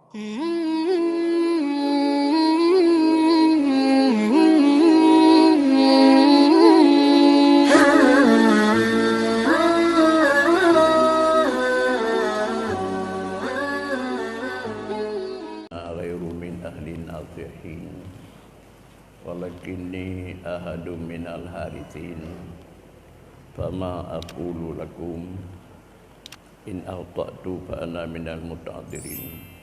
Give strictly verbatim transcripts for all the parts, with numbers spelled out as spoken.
غير من أهل ناصحين، ولكني أحد من الحارسين، فما أقول لكم إن أخطأت فأنا من المتعذرين.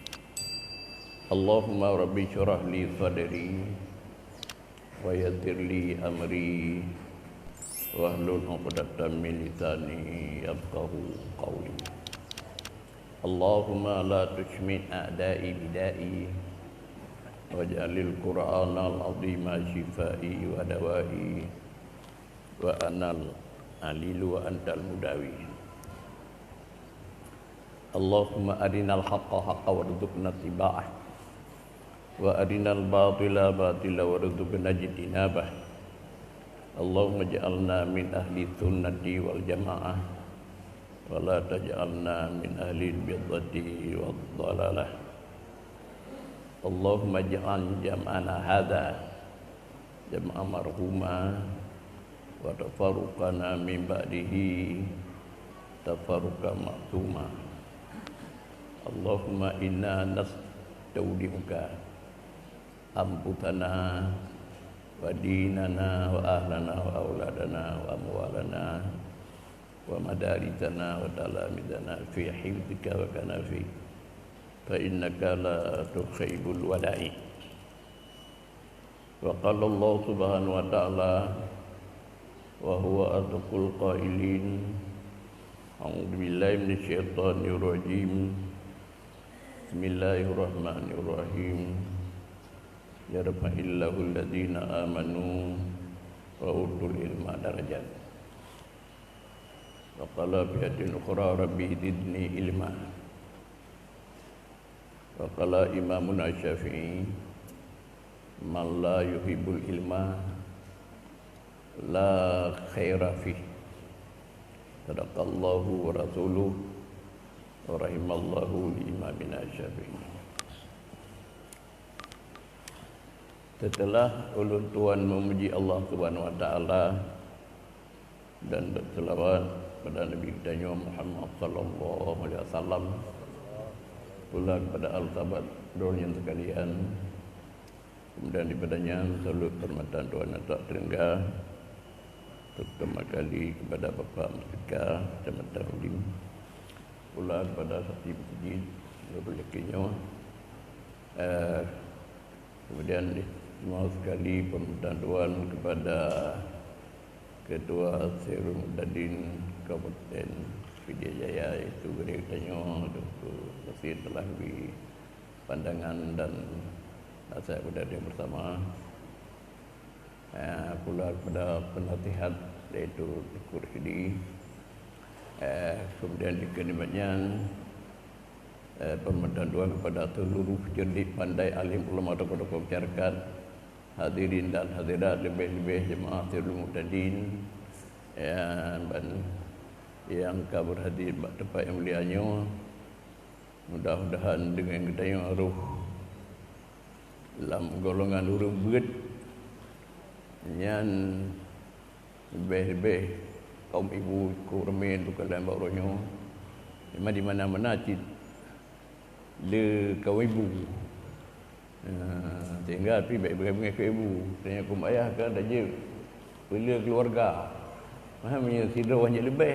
اللهم رب اشرح لي صدري ويسر لي أمري واحلل عقدة من لساني يفقهوا قولي. اللهم لا تشمت أعدائي بدائي واجعل القرآن العظيم شفائي ودوائي وأنا العليل وأنت المداوي. اللهم أرنا الحق حقا وارزقنا اتباعه وأرنا الباطل باطلا وارزقنا اجتنابه. اللهم اجعلنا من أهل السنة والجماعة ولا تجعلنا من أهل البدعة والضلالة. اللهم اجعل جمعنا هذا جمعا مرحوما وتفرقنا من بعده تفرقا معصوما. اللهم إنا نستودعك أنفسنا وديننا وأهلنا وأولادنا وأموالنا ومدارسنا وتلاميذنا في حفظك وكنفك، فإنك لا تخيب الودائع. وقال الله سبحانه وتعالى وهو أصدق القائلين: أعوذ بالله من الشيطان الرجيم. بسم الله الرحمن الرحيم. يرفع الله الذين آمنوا وأوتوا العلم درجات. وقال في آية أخرى: رب زدني علما. وقال إمامنا الشافعي: من لا يحب العلم لا خير فيه. صدق الله ورسوله ورحم الله لإمامنا الشافعي. Seuteulah ulôn tuan meumuji Allah Subhanahu wa Taala dan berselawat pada Nabi geutanyoe Muhammad sallallahu alaihi wasallam, pula kepada al sahabat droeneuh sekalian, kemudian daripada nyan salut keuhormatan tuan nyang teunggah, terutama kali kepada Bapak Muspika Kecamatan Udim, pula kepada saksi masjid, guru laki nyoe, eh, kemudian di semua sekali pemerintahan tuan kepada Ketua Sirul Mutadin Kabupaten Pidie Jaya, yaitu gurée geutanyoe, Teungku Basir, telah bri pandangan dan nasihat kepada kita bersama. Eh, pula kepada penasihat, yaitu Teungku Rusdi. Eh, kemudian dikeue nibak nyan, eh, pemerintahan tuan kepada seluruh cerdik pandai alim ulama tokoh-tokoh masyarakat, hadirin dan hadirat, leubeh-leubeh jemaah Sirul Mutadin, ya, ban nyang ka berhadir bak teumpat nyang mulia nyoe. Mudah-mudahan deungon geutanyoe roh lam golongan ureuëng beuet nyan, leubeh-leubeh kaum ibu, kaum remen bukan laén bak uroe nyoe. Memang di mana-mana cit le kaum ibu. Ha, sehingga pih bèk beungèh-beungèh keu ibu. Tanya kaum ayah kan dak jeuet peuleueh keuluwarga. Mah meunyoe sidroe hana leubeh,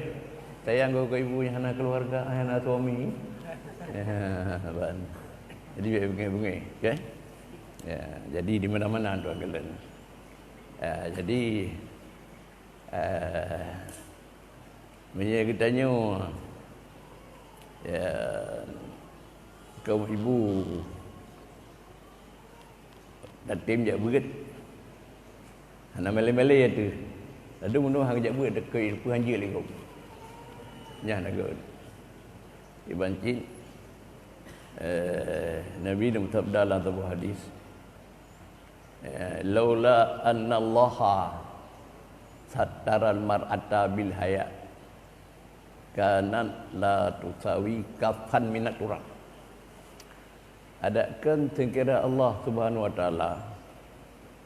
sayang keu ibu nyang hana keuluwarga, hana suami. Ha, ban. Jadi bèk beungèh-beungèh, kan? Ya, jadi di mana-mana tuan kalon. Ya, jadi, eh, meunyoe geutanyoe, ya, kaum ibu tatem jak beuet, hana malèe-malèe ateueh. Lalu meunyoe hana jak beuet, takot peue hanjeuet lé gob. Nyan na göt. Iban cit, eh, Nabi neumeusabda lam saboh hadis, eh, "Laula annallaha sattaral mar'ata bil haya, kanat la tusawi kafan minat turab." Adak kheun seukira Allah Subhanahu wa Taala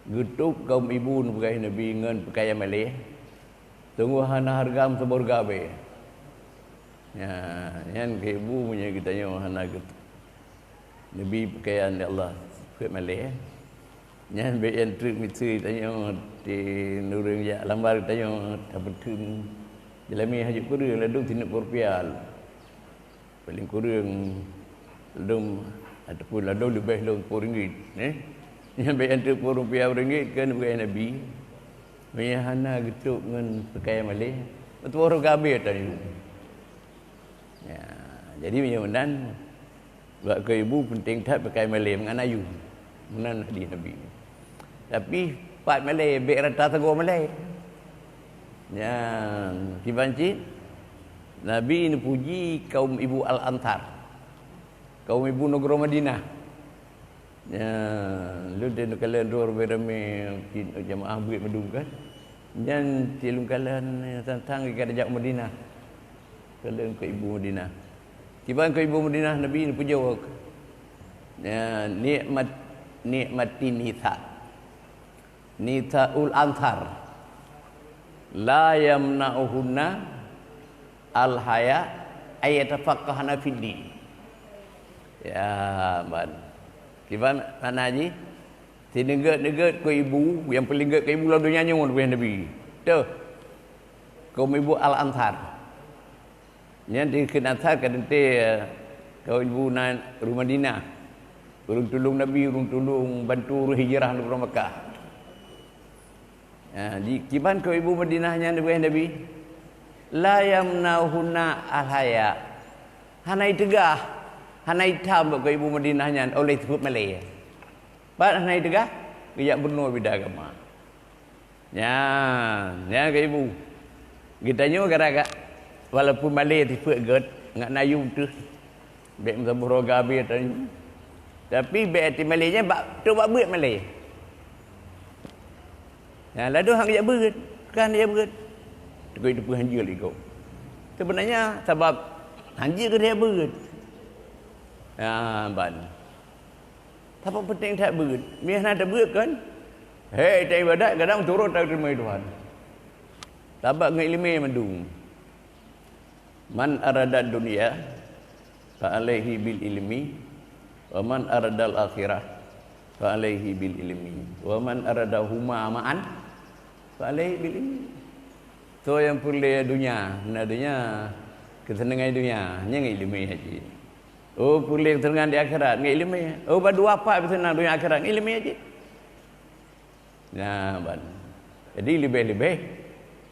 geutôb kaum ibu neupeugah Nabi ngon peukayan malée, sunggoh hana hareuga meusaboh hareuga bée. Nya, nyan keu ibu meunyoe geutanyoe hana geutôb Nabi peukayan lé Allah peuet malée, nyan bék nyang treuk miseue tanyoe di ureuëng jak lambar tanyoe tapeutheun. Jeulami hajat kureueng ladôm sineuk peurupiah. Paléng kureueng ladôm ataupun ladôm leubeh lom sepuluh ringgit, eh. Nyan bék nyang treuk peurupiah ringgit keu neupeugah Nabi. Meunyoe hana geutôb ngon peukayan malée, meutuwah roh gabée tanyoe. Ya, jadi meunyoe meunan, bak keu ibu penting that peukayan malée ngon ayue. Meunan hadis Nabi. Tapi pat malée, bék rata sagoe malée. Nyan, kiban cit Nabi neupuji kaum ibu Al-Ansar. Kaum ibu nanggroe Madinah. Nyan, lôn teuh neukalon droe ramé-ramé cit jamaah beuet mandum kan. Nyan cit lôn kalon sang-sang ka tajak u Madinah. Kalon keu ibu Madinah. Kiban keu ibu Madinah Nabi neupuji. Nyan, nikmat, nikmatin nisa. Nisaul Ansar. La yamna'uhunna al-haya ay yatafaqqahna fid din. Ya, ban. Kiban makna jih? Sineugét-neugét keu ibu, nyang paléng gét keu ibu lam donya nyoe, neupeugah Nabi. Teuh. Kaum ibu Al-Ansar. Nyan dikheun Ansar ka teuntée, eh, kaum ibu na ureuëng Madinah. Ureuëng tulông Nabi, ureuëng tulông bantu ureuëng hijrah nanggroe Makkah. Ha, di, kiban keu ibu Madinah nyan neupeugah Nabi, "La yamna'uhunna al-haya." Hana iteugah, hana itam bak keu ibu Madinah nyan oleh sifeuet malée. Pat hana iteugah, geujak bunoe beda agama. Nyan, nyan keu ibu. Geutanyoe gara-gara, walaupun malée sifeuet gét, ngat na ayue teuh. Bék meusaboh roh gabée tanyoe. Tapi bék até malée nyan bak, trok bak beuet malée. Nyan ladôm han geujak beuet, kan geujak beuet. Teukui teupeu hanjeuet lé gob. Seubeunanya sabab hanjeuet keu geujak beuet. Ha, ban. Sabab penting that beuet. Meunyo hana tabeuet kan, hei, taibadat kadang turot tateurimong Tuhan. Sabab ngon ileumé mandum. Man arada dunya fa alaihi bil ilmi, wa man aradal akhirah fa alaihi bil ilmi, wa man aradahuma ma'an fa alaihi bil ilmi. Soe nyang peureulée donya, na donya, keuseunangan donya, nyan ngon ileumé cit. Oh, peureulée keuseunangan di akhirat, ngon ileumé. Oh, ba dua pat peuseunang donya akhirat, ngon ileumé cit. Nah, ban. Jadi leubeh-leubeh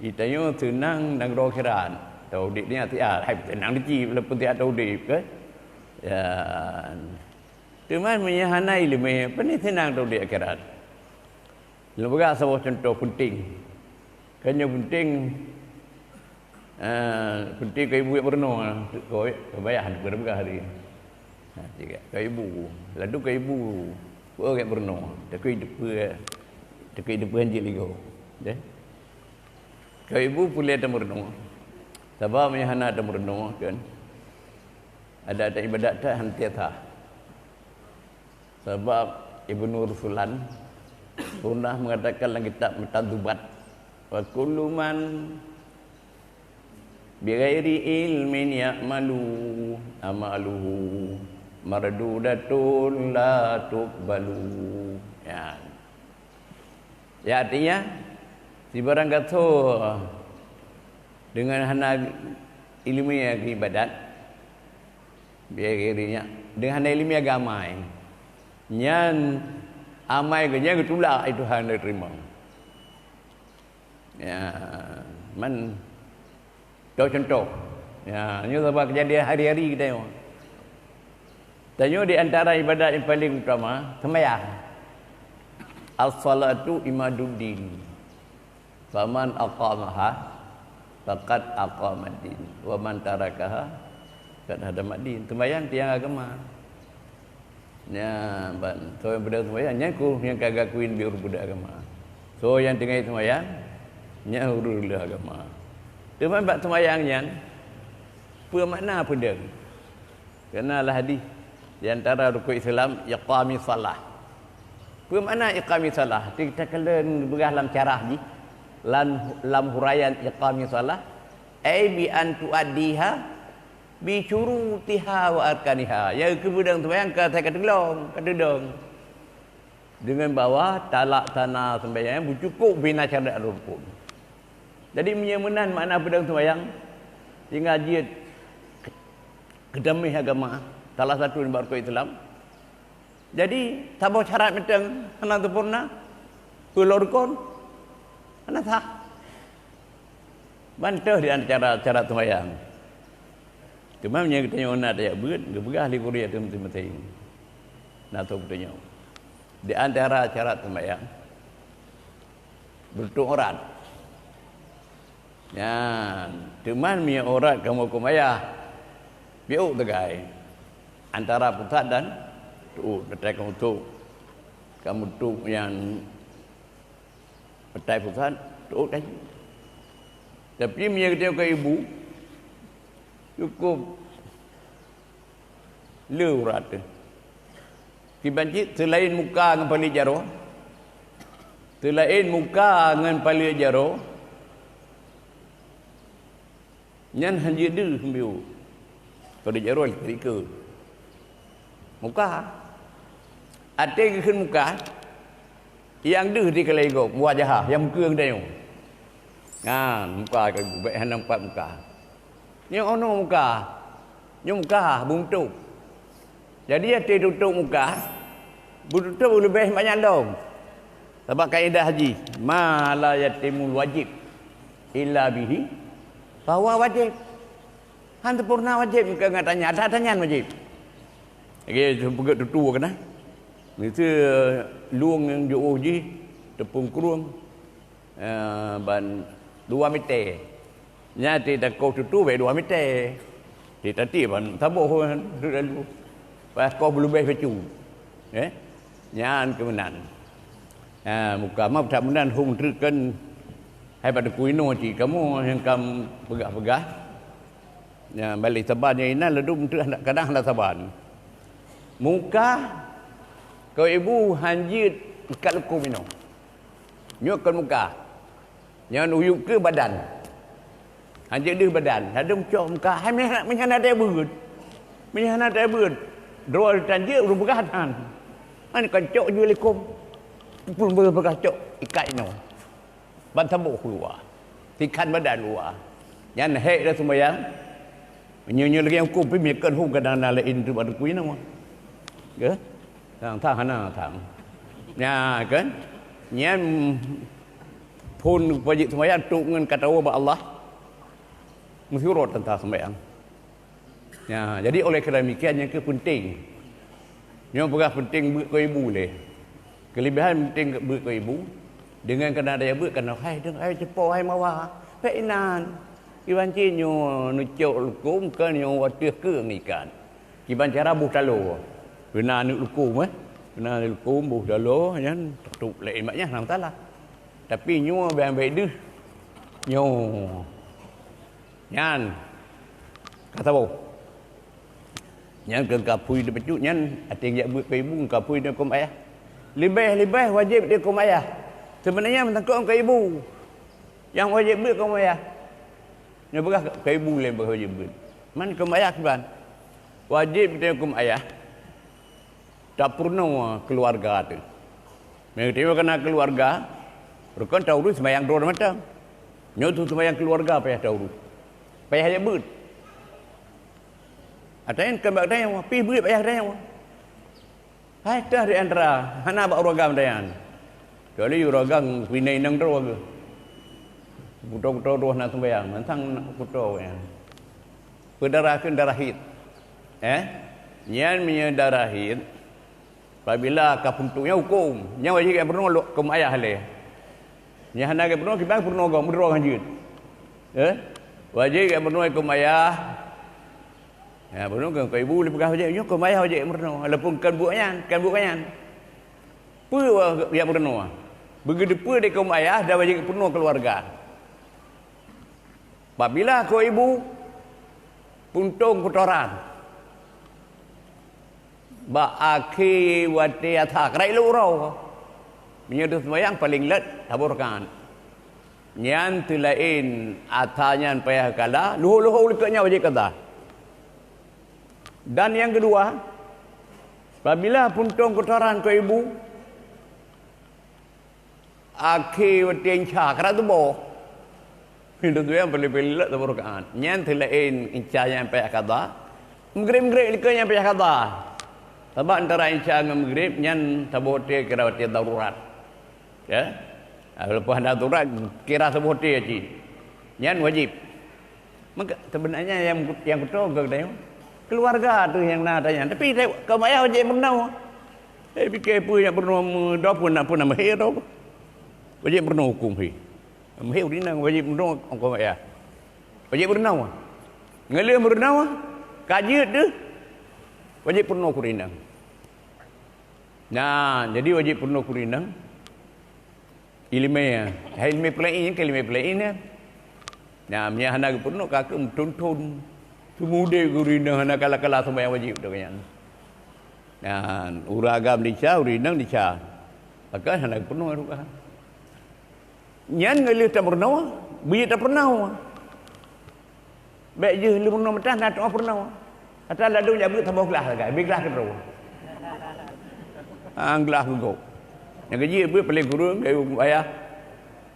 geutanyoe seunang nanggroe akhirat. Tau udeb nyoe siat, hai seunang dicit walaupun siat tau udeb, kan? Ya. Teuma meunyo hana ileumé, pane seunang tau udeb akhirat. Lôn peugah saboh cuntoh penting. Kan nyoe penting, eh, penting keu ibu nyang meurunoe, keu, keu bayah, keu peugah hari. Ha, tiga. Keu ibu, ladôm keu ibu, peue nyang meurunoe, takui teupeu, takui teupeu hanjeuet lé gob. Deh. Keu ibu peureulée tameurunoe. Sabab meunyo hana tameurunoe, kan, adat-adat ibadat that hana sah. Sabab Ibnu Ruslan pernah mengatakan dalam kitab Mutadzubat, "Wa kullu man bighairi ilmin ya'malu amaluhu mardudatun la tuqbalu." Ya. Ya, artinya, sibarang gasoe deungon hana ileumé ibadat, bighairi ilmin, deungon hana ileumé agama, nyan amai geuh nyan geutulak, ai Tuhan teurimong. Ya, man, contoh-contoh. Ya, nyoe sabab keujadian hari-hari geutanyoe. Tanyoe di antara ibadat nyang paleng utama, seumayang. As-salatu imaduddin. Faman aqamaha faqad aqamaddin. Wa man tarakaha faqad hadamaddin. Seumayang tiang agama. Nyan, ban, soe nyang peudong seumayang, nyan keuh nyang ka geukui ubit ureuëng peudong agama. Soe nyang tinggai seumayang, nyan ureuëng lheueh agama. Teuma bak seumayang nyan, peue makna peudong? Karena lam hadis, Di antara rukun Islam, iqami salah. Peue makna iqami salah? Teuka lôn peugah lam syarah jih, lam, lam huraian iqami salah, ai bi an tuaddiha bi syurutiha wa arkaniha. Ya, keu peudong seumayang ka asai ka teulong, ka teudong. Deungon bahwa talaksana seumayang beucukôp bina syarat rukun. Jadi, meunyoe meunan makna peudong seumayang, tinggai jeuet keutameh agama, salah satu nibak rukun Islam. Jadi, saboh syarat mantong hana sempurna, peue lom rukun, hana sah. Ban teuh di antara syarat seumayang. Teuma meunyoe geutanyoe na tajak beuet, geupeugah lé gurée teuh maséng-maséng. Na soe geutanyoe. Di antara syarat seumayang, beututup aurat. Nyan, teuma meunyoe aurat kamoe keumayah, piôh teugai. Antara pusat dan tuôt, teutai kamoe tuôt. Kamoe tuôt nyan Peutai pusat, tuôt laju. Tapi meunyoe geutanyoe keu ibu, cukôp le urat teuh. Kiban cit seulaén muka ngon paleuet jaroe, seulaén muka ngon paleuet jaroe, nyan hana jeuet deuh meubiôh. Keu di jaroe keurikeue. Muka. Até geukheun muka, nyang deuh di keulai gob, wajah, nyang meukeue geutanyoe. Nyan, muka ka bèk hana meupat muka. Nyoe ono muka. Nyoe muka, beutôp. Jadi, até tutôp muka, beutôp leubeh banyak lom. Sabab kaedah jih, "Ma la yatimul wajib illa bihi, fahuwa wajib." Han sempurna wajéb keu gata nyan, ata-ata nyan wajéb. Lagèe peugöt tutu keunan. Miseue lueng nyang jiôh jih teupeung krueng, eh, ban dua mètè. Nyan teuka koh tutu bèk dua mètè. Teuka ban saboh lalu. Pas koh beuleubeh bacut. Eh? Nyan keuh meunan. Ha, muka ma that meunan hom treuk kan hai bak teungku inoe cit kamoe nyang ka peugah-peugah. Nyan, baleh saban nyang inan ladôm teuk kadang hana saban. Muka keu ibu han jeuet ikat lukôm inoe. Nyoe kon muka. Nyan uyueb keu badan. Han jeuet deuh badan. Ladôm cok muka. Hai meuhana, meuhana daya beuet. Meuhana daya beuet. Droe tan jeuet ureueng peugah tan. Han kon cok jeuet lukôm. Pun peugah cok ikat inoe. Ban saboh keuluwa. Tikhan badan luwa. Nyan hék dah sumbayang. Nyoe-nyoe lagèe nyang huköm pih meunyoe keu hom kadang na laén tu bak teungku inong. Ke? Tang, tang hana tang. Nya kan? Nyan phon wajéb sumbayang trok ngon katawa bak Allah. Meusyururat teuntang sumbayang. Ya, jadi oleh kerana demikian nyang keu penting. Nyoe peugah penting beuet keu ibu lé. Keulebihan penting beuet keu ibu, deungon kana daya beuet kana hai deungon hai ceupô hai mawa. Pék inan. Kiban cit nyoe neucok lukôm keu nyoe watèe keu ngikat. Kiban cara boh taloe. Keunan aneuk lukôm eh. Keunan aneuk lukôm boh taloe nyan tutup lé mak nyan hana masalah. Tapi nyoe bèk-bèk deuh. Nyoe. Nyan ka saboh. Nyan keu kapui teupeujeuet nyan até jak beuet keu ibu kapui di huköm ayah. Leubeh-leubeh wajéb di huköm ayah. Seubeunajih meuteungkot keu ibu nyang wajéb beuet keu ayah. Nyoe peugah keu ibu lé wajéb beuet. Man keu ayah kiban? Wajéb di huköm ayah. Tapeurunoe keuluwarga teuh. Meunyoe teuh kana keuluwarga, rukon taurus seumayang droe mantong. Nyoe teuh seumayang keuluwarga payah taurus. Payah jak beuet. Atayan kon bak tanyoe, pih beuet payah tanyoe. Hai teuh di antara hana bak ureueng agam tanyan. Kecuali ureueng agam pinai inong droe geuh. Kuto-kuto droe na seumayang, mantong kuto nyan. Peudara kheun darah hit. Eh? Nyan meunyoe darah hit, apabila ka peuntôk nyan huköm, nyan wajéb geubunoe lom huköm ayah lé. Nyan hana geubunoe kiban peurunoe gob meudroe ngon jeuet. Eh? Wajéb geubunoe huköm ayah. Ya, bunoe keu ibu lé peugah wajéb, nyoe huköm ayah wajéb meurunoe, walaupun kon buet nyan, kon buet nyan. Peue wajéb meurunoe? Beugeudeue peue di huköm ayah dan wajéb peurunoe keuluwarga. Apabila keu ibu puntông kotoran, Bak akhé watée asa, karab lhée uroe. Meunyoe teuseumayang paleng lheueh saboh rakaat. Nyan teulaén asa nyan payah qadha, luho-luho likot nyan wajéb qadha. Dan nyang keudua, apabila puntông keutoran keu ibu, akhé watée isya, karab tuboh. Pintoe tueng paléng-paléng lheueh saboh rakaat. Nyan teulaén isya nyang payah qadha. Meugreb-meugreb likot nyang payah qadha. Sabab antara isya ngon meugreb nyan saboh watée kira watée darurat. Ya. Leupah darurat kira saboh watée cit. Nyan wajéb. Maka sebenarnya yang yang kuto ke tanya, keluarga tu yang na tanya. Tapi keu mak ayah wajéb meurunoe. Eh, pikir peue nyang peurunoe, meudoe pun nak pun nama hero. Wajéb meurunoe hukum hi. Meuhé ureueng inong wajéb meurunoe hukum mak ayah. Wajéb meurunoe. Ngeleu meurunoe, ka jeuet deuh. Wajéb peurunoe keu ureueng inong. Nah, jadi wajéb peurunoe keu ureueng inong. Ileumé, hai ileumé peulaén, kan ileumé peulaén, ya. Nah, meunyo hana geupeurunoe, ka keuh meuthon-thon. Seumudeb geuh ureueng inong hana kala-kala seumayang wajéb tu nyan. Nah, ureueng agam desya, ureueng inong desya. Maka hana geupeurunoe ruka. Nyan ngon lheueh tameurunoe, beu jeuet tapeurunoe. Bék jeuet lheueh meurunoe meutan na teungoh peurunoe. Atra ladôm jak beuet saboh glah sagai, beu glah keudroe. Ah, glah keu gob. Nyang keujeuet beuet paléng kureueng, kayu ayah.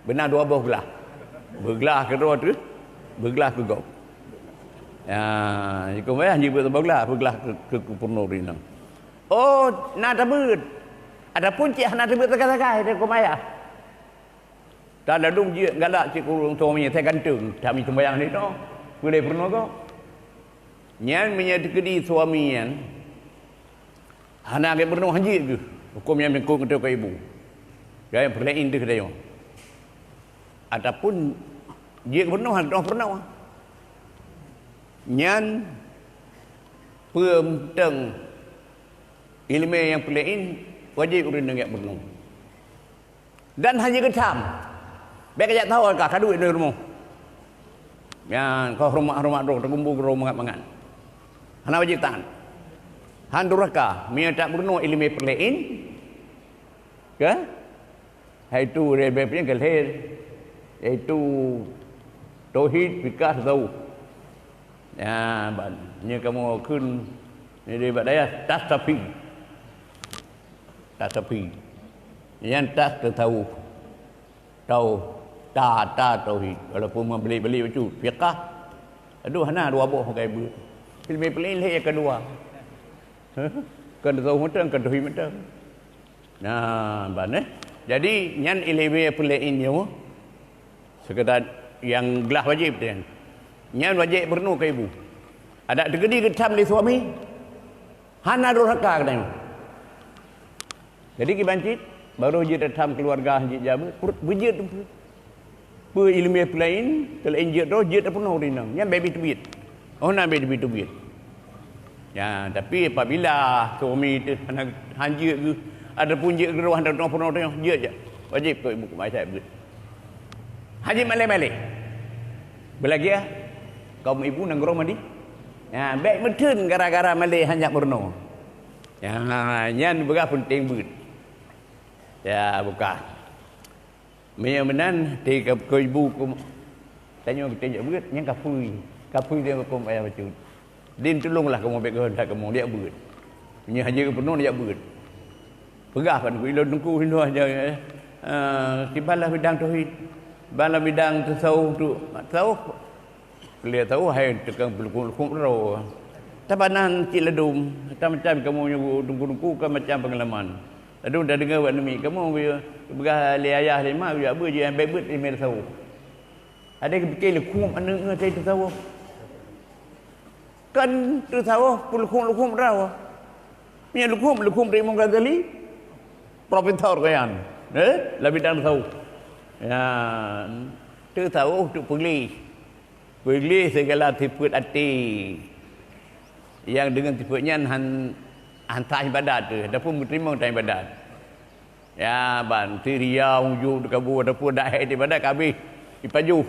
Beuna dua boh glah. Beu glah keudroe teuh, beu glah keu gob. Ya, hukum ayah jeuet beuet saboh glah, beu glah keu, keu, keu peurunoe ureueng inong. Oh, na tabeuet. Adapun cit hana tabeuet sagai-sagai, hukum ayah. Tan ladôm jeuet galak cit keu ureueng suami, asai ganteng, that mi seumayang di noe, peue lé peurunoe gob. Nyan meunyo teukeudi suami nyan hana gét peurunoe, han jeuet geuh, huköm nyan meuikot ngon teuka ibu. Nyan peulaén deuh tanyoe. Ataupun jeuet peurunoe, hana peurunoe. Nyan peue mantong ileumé nyang peulaén wajéb ureueng inong gét peurunoe. Dan hana geutam. Bék kajak tawon ka, ka duek di rumoh. Nyan, keu horeumat-horeumat droe, teugumbong droe mangat-mangat. Hana wajéb tan. Han durhaka, meunyo tapeurunoe ileumé peulaén, ka? Yaitu, ileumé peulaén ka lheueh, yaitu tauhid, fikah, tasawuf. Ya, ban, nyoe kamoe kheun, nyoe di bak dayah, tasafi. Tasafi. Nyan tas tasawuf. Tau, ta, ta tauhid. Walaupun meubelit-belit bacut. Fiqah. Aduh, hana dua boh pakai beuet. Ileumé peulaén lheueh nyang keudua. Kon tasawuf mantong, kon tauhid mantong. Nah, ban, eh. Jadi, nyan ileumé peulaén nyoe. Sekedar nyang glah wajéb tu nyan. Nyan wajéb peurunoe keu ibu. Adak teukeudi geutam lé suami. Hana durhaka keunan. Jadi kiban cit, barô jeuet tatam keuluwarga jeuet jameun, peureut beujeuet teumpeue. Peue ileumé peulaén, teulaén jeuet droe, jeuet tapeurunoe ureueng inong. Nyan bék teubiet. Oh, na bék teubiet-teubiet. Ya, tapi apabila suami teuh hana, han jeuet geuh, ataupun jeuet keudroe hana tapeurunoe, jeuet jak. Wajéb keu ibu keu mak beuet. Hana jeuet malée-malée. Beulagée kaum ibu nanggroe madi. Ya, bék meutheun gara-gara malée hana jak meurunoe. Ya, nyan peugah peunteng beuet. Ya, buka. Meunyoe meunan, teuka keu ibu keu tanyoe teuka jak beuet, nyan kafui. Kafui teuka keu ayah bacut. Din tulonglah kamoe bék geuhon that kamoe jak beuet. Meunyoe hana geupeurunoe jak beuet. Peugah ban keu ilôn teungku hinoe aja, eh, kiban lah bidang tauhid. Ban lah bidang tasawuf tu. Tasawuf Lé tau hai tukang peulukon-lukon droe. Tabanan cit ladum, macam-macam kamoe nyoe teungku-teungku kan macam peungalaman. Ladum tadeungoe bak neumi kamoe geuyue peugah lé ayah lé ma geuyue beuet jih bék beuet ileumé tasawuf. Ada geupike leukhum aneuk ngon tasawuf. Kan tasawuf peulukon-lukon droe. Nyan leukhum, leukhum Imam Ghazali, profesor keu nyan. Eh, lam bidang tasawuf. Ya, tasawuf tu peugléh. Peugléh sigala sifeuet até nyang deungon sifeuet nyan han, han sah ibadat teuh, ataupun meuteurimong tan ibadat. Ya, ban, si ria, ujub, teukabu, ataupun dak hék ibadat ka habéh ipajoh.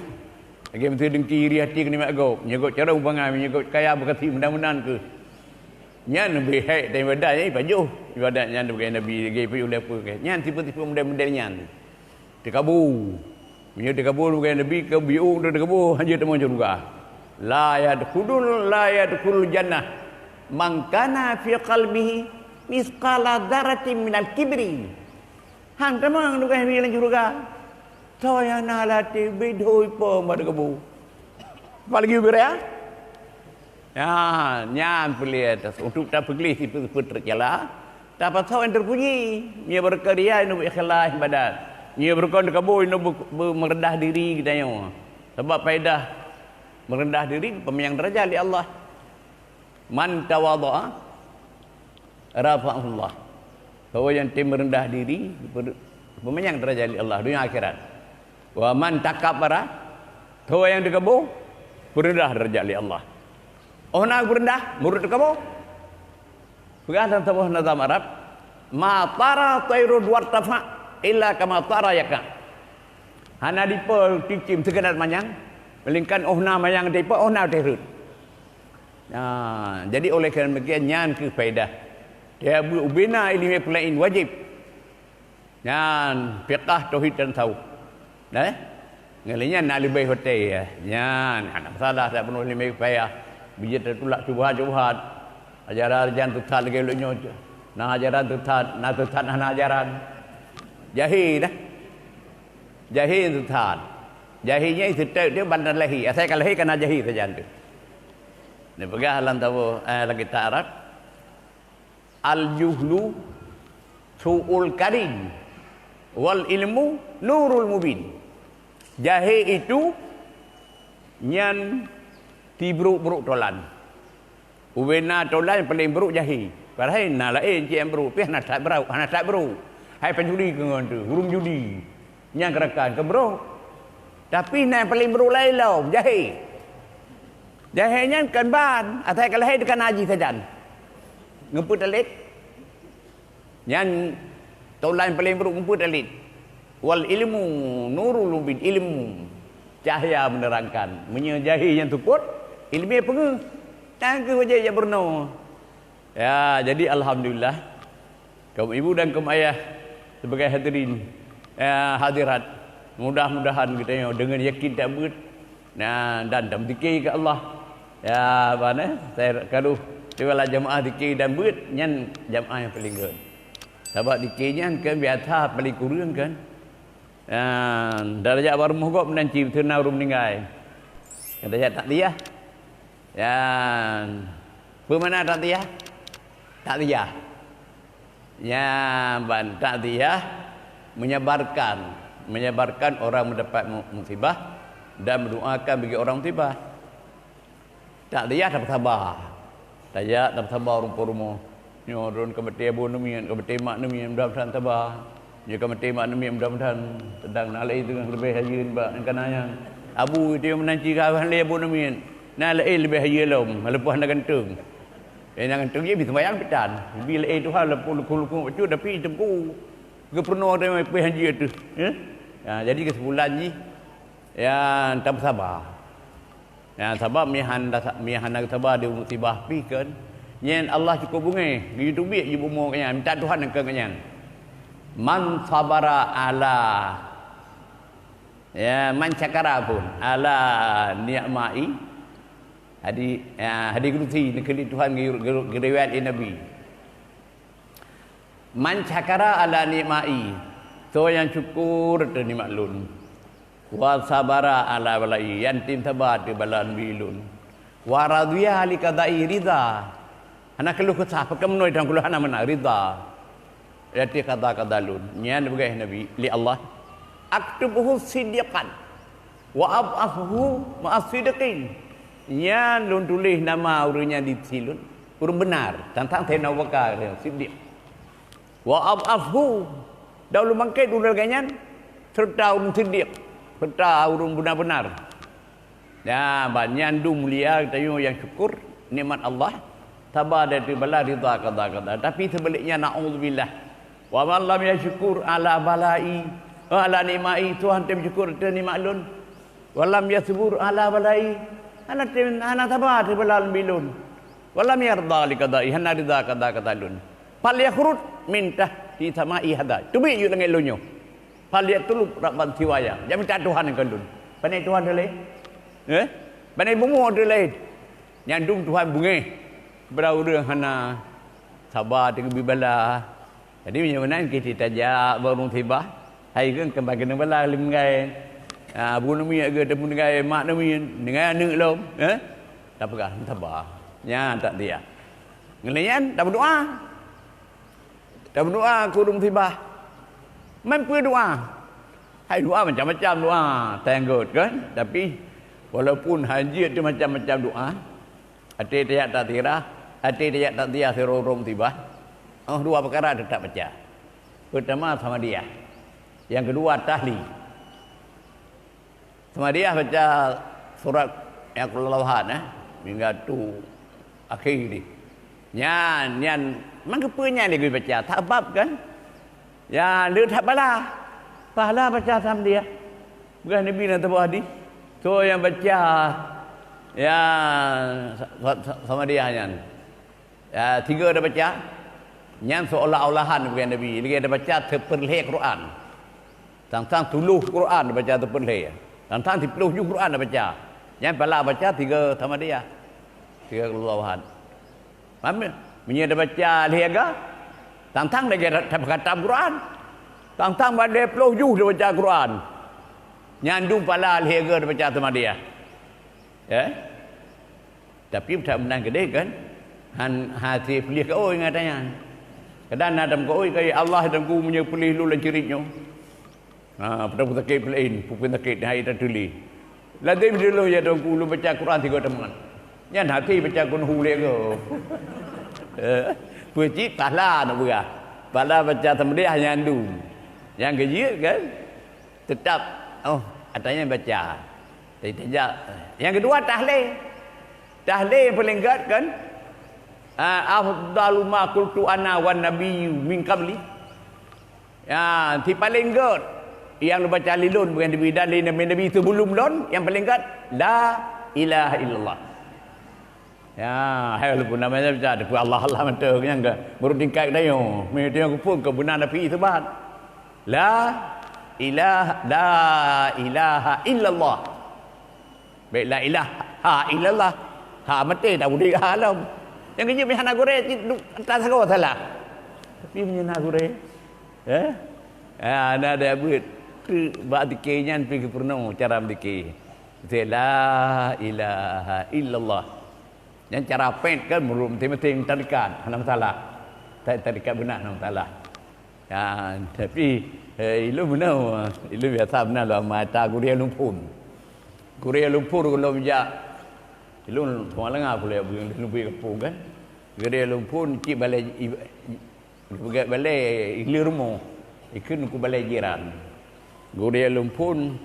Lagée miseue deungki iri até keu nibak gob, nyoe gob carông bangai, nyoe gob kaya beukasi meunan-meunan keuh. Nyan leubeh hék dari ibadat, nyan ipajoh. Ibadat nyan leubeh Nabi lagèe ipajoh lé peue keu. Nyan tipe-tipe model-model nyan. Teukabô. Meunyoe teukabô leubeh Nabi keu biôk tu teukabô hana teumong syeuruga. La yadkhulul, la yadkhulul jannah man kana fi qalbihi mithqala dzarratin minal kibri. Han teumong leubeh Nabi lam syeuruga. Soe nyang na lam até beudôh ipo bak teukabô. Apalagi ubé raya? Ya, nyan peureulèe untuk tapeugleh sifeuet-sifeuet teucela, tapasoe nyang teupuji. Nyoe beureukat raya, nyoe ikhlas ibadat. Nyoe beureukat teukabô, nyoe be-, be-, meureundah diri geutanyoe. Sabab faedah meureundah diri, peumeuyang deurajat lé Allah. Man tawadha'a rafa'ahullah. Soe nyang tem meureundah diri, per-, peumeuyang deurajat lé Allah, donya akhirat. Wa man takabbara, soe nyang teukabô, peureundah deurajat lé Allah. Oh na peureundah, meureuet teukabô. Peugah lam saboh nazam Arab, "Ma tara thairun wartafa illa kama tara yaka." Hana dipo cicém sigoe manyang, melainkan oh na manyang dipo, oh na teureuet. Nah, jadi oleh karena demikian, nyan keuh faedah. Dia bu-, ubé na ileumèe peulaén wajéb. Nyan fiqah, tauhid dan tasawuf. Nah, eh? Ngon lé nyan na leubeh watèe, ya. Nyan, hana masalah, dak peunoh ileumèe payah. Bijéh teutulak syubhat-syubhat. Ajaran-ajaran sesat lagèe ulèe nyoe. Na ajaran sesat, na sesat hana ajaran. Jahé dah. Jahé sesat. Jahé nyan seutôt dia bandar lahé. Asai ka lahé ka na jahé sajan tu. Neupeugah lam taboh, eh, lam kitab Arab. Al-juhlu su'ul qarin, wal ilmu nurul mubin. Jahé itu nyan sibrôk-brôk tolan. Ubé na tolan nyang paleng brôk jahé. Padahai na laén cit nyang brôk, pih hana that brôk, hana that brôk. Hai pancuri keu ngon tu, ureueng judi. Nyang keurakan keu brôk. Tapi na nyang paleng brôk laén lom, jahé. Jahé nyan kon ban, asai ka lahé teuka na jih sajan. Ngeupeuet talét. Nyan tolan paleng brôk ngeupeuet talét. Wal ilmu nurul mubin, ilmu cahya menerangkan. Meunyoe jahé nyang seupôt, ileumèe peungeuh. Nyan keuh wajéb jak peurunoe. Ya, jadi alhamdulillah. Kaum ibu dan kaum ayah, sebagai hadirin, eh, hadirat, mudah-mudahan geutanyoe deungon yakin that beuet, nah, dan tameuzikir keu Allah. Ya, ban, eh, saya kaduh, tibalah jamaah zikir dan beuet, nyan jamaah nyang paleng göt. Sabab zikir nyan kan biasa paleng kureueng kan. Ya, darajat bak rumoh gob meunan cit, beutôi na ureueng meuninggai. Darajat takziah. Ya, peue makna takziah? Takziah. Ya, ban takziah menyabarkan, menyabarkan orang mendapat mu-, musibah dan mendoakan bagi orang musibah. Takziah tapeusaba. Tajak tapeusaba ureueng po rumoh. Nyoe droen ka maté abu neumiet, ka maté mak neumiet, mudah-mudahan saba. Nyoe ka maté mak neumiet, mudah-mudahan sedang na laén teungoh leubeh hayeue nibak nyang ka na nyan. Abu itu nyang meunan cit ka lé abu neumiet. Na laén leubeh hayeue lom, leupah na gantung. Eh, na gantung jih bi seumayang pitan. Bi laén Tuhan lapor lukhu-lukhu bacut, tapi teungku geupeurunoe teuma pih hanjeuet teuh. Eh? Ha, jadi keusimpulan jih, ya, tapeusaba. Ya, sabab meuhan, meuhan hana saba di musibah pih kan. Nyan Allah cukup beungéh, geuyue teubiet jih bumoe nyan, minta Tuhan keu nyan. Man sabara ala, ya, man syakara pun, ala ni'mai. Hadi, ya, hadis qudsi neukheun lé Tuhan geu-, geu-, geuriwayat lé Nabi. Man syakara ala ni'mai, soe nyang syukur ateueh nikmat lôn. Wa sabara ala balai, nyang tem saba ateueh bala neubi lôn. Wa radhiya li qadai, ridha. Hana keuluh kesah, pakon meunoe dan keuluh hana meunan, ridha. Ateueh qada-qada lôn. Nyan peugah Nabi lé Allah. Aktubuhu siddiqan. Wa ab'atsuhu ma'as siddiqin. Nyan lôn tuléh nama ureueng nyan di sisi lôn. Ureueng beunar. Tantang Saidina Abu Bakar, Siddiq. Wa ab'atsuhu, dan lôn bangkét ureueng lagèe nyan, seureuta ureueng siddiq, seureuta ureueng beunar-beunar. Ya, ban nyan dum mulia geutanyoe nyang syukur nikmat Allah, saba dan teubalah ridha qada-qada. Tapi seubaliknya, naudzubillah. Wa man lam yasykur ala balai, ala ni'mai, Tuhan tem syukur ateueh nikmat lôn. Wa lam yasbur ala balai, hana tem, hana saba ateueh bala neubi lôn. Falam yarda li qada'i, hana rida qada-qada lôn. Falyakhruj min tahti sama'i hadza. Teubiet yue langét lôn nyoe. Falyatlub rabban siwaya. Jak mita Tuhan keu lôn. Pane Tuhan teuh laén? Eh? Pane bumoe teuh laén? Nyan dum Tuhan beungéh. Bra ureuëng hana saba teugeubri bala. Jadi meunyoe meunan kita tajak bak ureuëng sibah, hai keu keumbang keuneuk bala lé meunggai. Ah, bu namiet geu teupeu meunggai mak namiet, meunggai aneuëk lom, eh? Tapeugah saba. Nyan takziah. Ngon lagée nyan tapeudoá. Tapeudoá keu ureuëng sibah. Man peue doá? Hai doá macam-macam doá, tanggot kan? Tapi walaupun hana jeuet teuh macam-macam doá, até tajak takziah, até tajak takziah sidroe ureuëng sibah, oh dua peukara teutap baca. Peutama samadiyah, nyang keudua tahlil. Samadiyah baca surat nyang keulawahan, eh, hingga tu akhé jih. Nyan, nyan, man keupeue nyan lagée baca? Sabab kan? Ya, le that bala. Pahala baca samadiyah. Peugah Nabi na teuboh hadis. Soe nyang baca, ya, sa-, sa-, samadiyah nyan. Ya, tiga dah baca. Nyan seolah-olahan peugah Nabi. Lagée dah baca teupeureulee Quran. Tang-tang tuloh Quran dah baca teupeureulee. Tang-tang siplôh juh Quran dah baca. Nyan pahala baca tiga samadiyah. Tiga keulawahan. Paham ya? Meunyoe dah baca lhée aga, tang-tang lagée dah khatam Quran. Tang-tang bak lhée plôh juh dah baca Quran. Nyan dum pahala lhée aga dah baca samadiyah. Ya? Tapi that meunan keudeh kan, han hase peulih keu oi ngon tanyan. Kadang na dam keu oi kai Allah dan ku meunyoe peulih lu lam cerit nyoe. Ha, pada peusakét peulén, peusakét hai tatuléh. Lazem dilong ya dong ku ulun baca Quran tiga teman. Nyan hati baca kunhu lé go. Eh, peucit pahala nak beurah. Pahala baca samadiyah nyan dum. Nyang keujeuet kan? Tetap, oh, atanya baca. Tapi tajak. Yang kedua, tahlil. Tahlil yang paling gat kan? Ah, afdalu ma qultu ana wan nabiyyu min qabli. Ya, si paling gat yang dibaca lilun bukan Nabi dan lé nabi-nabi sebelum lon, yang paling gat, la ilaha illallah. Ya, hai walaupun namanya baca, tapi Allah, Allah mantong nyang ke, baru tingkat dah yo. Mesti yang kupun ke benar Nabi sebat. La ilaha, la ilaha illallah. Baik, la ilaha illallah. Ha mati tak boleh ha lom. Yang kejut hana gurée cit duk atas sagoe salah. Tapi meunyoe na gurée, eh? Ha, na ada buet. Tu bak zikir nyan pi peurunoe cara zikir. Kata, la ilaha illallah. Nyan cara pet kan menurut masing-masing tarekat, hana masalah. Ta-, tarekat beuna hana masalah. Ya, tapi, eh, ilôn meunoe, ilôn biasa meunan lom mata gurée lôn phon. Gurée lôn phon gohlom jak. Ilôn teuma langa pulé bui lôn bui kampung kan. Gurée lôn phon cit balai i-, i-, peugét balai i le rumoh. Ikheun ku balai jiran. Gurée lôn phon,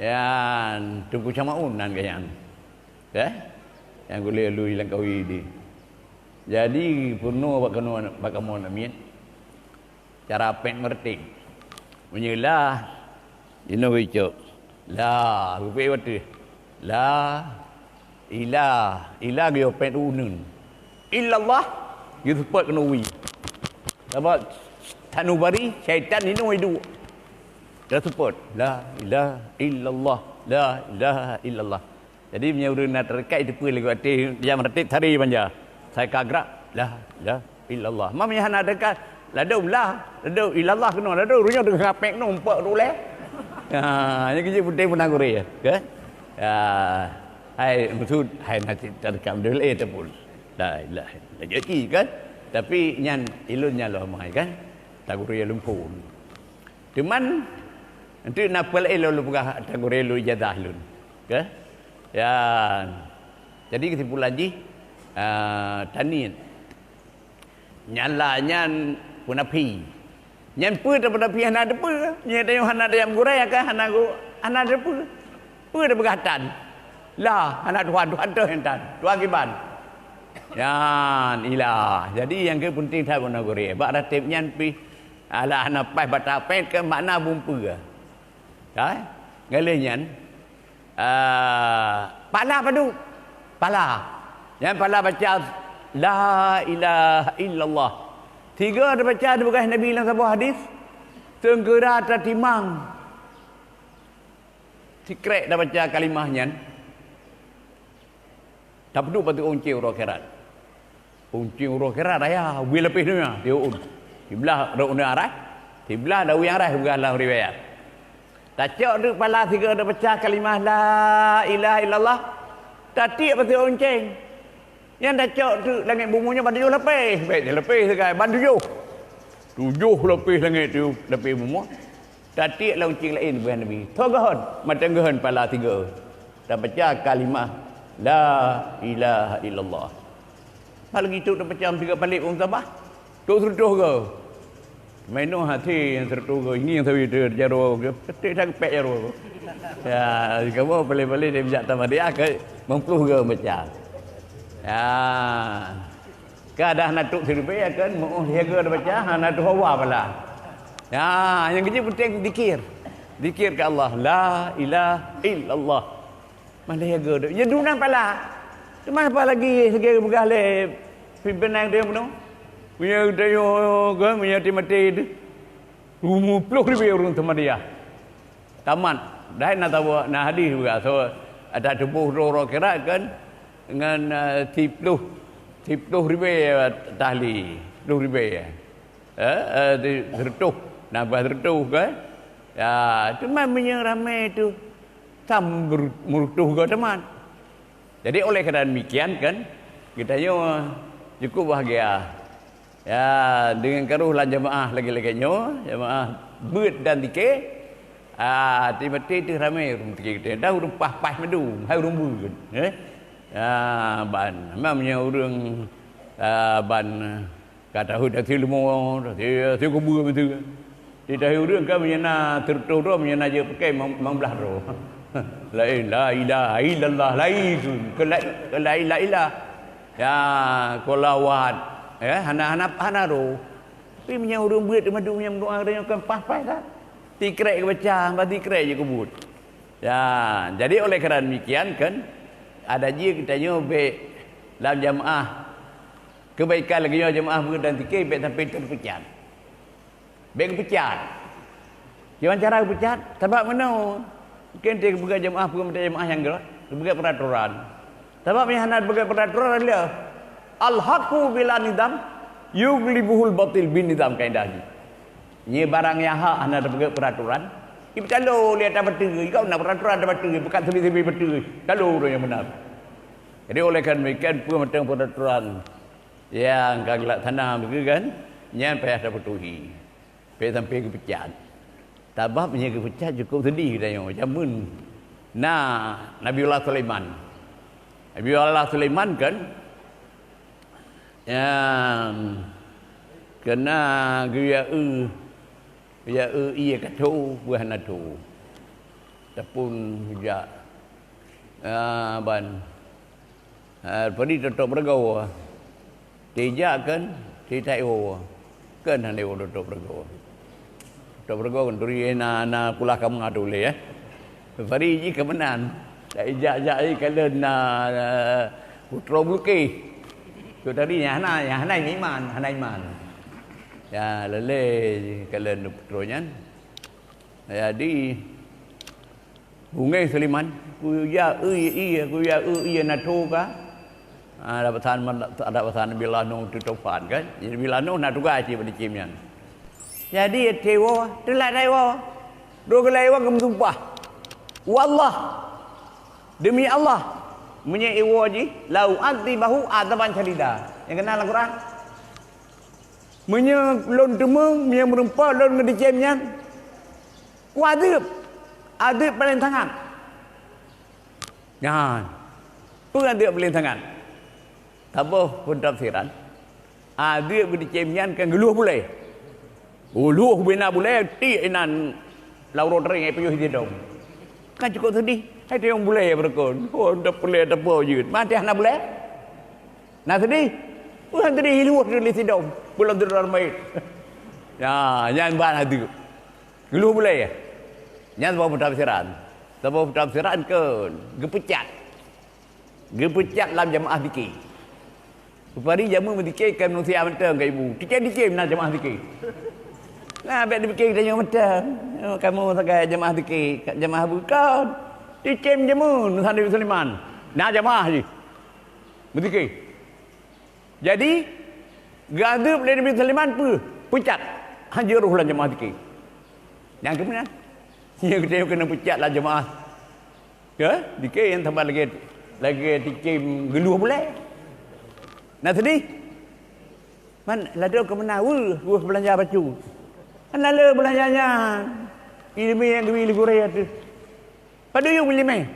ya, Teungku Syamaun nan geuh nyan. Eh? Nyang gulée lui lam kawi di. Jadi peurunoe bak keunoe bak kamoe namiet. Cara pet meureutek. Meunyoe la, inoe geucok. La, geupeue watée. La, ila, ila geuyue pet uneun. Illallah, geuseupôt keunoe wi. Sabab tanubari syaitan inoe iduek. Geuseupôt. La ilaha illallah. La ilaha illallah. Jadi meunyoe ureuëng na tarekat teupeu lagu até, dia meuratéb tari banja. Sai ka grak, la ilaha illallah. Mam nyang hana dekat, ladom la, ladom illallah keunoe, ladom ureuëng nyoe deungon apek nyoe umpok tu lé. Ha, nyang keuji putih pun gurée, kan? Ya. Hai maksud hai na cit tarekat dulu eh tapun. La ilaha illallah. Jadi kan? Tapi nyan ilun nyan loh mai kan? Tagurée lumpun. Cuman, enteuk na peue laén lôn peugah tagurée lôn ijazah lôn. Ke? Ya. Jadi kesimpulan jih, ah, taniet. Nyala nyan peunafi. Nyan peue teuh peunafi hana teupeue. Nyan tanyoe hana dayam gurée ka hana gu-, hana teupeue. Peue teuh peugah tan. La, hana Tuhan, Tuhan teuh nyang tan. Tuhan kiban. Nyan ilah. Jadi nyang keu penting that peunafi gurée. Bak ratéb nyan pih Alah hana paih bak tapet keu makna bumpeue. Hai? Ngaleh nyan, ah, pala padub? Pala. Nyan pala baca La ilaha illallah. Sigoe tabaca dipeugah Nabi lam saboh hadis, seungkira tatimang. Sikrek tabaca kalimah nyan, tapeuduek bak unceng uroe akhirat. Unceng uroe akhirat raya, ubé lapéh donya, tiuôn. Siblah rot uneuen arai, siblah daun nyang arai, peugah lam riwayat. Tacok teuk pala sigoe tabaca kalimah la ilaha illallah, tatiek bak unceng. Nyan tacok teuk langét bumoe nyoe ban tujoh lapéh, bèk lapéh sagai, ban tujoh. Tujoh lapéh langét, tujoh lapéh bumoe. Tatiek lam unceng laén, peugah Nabi. Tho geuhon, mantong geuhon pala sigoe tabaca kalimah la ilaha illallah. Pat lagèe tu tabaca sigoe palek ureueng sabah. Trok seureutôh goe. Meunoe até nyang seureutôh goe, ngieng sawi teuh jaroe goe, peutek that geupék jaroe goe. Ya, kamoe paléng-paléng dari jak tamadiah keu meuplôh goe baca. Ya. Ka dah na trok siribèe, ya kan, meu'oh lhèe goe baca, hana tuha pala. Ya, nyang keujeuet penting zikir. Zikir keu Allah, la ilaha illallah. Malah ya geuh, ya duna pala. Teuma apa lagi lagèe peugah lé pimpinan teuh bunoe? Meunyoe geutanyoe, meunyoe maté-maté teuh, rumoh ploh ribèe ureueng teuma dia. Tamat. Dah na tawa, na hadis juga. So, ada tuboh droe-droe kirak kan, ngon, eh, siploh, siploh ribèe, eh, tahlil. Ploh ribèe, eh. Eh, eh, di seureutôh. Nambah seureutôh kan. Ya, cuma meunyoe ramé teuh, Sam meureutoh goe teuma. Jadi, oleh karena demikian kan, geutanyoe cukup bahagia. Ya, deungon karoh lam jamaah lagèe-lagèe nyoe, jamaah beuet dan zikir, ah, tieb-tieb teuh ramé ureueng zikir geutanyoe. Dah ureueng paih-paih madu, hai ureueng beuet, eh. Ya, ban, memang meunyoe ureueng, ah, ban, Ka tahun tasi leumo, tasi, tasi kubu beutôi. Di tahi ureueng ka meunyoe na seureutôh droe, meunyoe na jeuet peuke limong, limong blaih droe. Laén, la ilaha illallah, laén tu. Keu la, keu la ilaha illallah. Ya, keu lawat. Ya, hana, hana, hana roh. Tapi meunyoe ureueng beuet teuma duek nyang doa, ureueng nyoe kan paih-paih that. Sikrek geubaca, bah sikrek jeuet keubuet. Ya, jadi oleh karena demikian kan, ada jih geutanyoe bèk lam jamaah Keubaikan lagèe nyoe jeumaáh beuet dan zikir bèk sampai teupeucat. Bèk geupeucat. Kiban cara geupeucat? Sabab meunoe. Mungken teupeugah jeumaáh peue mantong jeumaáh nyang gèt, teupeugah peuratoran. Sabab nyang hana teupeugah peuratoran adalah al-haqqu bila nizam, yughlibuhul batil bin nizam, kaedah jih. Nyoe barang nyang hak hana teupeugah peuratoran, ipeutalo lé ata bateu, ikau na peuratoran ata bateu, bukan seubi-seubi bateu, talo ureueng nyang beuna. Jadi oleh karena demikian, peue mantong peuratoran nyang ka geulaksana beukeu kan, nyan payah tapatuhi. Payah sampai geupeucat. Sabab meunyoe geupeucat cukup seudeh geutanyoe. Jameun na Nabiullah Sulaiman. Nabiullah Sulaiman kan, nyang keunan geuyue, geuyue ié ka tho, beuh na tho. Tapun jak, ah, ban. Ha, padum totop reugô. Tijak kan, titaiwoe. Kan hana iwoe totop reugô. Totop reugô kan turi na, na pula kama tu lé, eh. Fari jih ka meunan. Tak ijak-jak jih kalon na, na putroe bulukeh. Tu tadi nyang hana, nyang hana iman, hana iman. Ya, lé lé kalon putroe nyan. Jadi, Bungéh Suleman, kuya eu ié, kuya eu ié na tho ka. Ah, ada pesan, ada pesan Nabi Allah Nuh tu topan kan. Jadi Nabi Allah Nuh na tugai cit bak cicém nyan. Jadi tewoe, teulat tewoe. Dua geulai woe geumeusumpah. Wallah, demi Allah, meunyoe iwoe jih, la u'adzibannahu 'adzaban syadida. Nyang keunan lam Quran. Meunyoe lôn teumeung, meunyoe meureumpok lôn ngon cicém nyan, kuadeueb, adeueb paleng sangat. Nyan, peue adeueb paleng sangat? Saboh peutafsiran, adeueb keu cicém nyan kan geuluh bulèe. Geuluh bina bulèe, tiek inan lam uroe teuring, hai piôh sidong. Kan cukup seudeh, hai teueng bulèe beurukon. Oh, dak bulèe, dak po jeuet. Maté hana bulèe? Na seudeh? Peue han seudeh, iluwah teuh lé sidong, bulan tu dalam bait. Ya, nyan ban adeueb. Geuluh bulèe. Nyan saboh peutafsiran. Saboh peutafsiran keu geupeucat. Geupeucat lam jamaah zikir. Peue hari jameun meuzikir keu manusia mantong keu ibu. Ticém-ticém na jamaah zikir. Nah, bèk dipikir tanyoe mantong. Oh, kamoe sagai jamaah zikir, jamaah bukon. Ticém jameun Nabi Sulaiman. Na jamaah jih. Meuzikir. Jadi, geuazeueb lé Nabi Sulaiman peue? Peucat. Han jeuet roh lam jamaah zikir. Nyang keu meunan. Nyang keu keuneuk peucat lam jamaah. Ke? Dikeu nyang saban lagèe, lagèe ticém geuluh bulèe. Na seudeh? Man, ladôm keu meunan, weueh, weueh beulanja bacut. Kan na le beulanja nyan. Ileumèe nyang geubri lé gurèe teuh. Padum yum ileumèe.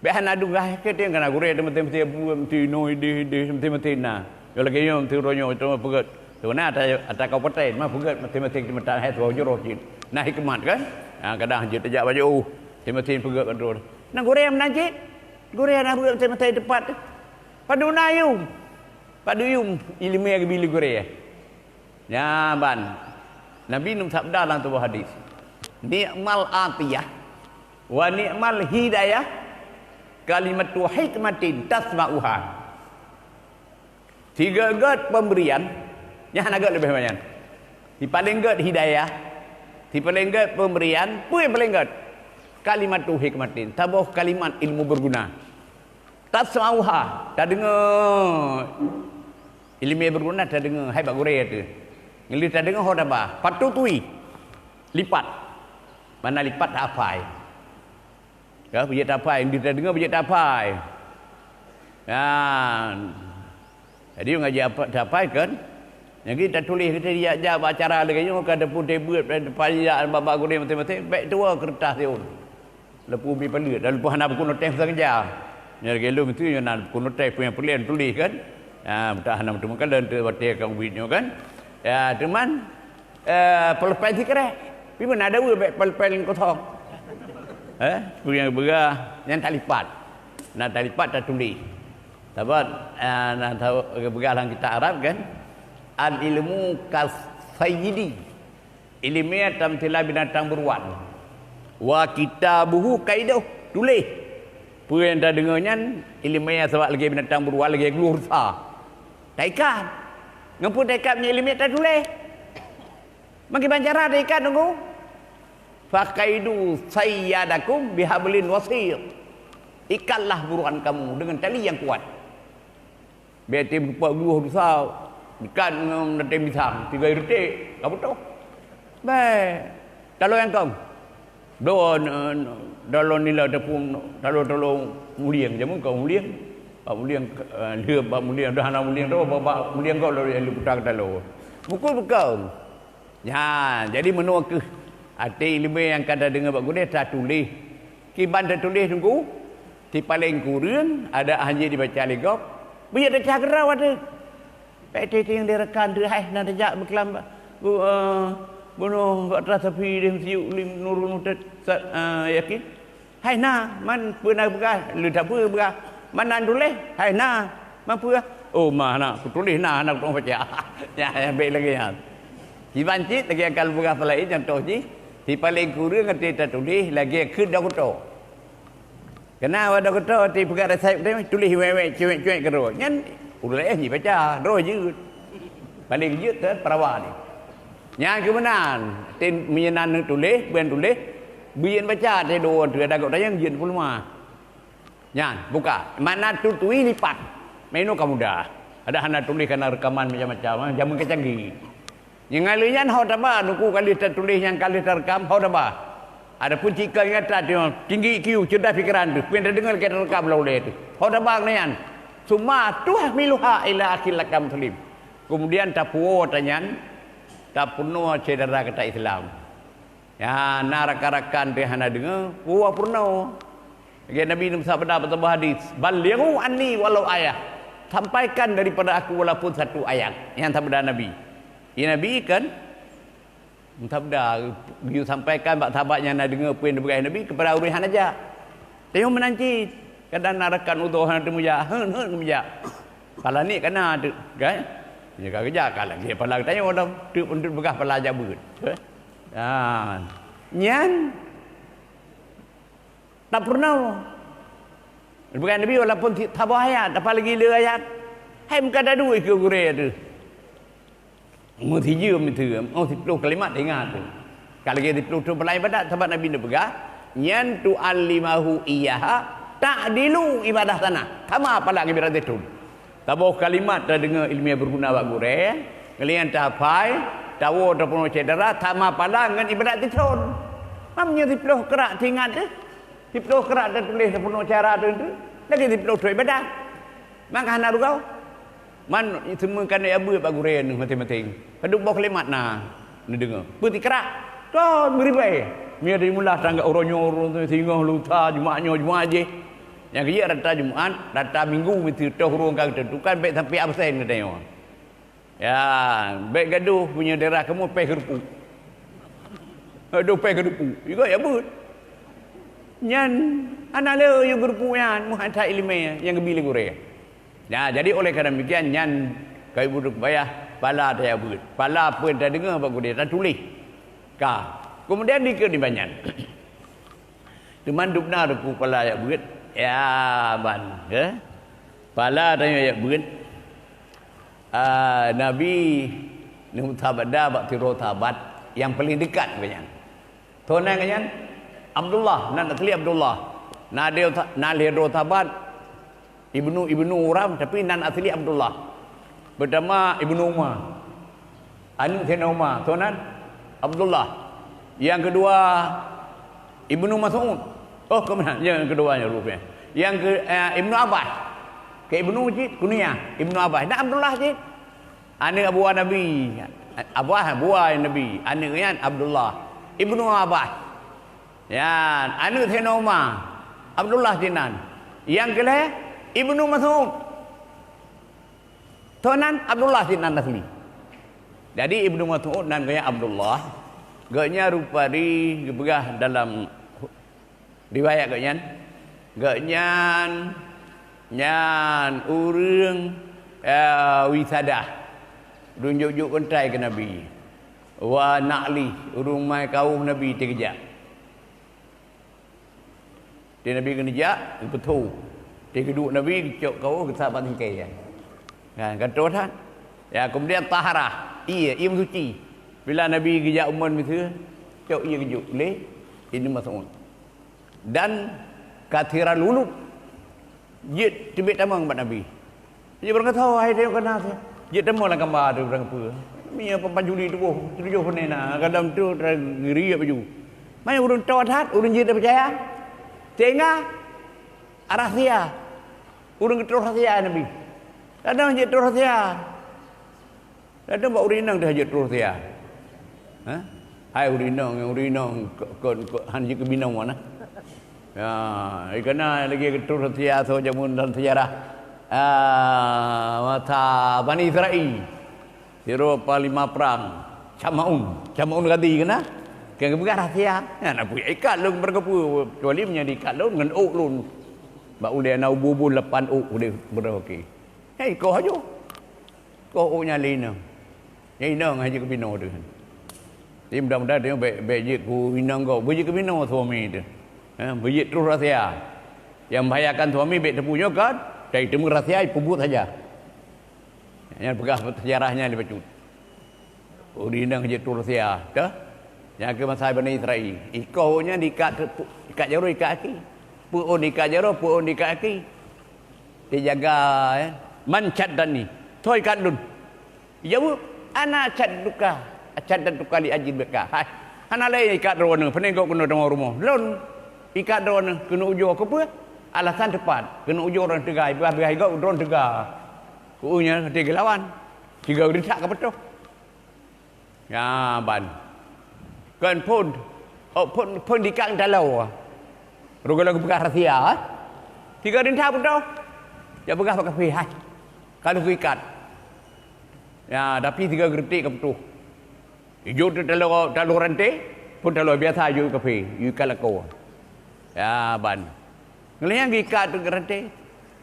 Bèk hana dugah, keu teuh kana gurèe teuh maté-maté buet, maté inoe idéh, idéh, maté-maté na. Nyoe lagèe nyoe, maté uroe nyoe, itu peugèt. Sebenarnya ata, ata kabupaten, mah peugèt maté-maté di mata hai tuha jroh cit. Na hikmat kan? Ha, kadang jeuet tajak bak jiôh, maté-maté peugèt kan droe. Na gurèe meunan cit. Gurèe na peugèt maté-maté teumpat. Padum na yum. Padum yum ileumèe geubri lé gurèe. Nyan ban. Nabi neusabda lam saboh hadis, "Ni'mal atiyah wa ni'mal hidayah kalimatu hikmatin tasma'uha." Sigèt-gèt pemberian, nyan hana gèt leubeh banyak. Sipaléng gèt hidayah, sipaléng gèt pemberian, peue nyang paléng gèt? Kalimatu hikmatin, saboh kalimat ilmu berguna. Tasma'uha, tadeungoe. Ileumèe berguna tadeungoe, hai bak gurèe teuh. Ngon lheueh tadeungoe ho taba, fatutwi. Lipat. Mana lipat, tahafai. Ya, beujeuet tahafai, ngon lheueh tadeungoe beujeuet tahafai. Nyan. Jadi ngaji apa, tahafai kan? Nyang geuh tatuléh, kita jak-jak bak acara lagèe nyoe, ka teupeu teubiet, teupeu jak bak-bak gurèe maté-maté, bèk tuwoe keureutah siôn. Leupeu mi paleuet, dan leupeu hana buku noteh masa keujah. Nyan lagèe lôn meusti nyoe na buku noteh, peue nyang peureulèe tuléh kan. Ha, meutak hana meuteumèe kalon teuh watèe ka ubit nyoe kan. Ya, teuman, eh, pulpen sikrek. Pi mana ada weueh bèk pulpen kosong. Eh, peue nyang beurah, nyan talipat. Na talipat tatuléh. Sabab, eh, na tahu, beurah lam kitab Arab kan. Al ilmu kasayyidi. Ileumèe tamsilan binatang buruan. Wa kitabuhu kaiduh, tuléh. Peue nyang tadeungoe nyan, ileumèe sabab lagèe binatang buruan, lagèe gluh rusa. Taikat. Ngon peue taikat meunyo ileumèe tatuléh? Meukiban cara taikat, Teungku? Faqaidu sayyadakum bihablin wasiq. Ikatlah buruan kamu dengan tali yang kuat. Bèk teuh beupok gluh rusa, ikat ngon ranté pisang, tinggai reutek, ka beutôh. Bèk. Taloe nyang kong. Dua, eh, dalam nila tepung, taloe-taloe mulieng, jameun ka mulieng. Bak mulieng, eh, lheueh bak mulieng, dah hana mulieng tu, bak, bak mulieng kong lheueh puta taloe. Bukon bukon. Nyan, jadi meunoe kheueh até ileumèe nyang ka tadeungoe bak gurèe tatuléh. Kiban tatuléh Teungku, sipaléng kureueng adak hanjeuet jibaca lé gob, beujeuet tacah keudroe teuh. Bèk teuh nyang direkan teuh hai na tajak beuklam bu-, eh, bunoe bak Trans Sapi deh meusiuk lim nurun utet sa-, eh, yakin. Hai na, man peue na peugah, leuta peue peugah. Man na tuléh, hai na, man peue? Oh, ma na, kutuléh na, hana kutuléh baca. Ya, ya, bèk lagèe nyan. Kiban cit lagèe ka lôn peugah peulaén, contoh jih, sipaléng kureueng até tatuléh lagèe keu dokto. Keunan awak dokto até peugah resep teuh, tuléh wèk-wèk, cuèk-cuèk keudroe. Nyan ulèe jibaca, droe jeuet. Paléng jeuet teuh peurawa nyan. Nyan keuh meunan, tin meunyo na neutuléh, ban tuléh, beuién baca teuh dua teuh, ada gok tanyong jeuet peuleumah. Nyan, buka. Makna tutui lipat. Meunoe ka mudah. Ada hana tuléh kana reukaman macam-macam, ah, jameun ka canggih. Nyang ngalai nyan ho taba, Teungku ka lheueh tatuléh nyang ka lheueh tareukam, ho taba. Adapun cit ka ingat that, tinggi I Q, cerdas pikiran teuh, peue nyang tadeungoe lagèe tareukam lam ulèe teuh. Ho taba keunan nyan. Summa tuhmiluha ila akhil lakam muslim. Kemudian tapuwoe ata nyan, tapeurunoe syedara gata Islam. Ya, na rakan-rakan teuh hana deungoe, puwoe peurunoe. Lagèe Nabi neusabda bak saboh hadis, "Ballighu anni walau ayah." Sampaikan daripada aku walaupun satu ayat. Nyan sabda Nabi. Ya, Nabi kan Sabda, geuyue sampaikan bak sahabat nyang na deungoe peue nyang geupeugah Nabi keupada ureueng hana jak. Tanyoe meunan cit, kadang na rakan udhoe hana teumeujak, heuet-heuet geumeujak. Pala niet ka na teuk, kan? Nyoe ka geujak, ka lagèe pala geutanyoe lom, teuk peuntut peugah pala jak beuet. Ha. Nyan Tapeurunoe. Bukan Nabi walaupun si-, saboh ayat, apalagi lhèe ayat. Hai meuka dadu ikeu gurée teuh. Meusijeuem teuh, oh, siploh kalimat ingat teuh. Ka lagée siploh thon peulayan ibadat, sabab Nabi neupeugah, "Nyan tu'allimahu iyyaha ta'dilu ibadah sana." Sama pala ngon ibadat thon. Saboh kalimat tadeungoe ilmiah beuguna bak gurée, ngon lheueh nyan tahafai, tawoe tapeurunoe syedara, sama pala ngon ibadat thon. Mam nyoe siploh krak teuingat teuh. Siploh krak tatuléh tapeurunoe syedara teuh, lagée siploh thon ibadat. Maka hana rugoe. Man seumeukan ya beuet bak gurée neuh maséng-maséng. Padub boh kalimat na neudeungoe. Peue tikrak? Kon meuribée. Meunyoe dimula tangga uroe nyoe, uroe singoh, lusa, Jumat nyoe, Jumat jih. Nyang keujeuet rata Jumat, rata Minggu miseue toh ureuëng ka geuteuntukan, bék sampai absen geutanyoe. Ya, bék gadoh meunyoe daerah kamoe péh keureupuk. Gadoh péh keureupuk. Juga ya beuet. Nyan hana le yue keureupuk nyan, meuhan that iéleumé nyang geubi lé gurée. Nah, jadi oleh karena demikian, nyan kayue beudôh payah pala taya beuet. Pala peue tadeungoe bak gurée tatuléh. Ka. Kemudian dikeue di banyan. Teuma dubna teupeu pala yak beuet. Ya, ban, ke? Pala tanyoe yak beuet. Ah, Nabi neusahabada bak sidroe sahabat nyang paleng dekat geuh nyan. Toh nan geuh nyan? Abdullah, nan asli Abdullah. Na lhée droe sahabat, Ibnu, Ibnu Uram, tapi nan asli Abdullah. Pertama Ibnu Umar. Aneuk Saidina Umar, toh nan Abdullah. Yang kedua Ibnu Mas'ud. Oh, kemana? Yang kedua nya rupanya. Yang ke, eh, Ibnu Abbas. Ke Ibnu cit, kunyah. Ibnu Abbas. Dan Abdullah cit. Aneuk abuah Nabi. Abuah, buah Nabi. Aneuk nyan Abdullah. Ibnu Abbas. Nyan, aneuk Saidina Umar, Abdullah sinan. Nyang keulhée, Ibnu Mas'ud. Toh nan Abdullah sinan asli. Jadi, Ibnu Mas'ud nan geuhnyan Abdullah, geuhnyan rupari geupeugah dalam riwayat geuhnyan, geuhnyan nyan ureuëng, eh, wisadah, ureuëng jok-jok keuntrai keu Nabi. Wa na'li, ureuëng mai kaoh Nabi teugeujak. Di Nabi keuneujak, geupeutho. Di geuduek Nabi, geucok kaoh, geusabat singkée. Kan, kan troh that. Ya, kemudian taharah. Ié, ié meusuci. Bila Nabi geujak umon miseue, cok ié geujok lé Ibnu Mas'ud. Dan kathira lulut. Jeuet teubiet tamong bak Nabi. Jeuet beurangkat hai teuh kana teuh. Jeuet tamong lam kamba teuh beurangkat peue. Meunyoe papan juli tuboh, tujoh peuneuna, kadang tu geuri baju. Manyang ureuëng toe that, ureuëng jeuet peucaya. Sehingga rahsia. Ureuëng geutroh rahsia Nabi. Kadang jeuet troh rahsia. Ladôm bak ureuëng inong teuh jeuet troh sia. Ha? Hai ureuëng inong, ureuëng inong, kon, kon, kon, han jeuet keu binoe na. Ya, ikana lagée geutroh sia soe jameun dalam sejarah. Ah, masa Bani Israel. Sidroe panglima prang, Syamaun. Syamaun Ghazi kana? Kan geupeugah rahsia. Nyan na peue ikat lôn beureukeupeue, kecuali meunyoe diikat lôn ngon ôk lôn. Bak ulée na ubun-ubun lapan ôk udeh beureukeuh. Hei, koh ajo. Koh ôk nyan lé inong. Nyan inong hana jeuet keu binoe teuh. Jadi mudah-mudahan tanyoe bék, bék jeuet keu inong gob, beujeuet keu binoe suami teuh. Ha, beujeuet troh rahsia. Nyang membahayakan suami bék teupeue nyoe kan, tapi teuma rahsia peubuet saja. Nyan peugah sejarah nyan dibacut. Ureuëng inong jeuet troh rahsia, teuh. Nyang keu masa Bani Israel. Ikoh nyan diikat, ikat jaroe, ikat aki. Peuôn diikat jaroe, peuôn diikat aki. Dijaga, eh. Man caddani. Soe ikat lôn? Jaweueb, ana cadduka, caddatuka li ajlika. Hai, hana lé ikat droeneuh, peuneuk keunoe teungoh rumoh. Lôn ikat droeneuh keuneuk ujoe keupeue? Alasan teupat, keuneuk ujoe droeneuh teuga, ipeugah-peugah igob droeneuh teuga. Keu nyan hati geulawan. Sigoe geurintak ka putôh. Ya, ban. Kon phon, oh, phon, phon diikat taloe. Roh gohlom geupeugah rahsia, eh? Sigoe rintak putôh. Jak peugah bak kafé, hai. Ka lheueh kuikat. Ya, tapi sigoe geurintak ka putôh. Ijok teuh taloe, taloe ranté, phon taloe biasa ijok kafé, ikat lakoe. Ya, ban. Ngon lheueh nyan geuikat teuh ranté.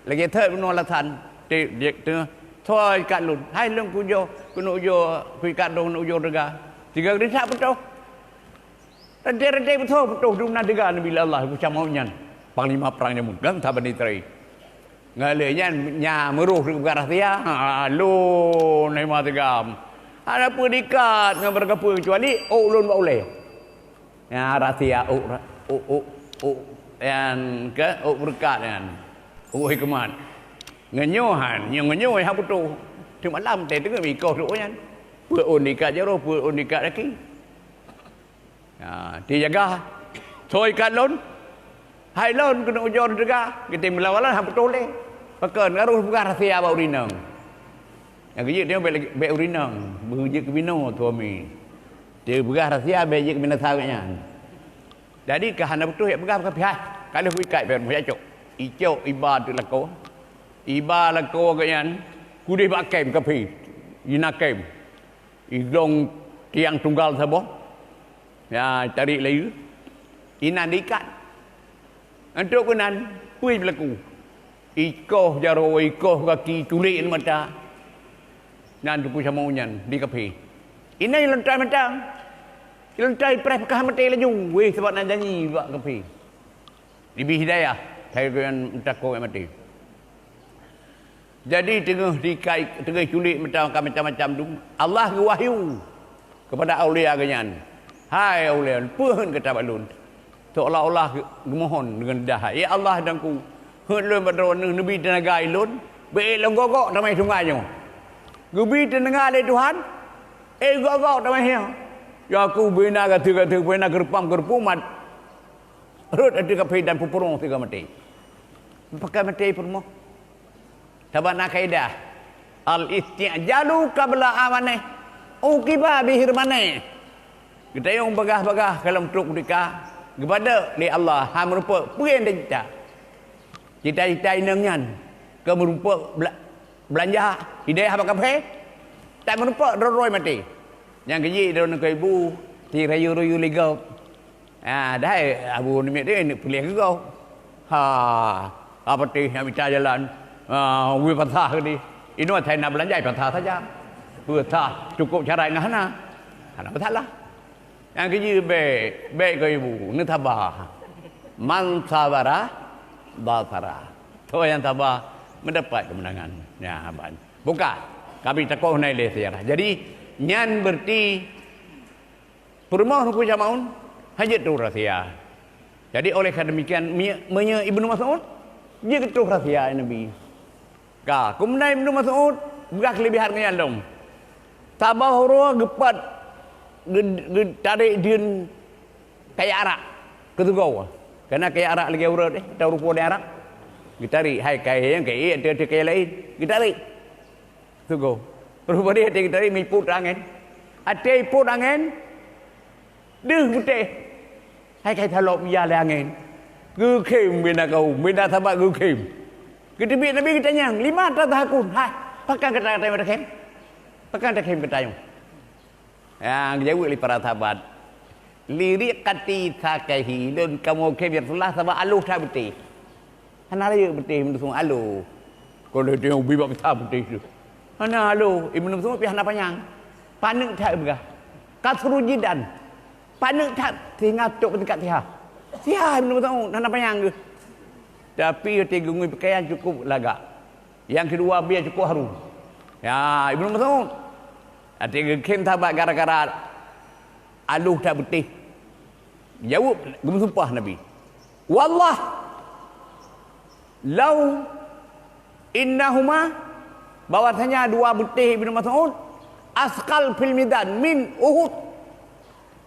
Lagée that bunoe alasan, teuh, teuh, soe ikat lôn? Hai lôn kujoe, keuneuk ujoe, kuikat droe keuneuk ujoe teuga. Sigoe geurintak putôh. Ranté-ranté putôh, putôh dum na teuga Nabi Allah, peucamau nyan. Panglima prang jameun, kan, sahabat Israel. Ngaleh nyan nya meuroh peugah rahsia, ha, lôn hima teugam. Hana peue diikat ngon barang kapeue, kecuali ôk lôn bak ulée. Nya rahsia ôk, ôk, ôk, ôk nyan ke, ôk beureukat nyan. Ôk hikmat. Ngeunyoe han, nyoe ngeunyoe han putôh. Teuma lam teuh teungoh mikoh ôk nyan. Peue ôn diikat jaroe, peue ôn diikat gaki. Ha, ti jaga. Soe ikat lôn? Hai lôn keuneuk ujoe teuga, geutem meulawan han putôh lé. Pakon harôh peugah rahsia bak ureueng inong. Nyang keujeuet nyoe bèk, bèk ureueng inong, beujeuet keu binoe suami. Teupeugah rahsia bèk jeuet keu binasa geuh nyan. Jadi ka hana putôh jak peugah, peugah pih hai. Ka lheueh ikat pih rumoh jak cok. Icok iba teuk lakoe. Iba lakoe geuh nyan kudeh bak kem kaphé. Ina kem. Idong tiang tunggal saboh. Ya, tarék layeue. Inan diikat. Untuk keunan, peue beulaku? Ikoh jaroe, ikoh gaki, culék mata. Nan Teungku Syamaun nyan di kaphé. Inan ilontai mata. Ilontai preh peukah maté laju. Weh, sabab na janji bak kaphé. Dibri hidayah, hai keunan meutakot maté. Jadi teungoh dikai, teungoh culik meutamah macam-macam tu, Allah geuwahyu keupada aulia geuh nyan, "Hai aulia, peue heuet gata bak lôn?" Seolah-olah geumohon deungon lidah, "Ya Allah Teungku, heuet lôn bak droeneuh neubi teunaga ilôn, bèk lôn gok-gok tamah sungai nyoe." Geubi teunaga lé Tuhan, eh, gok-gok tamah nyoe. Ya aku bina gateue-gateue, bina geureumpang-geureumpung mat. Rhot ateueh kaphé dan peupurunoh sigoe maté. Pakon maté peurumoh? Sabab na kaidah, "Al-isti'jalu qabla awanih, uqiba bihirmanih." Geutanyong bagah-bagah ka lheueh trok kutika, geupadub lé Allah, hana meurumpok peue nyang tacita. Cita-cita inong nyan ka meurumpok bela-, beulanja hidayah bak kaphé, tak meurumpok droe-droe maté. Nyang keujih droeneuh keu ibu, si rayu-rayu lé gob. Ah, dahai Abu Nimiet teuh neuk peuleueh keu gob. Ha, ka patéh nyang mita jalan. Ah, wui pasah keudeh. Inoe asai na beulanja pasah saja. Peue sah cukôp syarat ngon hana. Hana masalah. Nyang keujih bèk, bèk keu ibu, neusaba. Man sabara, basara. Soe nyang saba, meudapat keumeunangan. Nya ban. Buka. Kami takoh na ilèe seujarah. Jadi, nyan beureuti Peurumoh Teungku Syamaun hana jeuet troh rahsia. Jadi, oleh ka demikian, meunyoe, meunyoe Ibnu Mas'ud jeuet troh rahsia Nabi. Ka, keumudian Ibnu Mas'ud peugah keuleubihan ngon nyan lom. Saboh uroe geupat, geu-, geutarek deun kayèe arak keu sigoe. Kareuna kayèe arak lagèe ureut, eh, atau rupoh di arak. Geutarek, hai kayèe nyang kayèe, ateueh-ateueh kayèe laén. Geutarek. Sigoe. Rupajih até geutarek meuipot angén. Até ipot angén, deuh putéh. Hai ka italop ija lé angén. Geukhém bina kaum, bina sahabat geukhém. Geuteubiet Nabi geutanyong, "Lima tadhakun?" Hai, pakon gata, gata takhem? Pakon takhem gata nyoe? Nyang geujaweueb lé para sahabat, "Liriqati saqaihi, lôn kamoe khém ya Rasulullah sabab aloh that beutéh." Hana rayeuk beutéh Ibnu Mas'ud aloh. Kon lé teuh ubit bak meusa beutéh teuh. Hana aloh, Ibnu Mas'ud pih hana panyang. Paneuk that geupeugah. Kathru jiddan. Paneuk that seuhingga trok bak tingkat siha. Siha Ibnu Mas'ud hana panyang geuh. Tapi watèe geungui peukayan cukôp lagak. Nyang keudua, bie cukôp harum. Ya, Ibnu Mas'ud. Watèe geukhém sahabat gara-gara aloh that beutéh. Jaweueb, geumeusumpah Nabi, "Wallah, lau innahuma," bahwasanya dua beutéh Ibnu Mas'ud, "asqal fil mizan min Uhud."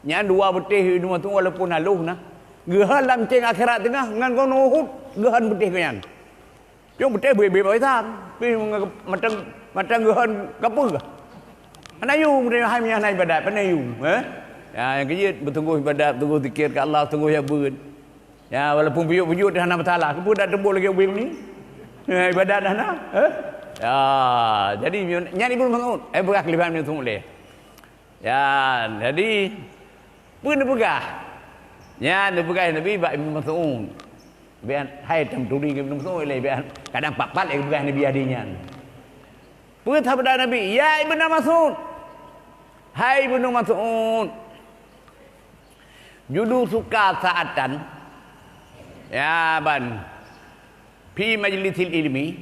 Nyan dua beutéh Ibnu Mas'ud walaupun aloh na, geuhon lam céng akhirat teungoh ngon gunong Uhud, geuhon beutéh geuh nyan. Cuma beutéh beu-beu bak Islam. Pih meuga-, mantong, mantong geuhon kapeue. Hana yum, beutéh hai meunyo hana ibadat, pane yum, eh? Ya, nyang keujeuet beusunggoh ibadat, beusunggoh zikir keu Allah, beusunggoh jak beuet. Ya, walaupun peujeuet-peujeuet hana masalah. Keupeue dak teumbok lagèe ubé ni? Ya, ibadat hana, eh? Ya, jadi nyan Ibnu Mas'ud, eh, beurah keulebihan Ibnu Mas'ud lé. Ya, jadi, peue neupeugah? Nyan neupeugah Nabi bak Ibnu Mas'ud. Bian hai tam turi Ibnu Mas'ud lé, bian kadang pat-pat lé geupeugah Nabi adi nyan. Peue sabda Nabi, "Ya Ibnu Mas'ud, hai Ibnu Mas'ud, julusuka sa'atan." Ya, ban. Fi majlisil ilmi,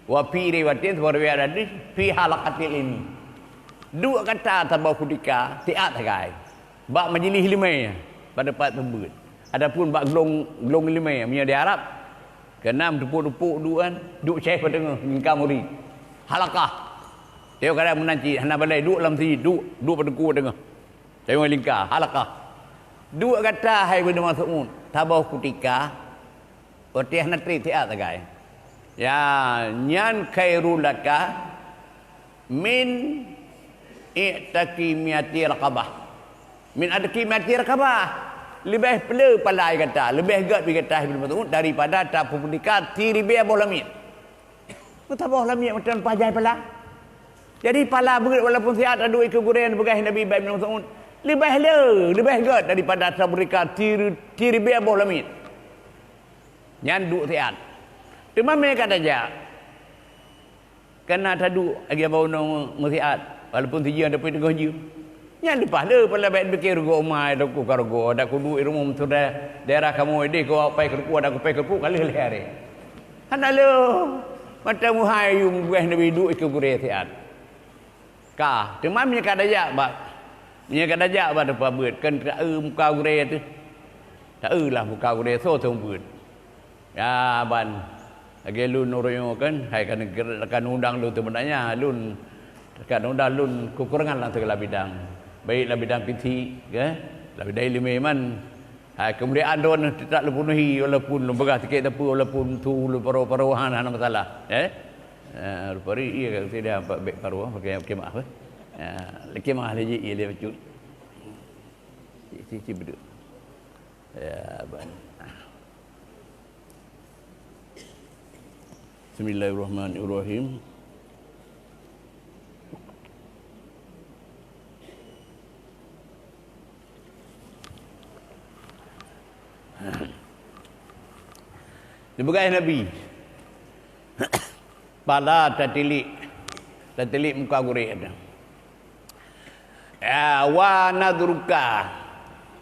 wa fi riwayatin, saboh riwayat hadis, fi halaqatil ilmi. Duek gata saboh kutika siat sagai bak majlis ileumèe, bak teumpat peubuet. Adapun bak glong, glong ileumèe, meunyoe di Arab, keunan teupok-teupok duek kan, duek syèh bak teungoh, lingka murit. Halaqah. Teuka meunan cit, hana balèe duek lam siji, duek, duek bak teungku bak teungoh. Teuka lingka, halaqah. Duek gata, hai Ibnu Mas'ud, saboh kutika, watèe hana trép siat sagai. Ya, nyan khairul laka min i'taqi mi'ati raqabah. Min i'taqi mi'ati raqabah. Leubeh peuleueh pala gata, leubeh gèt bagi gata, hai Ibnu Mas'ud, daripada tapeumeurdeka siribèe boh lamiet. Meusaboh lamiet mantong pajan pala. Jadi pala beuet walaupun siat, taduek ikeue gurèe, peugah Nabi bak Ibnu Mas'ud, leubeh le, leubeh gèt daripada tapeumeurdeka siri-, siribèe boh lamiet. Nyan duek siat. Teuma meunyo ka tajak, kana taduek lagèe bak uneuen meusiat, walaupun sijeuem tapi teungoh jeuem. Nyan leupah le pala, bèk pike rugoe, umai teuku ka rugoe, dak kuduek i rumoh meusudah daerah kamoe deh, keu paih keuruku, dak kupaih keuruku ka lheueh lhèe aré. Hana le. Mata muhai yum, peugah Nabi, duek ikeue gurèe siat. Ka, teuma meunyo ka tajak bak, meunyo ka tajak bak teumpat beuet, kan taeu muka gurèe teuh. Taeu lah muka gurèe, soe teuh beuet. Ya, ban. Lagèe lôn uroe nyoe kan, hai kan, kan undang lôn teuh meunan nyan, lôn kan undang lôn keukurangan lam segala bidang. Baik lam bidang fisik, ke? Lam bidang ileumèe man. Hai, keumuliaan droeneuh teutap lôn peunuhi, walaupun lôn peugah sikét sapeue, walaupun su lôn paro-paro, hana, hana masalah, eh? Eh, rupari iya ka tidak nampak bèk paro, pakai, pakai maaf, eh? Ya, lagi maaf lagi, iya dia bacut. Si, si, si beduk. Ya, ban. Bismillahirrahmanirrahim. Dipeugah Nabi, "Pala tatilik, tatilik muka gurèe." Ya, "Wa nadhruka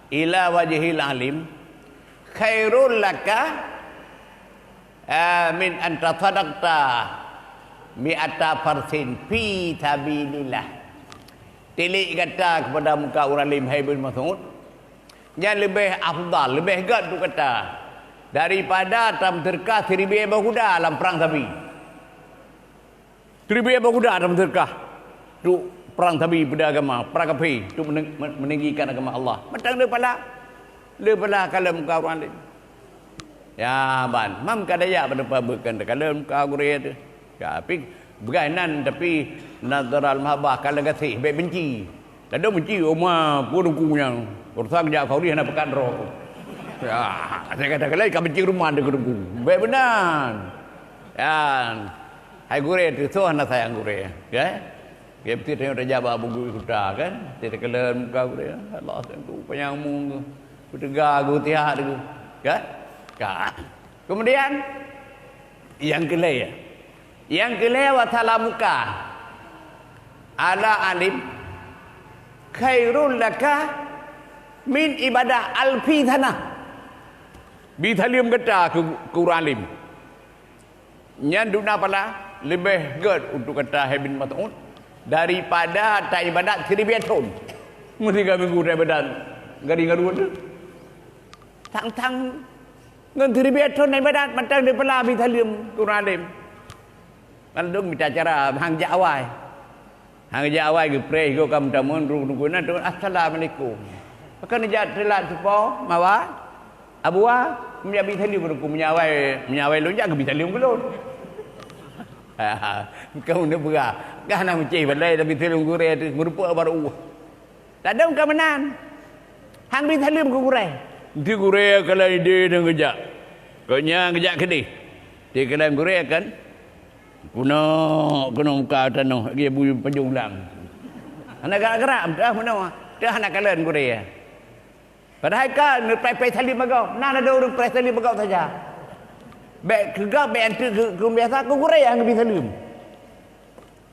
ila wajhil alim khairul laka, eh, min an tasaddaqta mi'ata farsin fi sabilillah." Tilik gata kepada muka ureueng alim, hai Ibnu Mas'ud, nyan leubeh afdal, leubeh gèt untuk gata daripada tameuseudeukah siribèe boh kuda lam prang sabi. Siribèe boh kuda tameuseudeukah untuk prang sabi peudeuh agama, prang kafé untuk mene-, me-, meninggikan agama Allah. Mantong le pala, le pala kalon muka ureueng alim. Ya, ban, mam ka daya pada pabeukan kalon muka gurèe teuh. Tapi peugah nan, tapi nadharal mahabbah, kalon gaséh, bèk benci. Ladôm benci, oma, peue teungku nyan. Urosan jak Saudi hana peukat droe. Ya, saya kata, "Kalai ka benci ruman deungon teungku." Bèk meunan. Ya. Hai gurèe teuh, soe hana sayang gurèe, ya? Gèt beutôi tanyoe tajak bak buku kuta, kan? Teukalon muka gurèe, Allah, teungku, panyang mu, peuteuga gu, tiak gu, kan? Ka. Kemudian, nyang keulhèe, ya. Nyang keulhèe, "Wa salamuka ala alim khairul laka min ibadah alfi sanah." Bi saleuem gata keu, keu ureueng alim. Nyan dum na pala leubeh gèt untuk gata, hai Ibnu Mas'ud, daripada taibadat siribèe thôn. Meusigoe minggu taibadat gari ngon ruweueng. Sang-sang ngon siribèe thôn ibadat, mantong le pala bi saleuem keu ureueng alim. Kan dong mita cara hang jak awai. Hang jak awai geupreh, sigoe ka meutamong, duduk-duduk na, "Assalamualaikum." Pakon jak teulat tupo, mawa, abua, meujak bi saleuem keu teungku, meunyo awai, meunyo awai lôn jak, geubi saleuem keu lôn. Kamoe neupeugah, ka hana meucéh balai, tapi saleuem gurèe teuh, meurumpok baru. Ladôm ka meunan. Hang bi saleuem keu gurèe. Di gurèe ka lheueh idéh dan geujak. Keu nyan geujak keudéh. Di keunan gurèe kan. Keunoe, keunoe muka tanoh, lagèe bui pajôh ulang. Hana gerak-gerak, meuteumanoe. Teuh hana kalon gurèe. Padahai ka neupreh-preh saleuem bak gob. Na ladôm ureueng preh saleuem bak gob saja. Bèk keu gob, bèk anteuk keu, keu biasa, keu gurèe nyang geubi saleuem.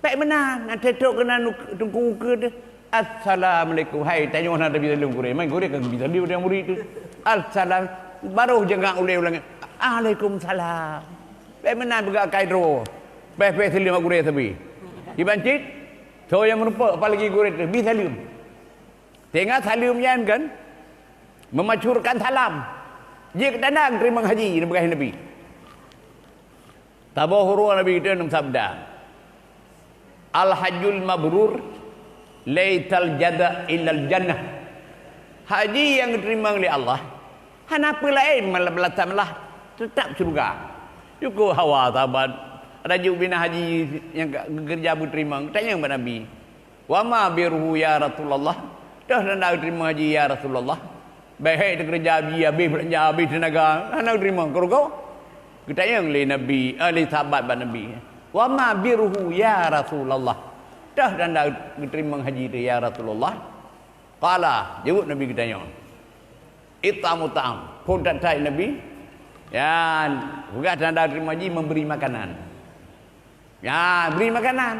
Bèk meunan, na teutôk keunan teungku ukeue teuh. "Assalamualaikum." Hai, tanyoe na tabi saleuem gurèe. Mai gurèe ka geubi saleuem nyang murit teuh. "Assalam." Baroh jangak ulèe ulang. "Alaikumsalam." Bèk meunan peugah akai droe. Bèk-bèk saleuem bak gurèe sabe. Kiban cit, soe nyang meurumpok apalagi gurèe teuh, bi saleuem. Teungoh saleuem nyan kan, meumasyhurkan salam. Jeuet keu tanda geuteurimong haji, neupeugah Nabi. Saboh uroe Nabi geutanyoe neusabda, "Al-hajjul mabrur, laisal jaza illal jannah." Haji nyang geuteurimong lé Allah, hana peue laén mala-, balasan malah, teutab syeuruga. Cukôp hawa sahabat, rajuk bina haji nyang ka geukeureuja beuteurimong, tanyong bak Nabi, "Wa ma birruhu ya Rasulullah?" Toh tanda geuteurimong haji ya Rasulullah? Bèk hèk teukeureuja, abéh beulanja, abéh teunaga, hana geuteurimong, keurugoe. Geutanyong lé Nabi, eh, lé sahabat bak Nabi, "Wa ma birruhu ya Rasulullah?" Toh tanda geuteurimong haji teuh ya Rasulullah? Qala, jaweueb Nabi geutanyoe, "It'amu ta'am." Phon that-that Nabi, nyan peugah tanda geuteurimong haji, memberi makanan. Ya, bri makanan.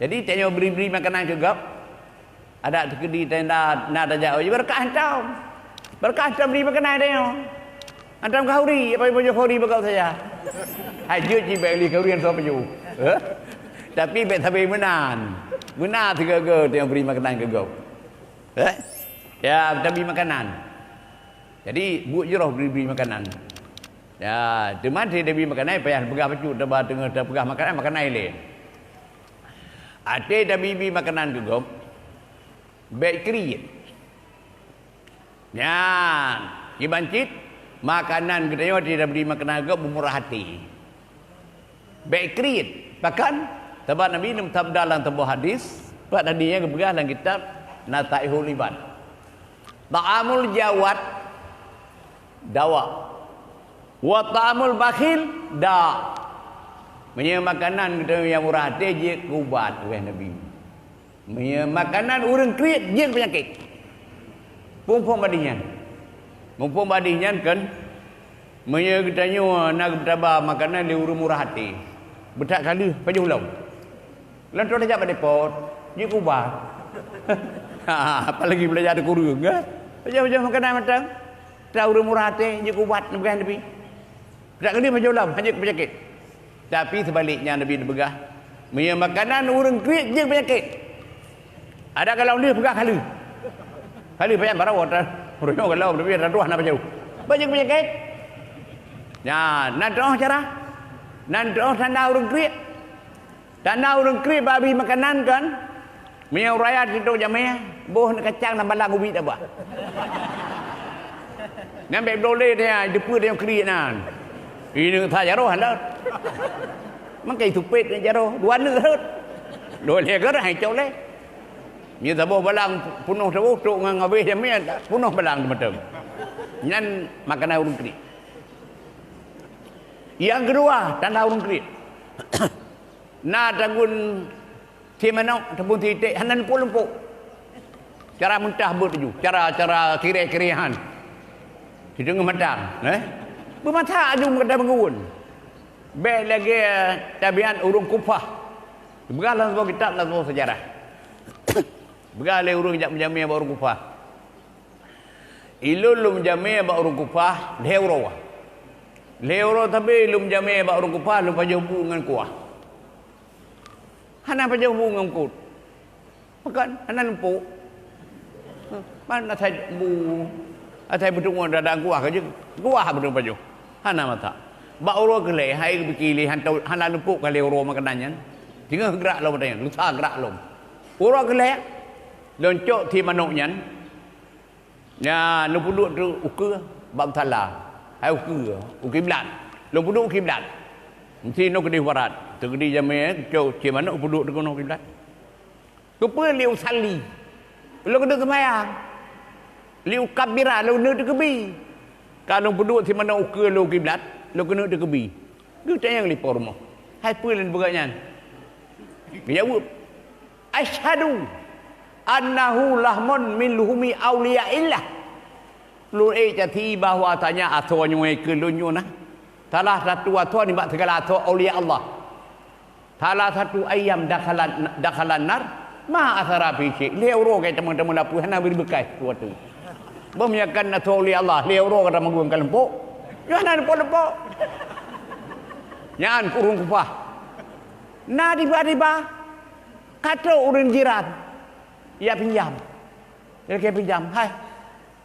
Jadi, tanyoe bri-bri makanan keu gob. Adak teukeudi tenda na tajak, "Oh, beureukah hantom. Beureukah hantom bri makanan tanyoe. Hantom khanuri, apa pajoh khanuri bak gob saja." Hai jeuet cit bèk li khanuri hantom pajoh. Eh? Tapi bèk sabe meunan. Meunan sigoe-goe tanyoe bri makanan keu gob. Eh? Ya, tabri makanan. Jadi, buet jroh bri-bri makanan. Ya, teuma até tabri makanan, payah peugah bacut, taba teungoh tapeugah makanan, makanan ilèe. Até tabri-bri makanan keu gob, bèk kriet. Nyan, kiban cit, makanan geutanyoe até tabri makanan keu gob beumurah até. Bèk kriet. Pakon? Sabab Nabi neusabda lam saboh hadis, pat tadi nyang geupeugah lam kitab Nasaihul Ibad. Ta'amul jawad dawa. Wa ta'amul bakhil da. Meunyoe makanan geutanyoe nyang murah até jeuet keu ubat, wahé Nabi. Meunyoe makanan ureuëng kriet jeuet keu peunyakét. Muphom bak nyan. Muphom bak nyan kan, meunyoe geutanyoe na geutaba makanan lé ureuëng murah até, beutak ka lheueh pajoh lom. Lôn troh tajak bak depot, jeuet keu ubat. Apalagi beulanja teukureueng, kan? Pajoh-pajoh makanan mantong. Tan ureuëng murah até, jeuet keu ubat, neupeugah Nabi. Beutak ka lheueh pajoh lom, hana jeuet keu peunyakét. Tapi seubaliknya Nabi neupeugah, meunyoe makanan ureuëng kriet jeuet keu peunyakét. Adak ka lheueh peugah ka lheueh. Ka lheueh payah barô, ureuëng nyoe ka lheueh, tapi atra tuah na pajoh. Bah jeuet keu peunyakét. Nyan, na troh cara. Na troh tanda ureuëng kriet. Tanda ureuëng kriet bak bri makanan kan, meunyoe raya teutok jamé, boh neuk kacang lam balang ubit abah. Nyan bèk bloe lé nyan, jeupeue nyang kriet nyan. Ineuk that jaroe han lôt. Mangkai supet ngon jaroe, dua neuk rhot. Dua lhèe gèt han cok lé. Nyan saboh balang peunoh saboh, tok ngon abéh jamé, peunoh balang teumateueng. Nyan makanan ureuëng kriet. Nyang keudua, tanda ureuëng kriet. Na tagun sie manok, tagun sie iték, hana leumpok-leumpok. Cara meuntah beuet laju, cara, cara kiré-kiré han. Di teungoh mata, eh? Beumata laju meukeudeh meugeuen. Bèk lagèe tabiat ureuëng Kufah. Peugah lam saboh kitab, lam saboh seujarah. Peugah lé ureuëng jak meujamé bak ureuëng Kufah. Ilôn lôn meujamé bak ureuëng Kufah lhèe uroe. Lhèe uroe sabe lôn meujamé bak ureuëng Kufah, lôn pajoh bu ngon kuah. Hana pajoh bu ngon eungkôt. Pakon? Hana leumpok. Man asai bu, asai beuteumé dada kuah ka jeuet. Kuah beutôi pajoh. Hana masak. Bak uroe keu lhèe, hai geupike lé, han tau, hana leumpok ka lhèe uroe makanan nyan. Teungoh geurak lom, lusa geurak lom. Uroe keu lhèe, lôn cok sie manok nyan, nyan, lôn peuduek teuk u keue bak musala. Hai u keue, u kiblat. Lôn peuduek u kiblat. Meusti nyoe keudeh barat. Teukeudi jamé, cok sie manok peuduek teuk keunoe kiblat. Keupeue li usalli? Lôn keuneuk seumayang. Li ukabbira, lôn keuneuk teukeubi. Ka lôn peuduek sie manok u keue lôn u kiblat, lôn keuneuk teukeubi. Geutanyong lé po rumoh, "Hai peue lôn peugah nyan?" Geujaweueb, "Asyhadu annahu lahmun min luhumi auliyaillah." Lôn ék saksi bahwasanya asoe nyoe keu lôn nyoe na salah satu asoe nibak sigala asoe aulia Allah. Salah satu ayyam dakhalan, dakhalan nar, ma athara fi syai'. Lhèe uroe ka tamong-tamong lapui, hana bri beukai sesuatu. Beumeunyoe kan asoe aulia Allah, lhèe uroe ka tamong ka leumpok. Nyoe hana leumpok-leumpok. Nyan keu ureuëng Kufah. Na tiba-tiba ka trok ureuëng jiran, ya pinjam. Ilakée pinjam, hai.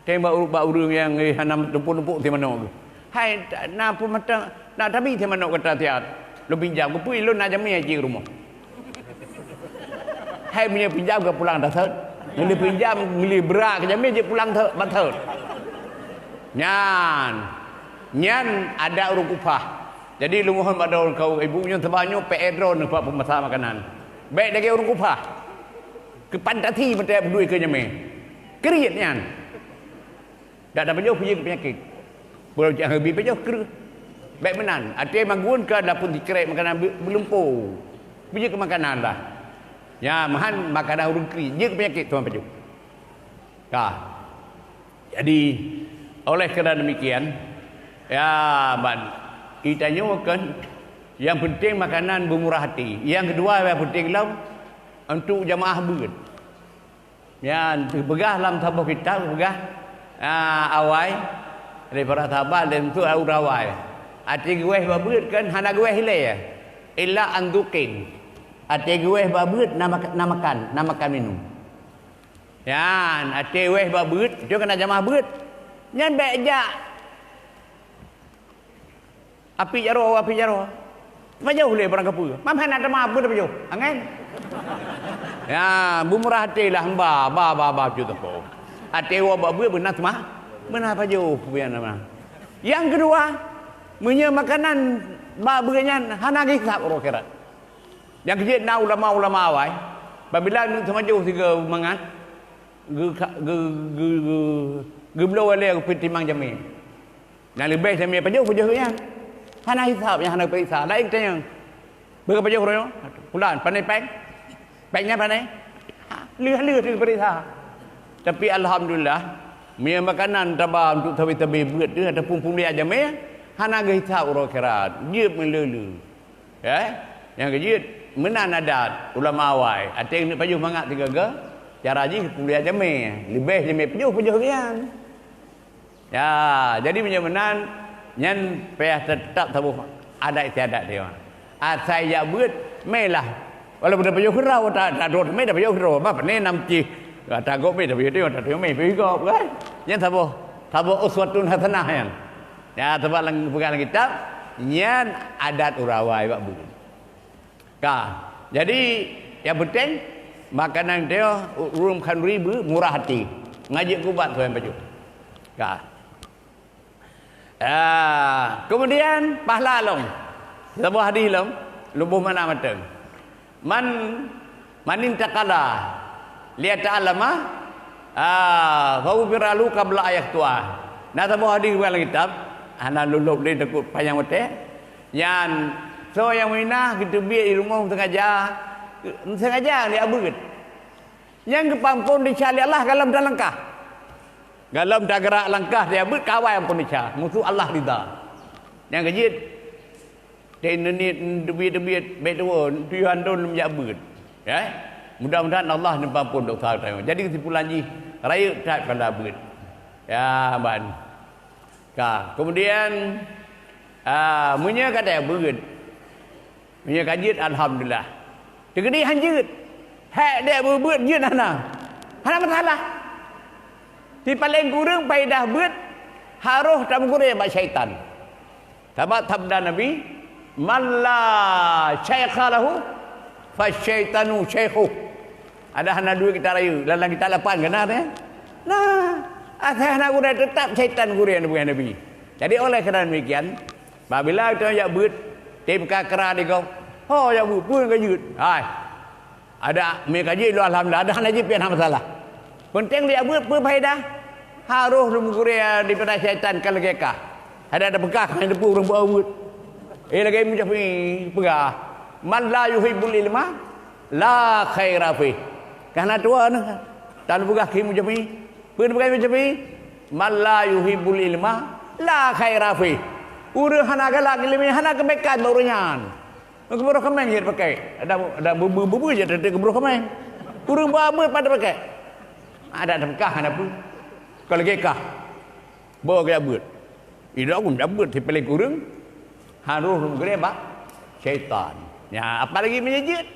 Teumbak bak ureuëng nyang, eh, hana tumpuk-tumpuk si manok geuh. Hai, na peue mata, na tabi si manok gata siat. Lôn pinjam, keupeue lôn na jamé cit rumoh. Hai, meunyoe pinjam ka pulang tasot. Ngeuli pinjam, ngeuli bra keu jamé jeuet pulang tasot, ban tasot. Nyan, nyan adat ureuëng Kufah. Jadi lôn mohon bak droe keu ibu nyoe, sabab nyoe P R droe nibak peumasa makanan. Bék lagée ureuëng Kufah. Keu fantasi meutai beudui keu jamé. Kriet nyan. Dak tapajoh peue jeuet keu peunyakét. Peue cit hana bi pajoh kreueh. Bék meunan, até magun ka dapun sikrek makanan be-, beulumpo. Peue jeuet keu makanan lah. Nya meuhan makanan ureuëng kriet, jeuet keu peunyakét tuan pajoh. Ka. Jadi, oleh karena demikian, ya, ban, geutanyoe kan, yang penting makanan beumurah hati. Yang kedua yang penting lom, untuk jamaah beuet. Nyan teupeugah lam saboh kitab, teupeugah, ah, awai, daripada sahabat, dan tu urawai. Até geuwéh bak beuet kan hana geuwéh ilée, illa an zuqin. Até geuwéh bak beuet na mak-, na makan, na makan minum. Nyan, até wéh bak beuet, tu keunan jamaah beuet. Nyan bék jak. Api jaroe, api jaroe. Pajoh lé barang kapeue. Mam hana teuma beuet pajoh. Angen. Ya, beumurah até lah hamba, ba, ba, ba, ju teupeu. Até woe bak beuet beuna teuma, beuna pajoh, buyan teuma. Yang kedua, meunyoe makanan bak beuet nyan hana geuhisab uroe akhirat. Nyang keujeuet na ulama-ulama awai, apabila neuk teumajoh sigoe mangat, geu-, geu-, geu-, geu-, geubloe lé geupeue timang jamé. Nyang leubeh jamé pajoh, pajoh nyan. Hana hisab, nyang hana peuriksa. Laén tanyong. Beu pajoh uroe nyoe? Pulan, pane péng? Péng nyan pane? Ha, lheueh-lheueh teupeuriksa. Tapi alhamdulillah, meunyoe makanan taba untuk sabe-sabe beuet tu ataupun peumulia jamé, hana geuhisab uroe akhirat. Jeuet meuleu-leu. Ya, nyang keujeuet meunan adat ulama awai. Até neuk pajoh mangat sigoe-goe, cara jih peumulia jamé. Leubeh jamé pajoh, pajoh nyan. Ya, jadi meunyoe meunan, nyan payah teutap saboh adat istiadat dia. Asai jak beuet, mé lah. Walaupun tapajoh keudroe, ta-, ta-, droe mé tapajoh keudroe, ma pane nam cih. Tagok mé tapajoh teuh, tapajoh mé, pajoh gob, kan? Nyan saboh, saboh uswatun hasanah nyan. Ya, sabab lam, peugah lam kitab, nyan adat ureuëng awai bak beuet. Ka. Jadi, nyang penting, makanan teuh, ureuëng khanduri beu murah hati. Ngajak kubat tuan pajoh. Ka. Ah, kemudian, pahala lom. Saboh hadis lom, lubôh makna mantong. Man, man intaqala liyata'allama, ah, fa ghufira lahu qabla an yakhtu'a. Na saboh hadis bukan lam kitab, hana lôn lôb lé takot panyang watée. Nyan, soe nyang meuinah geuteubiet di rumoh sengaja, sengaja jak beuet. Nyang geupeuamphon desya lé Allah gohlom talangkah. Gohlom tagerak langkah jak beuet ka awai amphon desya, musoh Allah rida. Nyang keujeuet, teuh neuniet teubiet-teubiet bék tuwoe, tujuan lôn lom jak beuet. Ya. Mudah-mudahan Allah neupeuamphon desya tanyoe. Jadi keusimpulan jih, rayeuk that pahala beuet. Ya, ban. Ka, kemudian, ah, meunyoe ka jak beuet, meunyoe ka jeuet, alhamdulillah. Teukeudi han jeuet, hék dek beuet-beuet jeuet hana. Hana masalah. Sipaleng kureueng paedah beuet harôh tameugurée bak syaitan. Sabab sabda Nabi, "Man la syaikha lahu, fasyaitanu syaikhuh." Ada hana duit kita rayeuk, lam kitab lapan kan ada? Nah, asai hana gurée teutap syaitan gurée Nabi. Jadi oleh karena demikian, apabila kita jak beuet, tim kakra di kau, ho jak beuet pun ka jeuet. Hai. Ada mé ka jeuet lom alhamdulillah, ada hana jeuet pih hana masalah. Penting dia beuet peue faedah. Harôh lom gurée daripada syaitan ka lagée kah. Ada ada peugah ngon teupeu ureuëng beuet. Eh lagée Imam Syafi'i peugah, "Man la yuhibbul ilma la khaira fih." Ka hana tuwoe neuh. Tan peugah keu Imam Syafi'i. Peue peugah Imam Syafi'i? "Man la yuhibbul ilma la khaira fih." Ureuëng hana galak ileumé hana keubaikan bak ureuëng nyan. Geubroh kaméng jeuet pakai. Ada, ada bubu-bubu jeuet teutek geubroh kaméng. Ureuëng ba beuet pada pakai. Ada teupeukah hana peue. Ka lagée kah. Bawa gaya beuet. Idak pun jak beuet sipaleng kureueng. Harôh lom gurée bak syaitan. Ya, apalagi meunyo jeuet.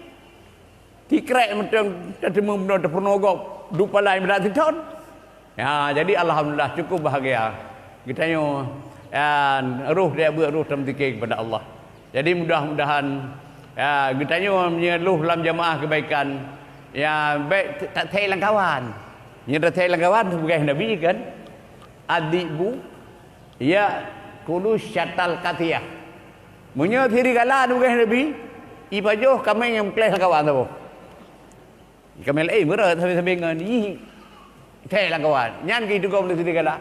Tikrek mantong teuteumé bunoe teupurunoe gob, dupalai meudat sithon. Ya, jadi alhamdulillah cukup bahagia. Geutanyoe, ya, roh dia buet roh tameutikée kepada Allah. Jadi mudah-mudahan, ya, geutanyoe meunyo lheueh lam jamaah kebaikan, ya, bék tathée lam kawan. Nyoe tathée lam kawan sibagoe Nabi kan, "Adhibu yakulu syatal qatiyah." Meunyoe sirigala sibagoe Nabi, ipajoh kaméng nyang meukleh lam kawan saboh. Kaméng laén beureukat sabe-sabe ngon, ih, thée lam kawan. Nyan keuh teugom lé sirigala.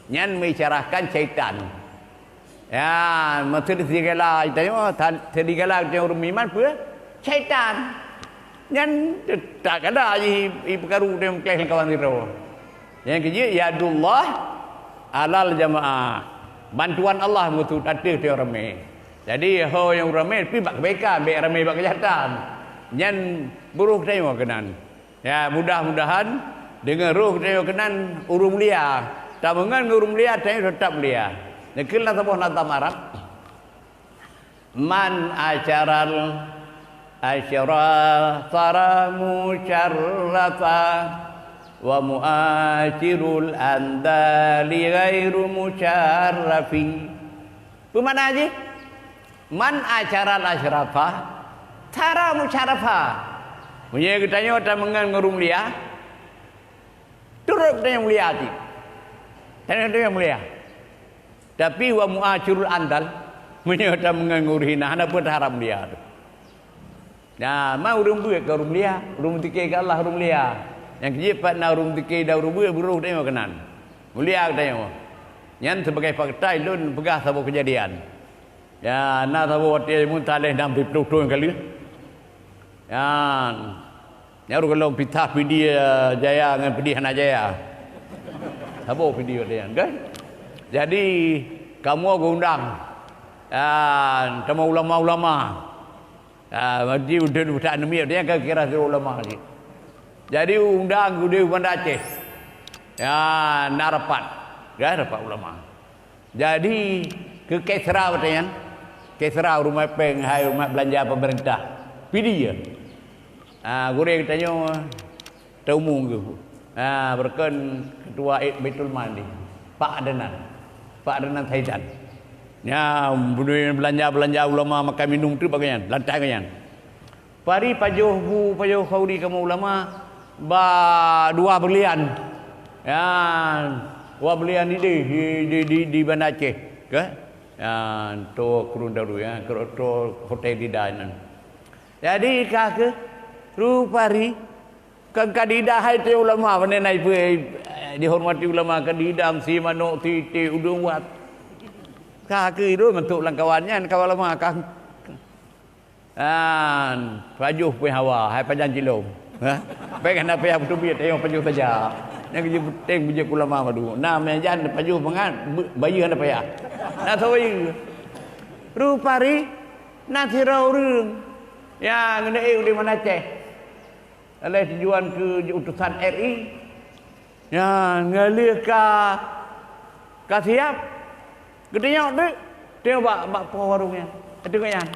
Nyan meuisyarahkan syaitan. Ya, maksud sirigala tanyoe, ta-, sirigala tanyoe ureuëng iman peue? Syaitan. Nyan tak kada jih ipeukaru tanyoe meukleh lam kawan sidroe. Nyang keujeuet, yadullah alal jamaah. Bantuan Allah meukeusut ateueh tanyoe ramé. Jadi, ho nyang ramé pih bak keubaikan, bék ramé bak keujahatan. Nyan beuroh tanyoe keunan. Ya, mudah-mudahan deungon roh tanyoe keunan ureuëng mulia. Tameungon ngon ureuëng mulia, tanyoe teutap mulia. Nyan keuh lam saboh nazam Arab. Man asyaral asyra sara musyarrafa wa muasyirul andali ghairu musyarrafi. Peue makna jih? Man asyaral asyrafa sara musyarrafa. Meunyoe geutanyoe tameungon ngon ureuëng mulia, turot geutanyoe mulia cit. Tanyoe, tanyoe mulia. Tapi wa muasyirul andal, meunyoe tameungon ngon ureuëng hina, hana peue taharab mulia tu. Nah, ma ureuëng beuet ka ureuëng mulia, ureuëng meutikée keu Allah ureuëng mulia. Nyang keujeuet pat na ureuëng meutikée dan ureuëng beuet, beuroh tanyoe keunan. Mulia tanyoe. Nyan sibagoe fakta lôn peugah saboh keujadian. Ya, na saboh watée meutaleh nam siplôh thon ka lheueh. Nyan, nyan ureuëng gohlom pisah Pidie Jaya ngon Pidie Hana Jaya. Saboh Pidie watée nyan, kan? Jadi, kamoe geuundang, ya, teuma ulama-ulama. Ah, jadi udeb buta aneuk miet dia kan kira sidroe ulama cit. Jadi undang geude Banda Aceh. Ya, na rapat. Ya, rapat ulama. Jadi keu Kaisra watée nyan, Kaisra ureuëng péng hai ureuëng beulanja pemerintah. Pidie. Ah, gurée geutanyoe Teumong geuh. Ha, beureukan ketua Baitul Mal ni, Pak Adnan. Pak Adnan Saidan. Nya, beunoi beulanja-beulanja ulama makan minum tu bak gobnyan, lantang gobnyan. Pari pajoh bu, pajoh khauri kamoe ulama ba dua beulian. Ya, dua beulian idéh di, di, di, di Banda Aceh, ke? Ya, to Kurung Daru, ya, to hotel di Dainan. Jadi ka keuh rupari Kan kadidah hai teu ulama, pane na ipeue, eh, dihormati ulama, kadidah, meusi manok, titik, udeueng wat. Ka keuh idong meutuk lam kawan nyan, kawan lama ka. An, pajoh pih hawa, hai pajan cilong. Ha? Pai kana payah beuteubiet, tayong pajoh saja. Nyang keuji penting beujeuet ulama madu. Na mejan pajoh mangat, be-, bayeue hana payah. Na sawa bayeue. Rupari, na sidroe ureueng. Ya, ngeuneu ék udeb Banda Aceh. Lheueh tujuan keu utosan R I. Nyan, ngalheueh ka, ka siap. Geutunyok teuk, teuh bak, bak poh warong nyan. Ateueh nyan.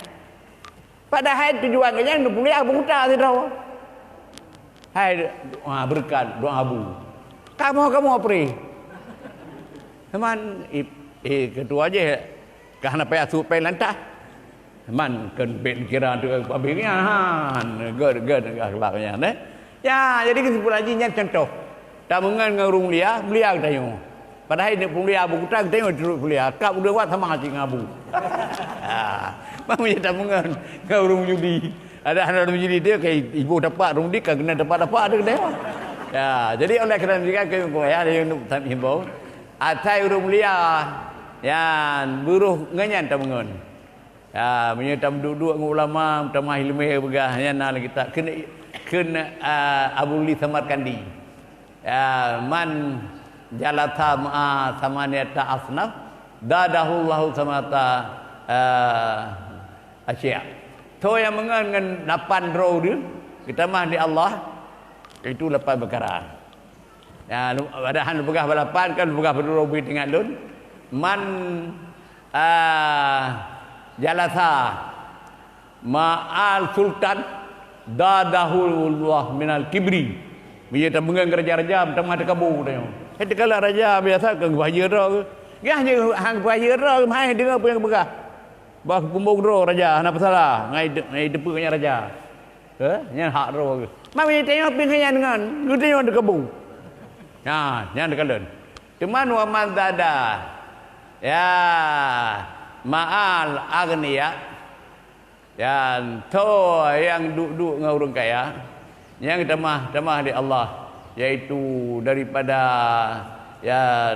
Padahai tujuan geuh nyan neupeuliah abu kuta sidroe. Hai, doa beureukat, doa abu. Kamoe, kamoe pri. Teuma, eh, eh, ketua jih, ka hana payah sut péng lantah. Man, keu bit kira tu habéh nyan. Gét, gét, akhlak nyan, eh. Ya, jadi keusimpulan jih nyan contoh. Tameungon ngon ureueng mulia, mulia geutanyoe. Padahai neuk peumulia abu kuta, geutanyoe turot peumulia. Kab udeb wat sama cit ngon abu. Ha. Ban meunyoe tameungon ngon ureueng judi. Ada hana ureueng judi dia, kai iboh tapak ureueng judi, ka keunan tapak-tapak dia geutanyoe. Ya, jadi oleh kerana demikian, kami pun ya, dia untuk himbau. Asai ureueng mulia, ya, buroh ngon nyan tameungon. Ya, meunyoe tameuduek-duek ngon ulama, meutamah ileumèe peugah, nyan na lagèe kitab. Kheun, kheun, a, Abu Li Samarkandi. Ya, man jalasa ma'a samaniyata asnaf, zadahullahu samata, a, asya. Soe nyang meungon ngon lapan droe ureueng, geutamah lé Allah, itu lapan peukara. Ya, lu-, padahai lôn peugah balapan kan, lôn peugah padum droe bri teuingat lôn. Man, a, jalasa, Ma'al sultan zadahullah minal kibri. Meunyoe tameungon raja-raja, meutamah teukabu tanyoe. Hai teukalon raja biasa keu bahya droe. Gah je hang bahya droe, hai deungoe peue nyang geupeugah. Bah kumbong droe raja, hana peusalah. Ngai de-, ngai deupeu nyan raja. Eh, nyan hak droe. Mami tanyoe pih nyan ngon, geutanyoe teukabu. Nah, nyan teukalon. Teuma wa man zada, ya, ma'al aghniya, ya, tho nyang duek-duek ngon ureuëng kaya, nyang tamah-tamah lé Allah, yaitu daripada, ya,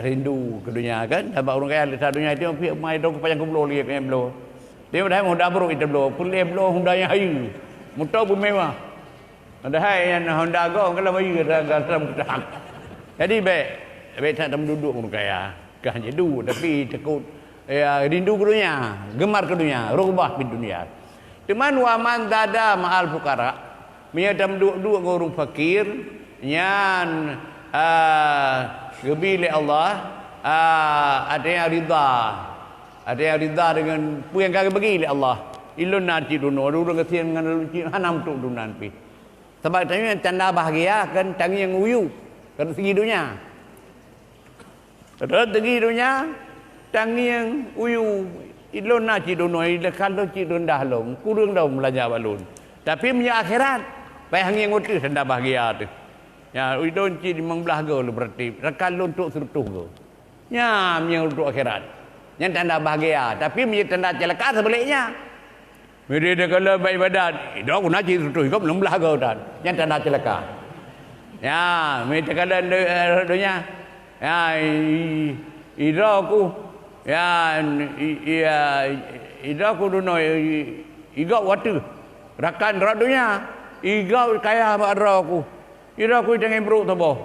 rindu keu donya kan. Sabab ureuëng kaya lé sa donya itu, mai dong keupanyang keubloe lé keubloe. Dia dah honda brok itu bloe, peureulée bloe honda nyang hayeue, moto beumewah. Padahai nyan honda gong kalau bayeue dalam, dalam gudang. Jadi bék, bék that tameuduek-duek ureuëng kaya. Kah jadi, tapi takot, ya, rindu keu donya, gemar keu donya, raghbah fid dunya. Teuma wa man zada ma'al fuqara, meunyoe tameuduek-duek ngon ureuëng fakir, nyan, ah, geubi lé Allah, ah, ada nyang ridha. Ada nyang ridha deungon peue nyang ka geubagi lé Allah. Ilôn na cit dunoe, ureuëng gasien ngon lôn cit hana meutuek dunan pih. Sabab tanyoe tanda bahgia kan tangieng uyu, kan segi donya. Rot segi donya, tangieng uyu. Ilôn na cit dunoe, ilakhan lôn cit rendah lom, kureueng lom lanja bak lôn. Tapi meunyoe akhirat, payah ngieng wateuh tanda bahgia teuh. Ya, ilôn cit limong blaih goe lôn beurati, rakan lôn trok sireutôh goe. Nyan meunyoe untuk akhirat. Nyan tanda bahgia, tapi meunyoe tanda ceulaka sebaliknya. Meunyoe dia kalau baik ibadat, idok guna cit sireutôh gob lom blaih goe tan. Nyan tanda ceulaka. Ya, meunyoe teukalon do-, eh, donya. Ya, i-, idok ku. Ya, i-, i-, ya, idok ku dunoe, i-, igok wateuh. Rakan rot donya. Igok kaya bak droe ku. Idok ku itengah brok tuboh.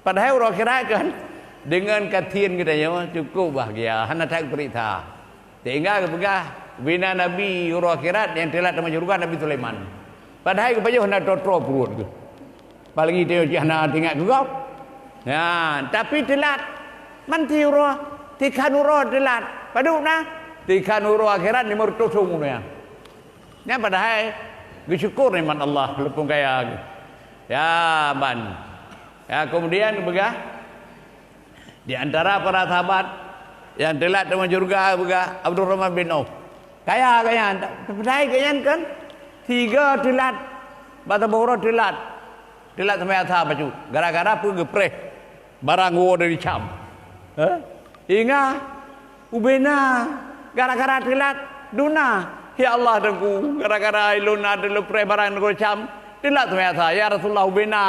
Padahai uroe akhirat kan, deungon kathien geutanyoe cukup bahgia, hana that geupeuriksa. Sehingga geupeugah, bina Nabi uroe akhirat nyang teulat teuma syeuruga Nabi Sulaiman. Padahai geupajoh na troe-troe pruet geuh. Apalagi tanyoe cit hana teuingat keu gob. Nah, tapi teulat. Man ti uroe, tikhan uroe teulat. Padub na? Tikhan uroe akhirat limong reutôh thon nyan. Nyan padahai geusyukur nikmat Allah, walaupun kaya geuh. Ya, ban. Ya, kemudian geupeugah, di antara para sahabat nyang teulat teuma syeuruga geupeugah Abdurrahman bin Auf. Kaya gobnyan, tapi padahai gobnyan kan tiga teulat, bak saboh uroe teulat. Teulat seumayang asar bacut. Gara-gara peue geupreh barang woe dari Syam. Eh? Ingat, ubena gara-gara teulat duna. Ya Allah Teungku, gara-gara ilôn na lôn preh barang dari Syam, teulat seumayang asar. Ya Rasulullah, ubena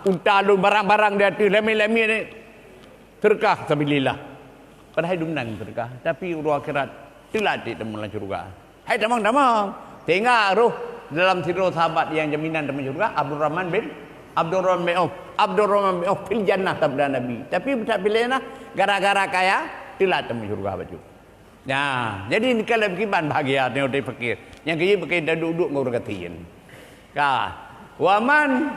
unta lôn barang-barang di ateueh lami-lami ni. Seudeukah sabilillah. Padahai dumnan seudeukah, tapi uroe akhirat teulat cit teuma lam syeuruga. Hai tamong-tamong. Sehingga roh dalam sidroe sahabat nyang jaminan teuma syeuruga, Abdurrahman bin, Abdurrahman bin Auf. Abdurrahman bin Auf fil jannah sabda Nabi. Tapi beutak fil jannah gara-gara kaya teulat teuma syeuruga bacut. Nah, jadi ni kalau kiban bahagia tengok dari fakir. Nyang keu jih bukon taduek-duek ngon ureuëng gasien. Ka. Wa man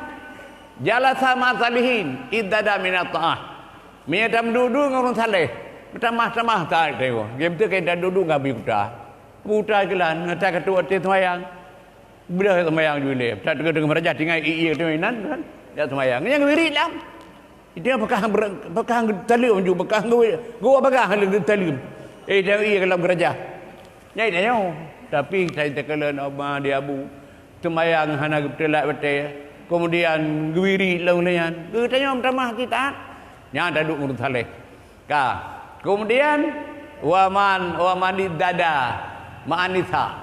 jalasa ma'a salihin izdada minat ta'ah. Meunyoe taduek-duek ngon ureuëng saleh, meutamah-tamah taat tengok. Dia beutôi keu taduek-duek ngon abi kuta. Kuta jalan, ngon takeutôk até seumayang. Beudoh seumayang ju ilée. That teungoh-teungoh meurajah tinggai ié-ié teungoh inan kan. Jak seumayang. Nyang wirit lam. Dia peukah ber-, peukah taleuem ju, peukah geu-, geu bagah lé taleuem. Eh, dia ié lam geurajah. Nyai tanyoe. Tapi saya teukeuleuen oma di abu. Seumayang hana geuteulat batée. Kemudian geuwirit lom lé nyan. Geutanyoe meutamah cit taat. Nyan taduek ureuëng saleh. Ka. Kemudian, wa man, wa man izdada ma'an nisa.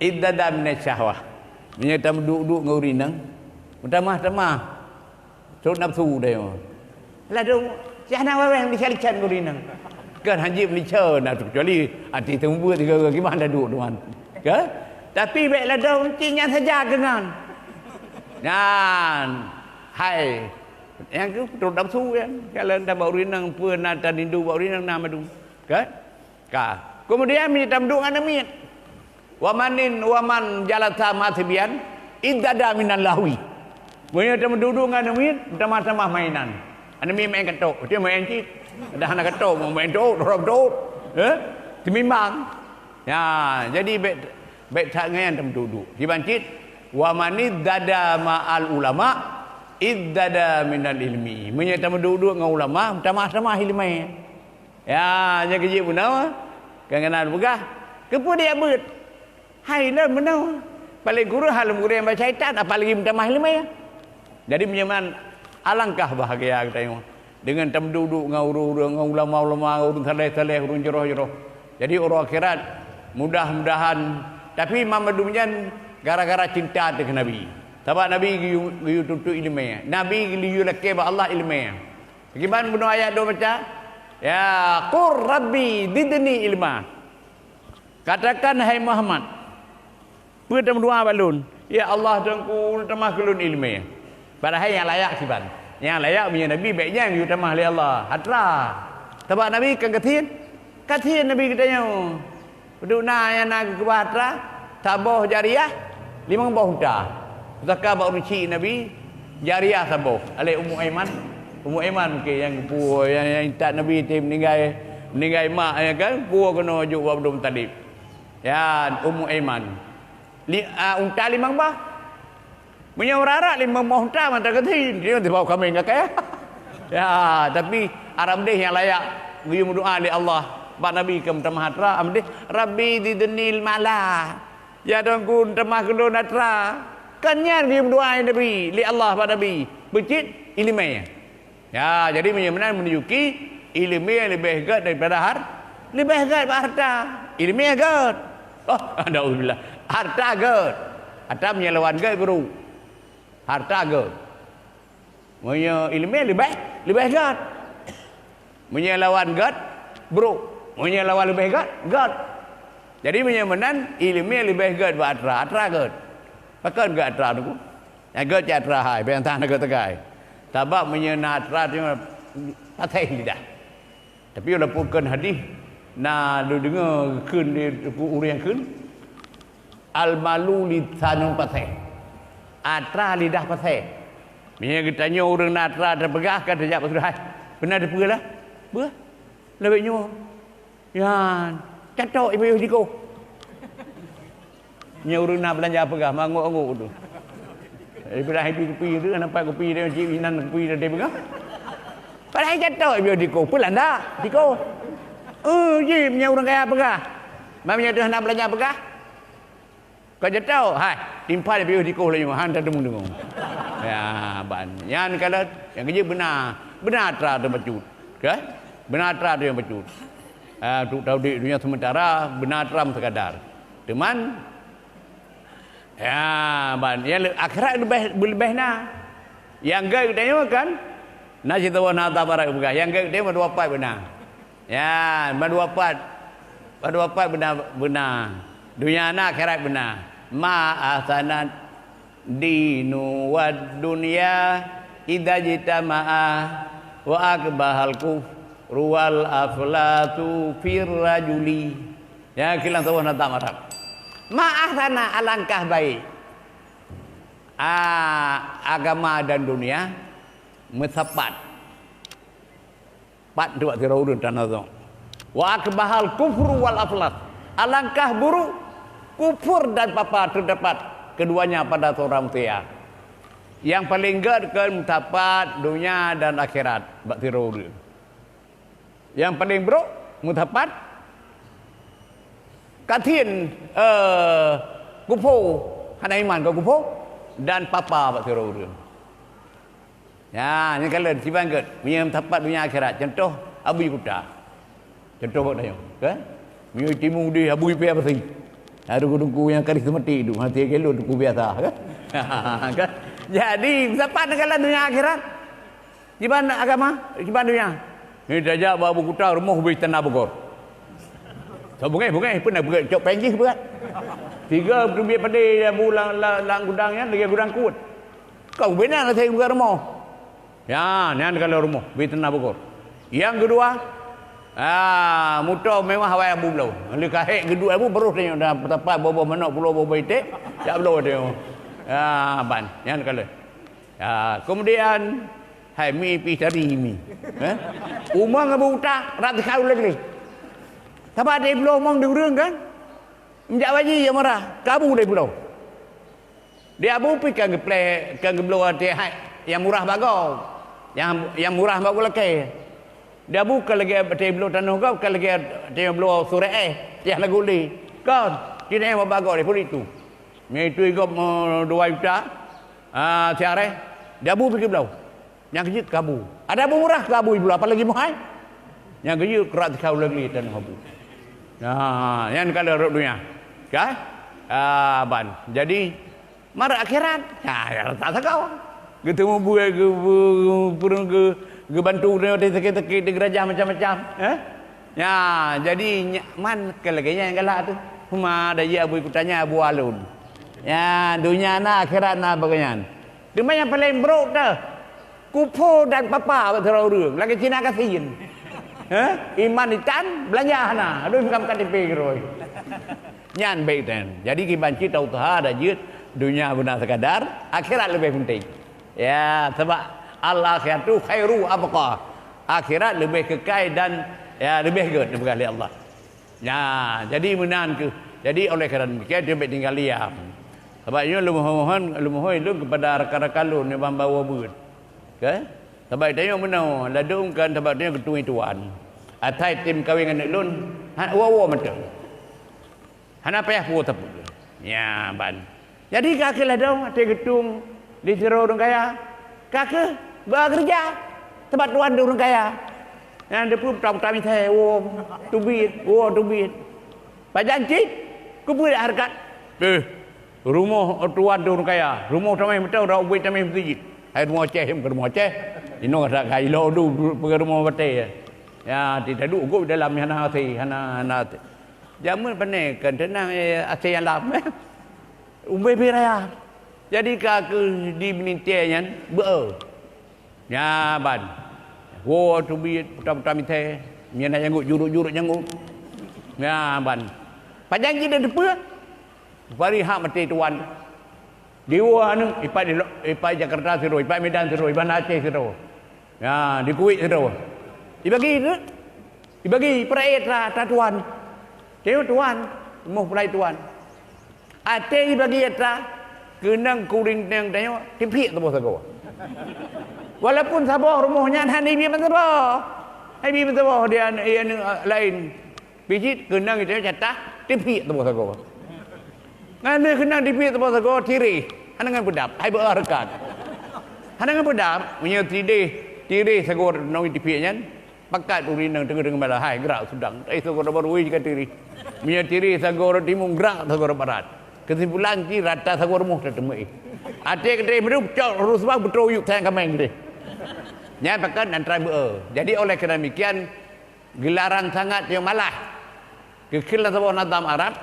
Izdada minasy syahwah. Meunyoe taduek-duek ngon ureuëng inong, meutamah-tamah. Sot nafsu deh. Ladôm, si hana wawéng lisan-lisan ngon ureuëng inong. Kan hanjeuet lisan na, kecuali hati teumeubeuet tiga-tiga kiban taduek teuma. Ka? Tapi bék ladôm, cit nyan saja keunan. Nyan, hai. Nyang keu peutrok nafsu nyan. Kalau dak bak ureuëng inong peue na tarindu bak ureuëng inong na mandum. Kan? Ka. Kemudian meunyoe taduek ngon aneuk miet. Wa manin, wa man jalasa ma'a sibyan izdada minal lahwi. Meunyoe taduek-duek ngon aneuk miet, meutamah-tamah mainan. Aneuk miet main katok, dia main cit. Dah hana katok, main tot, rop tot. Eh? Teumimbang. Ya, jadi bèk, bèk that ngon nyan tameuduek-duek. Kiban cit, "Wa man izdada ma'al ulama, izdada minal ilmi." Meunyoe tameuduek-duek ngon ulama, meutamah-tamah ileumèe. Ya, nyan keuh jeuet bunoe, kan keunan peugah, keupeue dijak beuet? Hai lom bunoe. Paléng kureueng hana lom gurèe bak syaitan, apalagi meutamah ileumèe. Jadi meunyoe meunan, alangkah bahagia geutanyoe deungon tameuduek-duek ngon ureueng-ureueng, ngon ulama-ulama, ureueng saleh-saleh, ureueng jroh-jroh. Jadi uroe akhirat, mudah-mudahan, tapi mandum nyan gara-gara cinta teuh keu Nabi. Sabab Nabi geuyue, geuyue tuntut ileumèe. Nabi geuyue lakèe bak Allah ileumèe. Kiban bunoe ayat dua baca, "Ya, qur rabbi zidni ilma." Katakan, hai Muhammad, peue tameudoa bak lôn, "Ya Allah, Teungku, tamah keu lôn ileumèe." Padahai nyang layak kiban. Nyang layak meunyoe Nabi bèk nyan geuyue tamah lé Allah. Atra. Sabab Nabi kan gasien. Gasien Nabi geutanyoe. Padub na nyang na geukeubah atra, saboh jariah, limong boh unta. Pusaka bak ureueng chik Nabi, jariah saboh, lé Ummu Aiman. Ummu Aiman mungken nyang geupuwoe, nyang, nyang intat Nabi teuh meuninggai, meuninggai mak, ya kan, puwoe keunoe jok bak Abdul Muttalib. Ya, Ummu Aiman. Li-, a, unta limong boh. Meunyoe ureueng Arab limong boh unta mantong gasien, dia teuh bak kaméng kakèe. Ya, tapi Arab deh nyang layak geuyue meudoa lé Allah. Bak Nabi ka meutamah atra, Arab deh, "Rabbi zidni ilma." Ya Teungku, tamah keu lôn atra. Kan nyan geuyue meudoa lé Nabi, lé Allah bak Nabi. Beucit ileumèe. Ya, jadi meunyoe meunan meununjuki ileumèe leubeh gèt daripada har-, leubeh gèt bak harta. Ileumèe gèt. Oh, naudzubillah. Harta gèt. Harta meunyoe lawan gèt brôk. Harta gèt. Meunyoe ileumèe leubeh, leubeh gèt. Meunyoe lawan gèt, brôk. Meunyoe lawan leubeh gèt, gèt. Jadi meunyoe meunan, ileumèe leubeh gèt bak atra, atra gèt. Pakon gèt atra Teungku? Nyang gèt cit atra hai, bèk tan gèt teukai. Sabab meunyoe na atra teuma paséh lidah. Tapi walaupun kon hadih, na lôn deungoe kheun di ureueng kheun, "Al-malu lisanul faséh." Atra lidah paséh. Meunyoe geutanyoe ureueng na atra teupeugah ka teujak bak sidroe, "Hai, beuna teupeue lah?" "Beuh, lawét nyoe." Nyan, catok ipayoh dikoh. Nyoe ureueng na beulanja peugah, manggok-anggok tu. Ibrahim kupi tu, nampak kupi dia, cik inan kupi dia peugah. Padahai catok ipayoh dikoh, peulanda dikoh. Eh, jih, nyoe ureueng kaya peugah. Meunyoe teuh na beulanja peugah, ka catok, hai, timpa ipayoh dikoh laju, han tadeungoe-deungoe. Ya, ban. Nyan kalon, nyang keujeuet beuna, beuna atra teuh bacut. Kan? Beuna atra teuh nyang bacut. Ah, untuk taudép dunia sementara, beuna atra meusekadar. Teuma, ya, ban, nyang le-, akhirat leubeh, leubeh na. Nyang gèt geutanyoe kan, na sisaboh na atra barat peugah. Nyang gèt geutanyoe mandua pat beuna. Ya, mandua pat. Mandua pat beuna, beuna. Dunia na, akhirat beuna. Ma ahsanat dinu wad dunya idza jitama'a wa akbahal kufru wal aflatu fir rajuli. Ya, kilan sawah na tam Arab. Ma ahsana, alangkah baik. Ah, agama dan dunia meusapat. Pat tu bak sidroe ureueng tanazok. Wa akbahal kufru wal aflat. Alangkah buruk kufur dan papa terdapat keduanya pada seorang manusia. Nyang paleng gèt keu meusapat dunia dan akhirat bak sidroe ureueng. Nyang paleng brok meusapat kathien, eh, kupo, hana iman keu kupo dan papa bak sidroe ureueng. Ya, nyan kalon, kiban gèt. Meunyoe meusapat dunia akhirat, contoh, abui kuta. Contoh buet tanyoe, kan? Meunyoe timu di abui pih pasi. Ada teungku-teungku nyang karismatik tu, hati gelo teungku biasa, kan? Kan? Jadi, meusapat neukalon dunia akhirat. Kiban agama, kiban dunia. Ni tajak bak abui kuta rumoh bui tanda bugor. So bungeh, bungeh, pernah beugèt cok pèng jih beugèt. Tiga teubiet padé ya bu lam, lam, lam gudang nyan, lagèe gudang kuet. Kau bina nasai buka rumoh. Ya, nyan kalau rumoh, bit na bukon. Yang kedua, ah, moto mewah awai abu bloe. Lé kahek geuduk abu baru tengok dah tempat boboh manok pulo boboh iték, dak bloe tengok. Ya, ban, nyan kalau. Ya, kemudian hai mi pi tadi mi. Eh? Umang abu utak rat kau lagi. Sabar deh bloe umang di urang kan? Meujak haji nyang murah, ka bu deh pulo. Di Abu pih ka geupleh, ka geubloe watèe hai nyang murah bak gob. Nyang, nyang murah bak ulakèe. Di Abu ka lagèe watèe bloe tanoh gob, ka lagèe watèe bloe surek éh, nyang lagu lé. Kon, ci nyan bak gob deh, peue itu. Nyan itu gob, eh, dua juta, ah, siareh. Di Abu pih geubloe. Nyang keujeuet ka bu. Ada bu murah ka bu ibu, apalagi muhai. Nyang keujeuet keurak teuka uleue geli tanoh bu. Nah, nyan ka lheueh rot donya. Ka? Ah, ban. Jadi, marat akhirat. Nah, ya, tak saka. Geuteumu bu, geu-, geu-, geu-, geubantu nyoe sakét-sakét, digeurajah macam-macam. Eh? Ya, jadi, nya-, man keu lagèe nyan galak tu. Huma ada ji Abu ikut tanya Abu Alun. Ya, donya na, akhirat na, bagaimana? Teuma nyang paleng brok teuh, kupo dan papa bak sidroe ureueng, lagèe Cina gasien. Heh? Iman itan, beulanja hana. Aduh, bukan K T P keurôi. Nyan bèk tan. Jadi, kiban cit tauseuha dan jeuet, donya beuna sekadar, akhirat leubeh penting. Ya, sabab al-akhiratu khairu abqa. Akhirat leubeh keukai dan, ya, leubeh gèt dipeugah lé Allah. Nya, jadi meunan kheueh. Jadi, oleh karena demikian, dia bèk tinggal diam. Sabab nyoe lôn mohon, lôn mohon lôn kepada rakan-rakan lôn nyang ban bawa beuet. Kan? Sabab tanyoe meunoe, ladôm kan sabab tanyoe geutui tuan. Asai tem kawin aneuk lôn, ha, woe-woe mantong. Hana payah puwoe sapeue. Nya, ban. Jadi, ka kheueh ladôm watèe geutueng di sidroe ureueng kaya, ka kheueh beukeureuja, sabab tuan di ureueng kaya. Nyan teupeu puta-puta misai, woe teubiet, woe teubiet. Pajan cit, keupeue dak hareukat? Eh, rumoh tuan di ureueng kaya, rumoh tamèh meuteun, rot ubit tamèh meuseujid. Hai rumoh Aceh, bukan rumoh Aceh. Inoe ka ilok du, peue rumoh batèe. Ya, di taduek gob dalam hana asèe, hana, hana asèe. Jameun pane kan teunang, eh, asèe alam, eh. Umbé pih raya. Jadi ka kheueh di meulintèe nyan beu-e. Nya ban. Woe teubiet puta-puta misai. Nyan na janggut juruk-juruk janggut. Nya ban. Pajan jih dan teupeue? Bari hak maté tuan. Diwoe aneuk ipat di lo-, ipat Jakarta sidroe, ipat Medan sidroe, ipat Aceh sidroe. Ya, di Kuwait sidroe. Ibagi tu. Ibagi peuraya atra, atra tuan. Tengok tuan, rumoh pulai tuan. Até ibagi atra, keunong kuring tengok, tipiek saboh sagoe. Walaupun saboh rumoh nyan hana ibi meusaboh. Hana ibi meusaboh di aneuk, di aneuk laén. Pijit keunong itu catah, tipiek saboh sagoe. Ngan lheueh keunong tipiek saboh sagoe, tireh. Hana ngon peudap, hai beu hareukat. Hana ngon peudap, meunyoe tireh, tireh sagoe nong tipiek nyan, Pakat ureueng inong teungoh-teungoh malam, hai, grak seudang. Eh, sagoe baru jih ka tireh. Meunyoe tireh sagoe timu, grak sagoe barat. Keusimpulan jih rata sagoe rumoh teuteumeue. Até keudeh meudup cok rusbah beutôi yuk sayang kameng deh. Nyan pakat nan trai beu. Jadi oleh karena demikian gelaran sangat nyang malah. Geukheun lam saboh nazam Arab,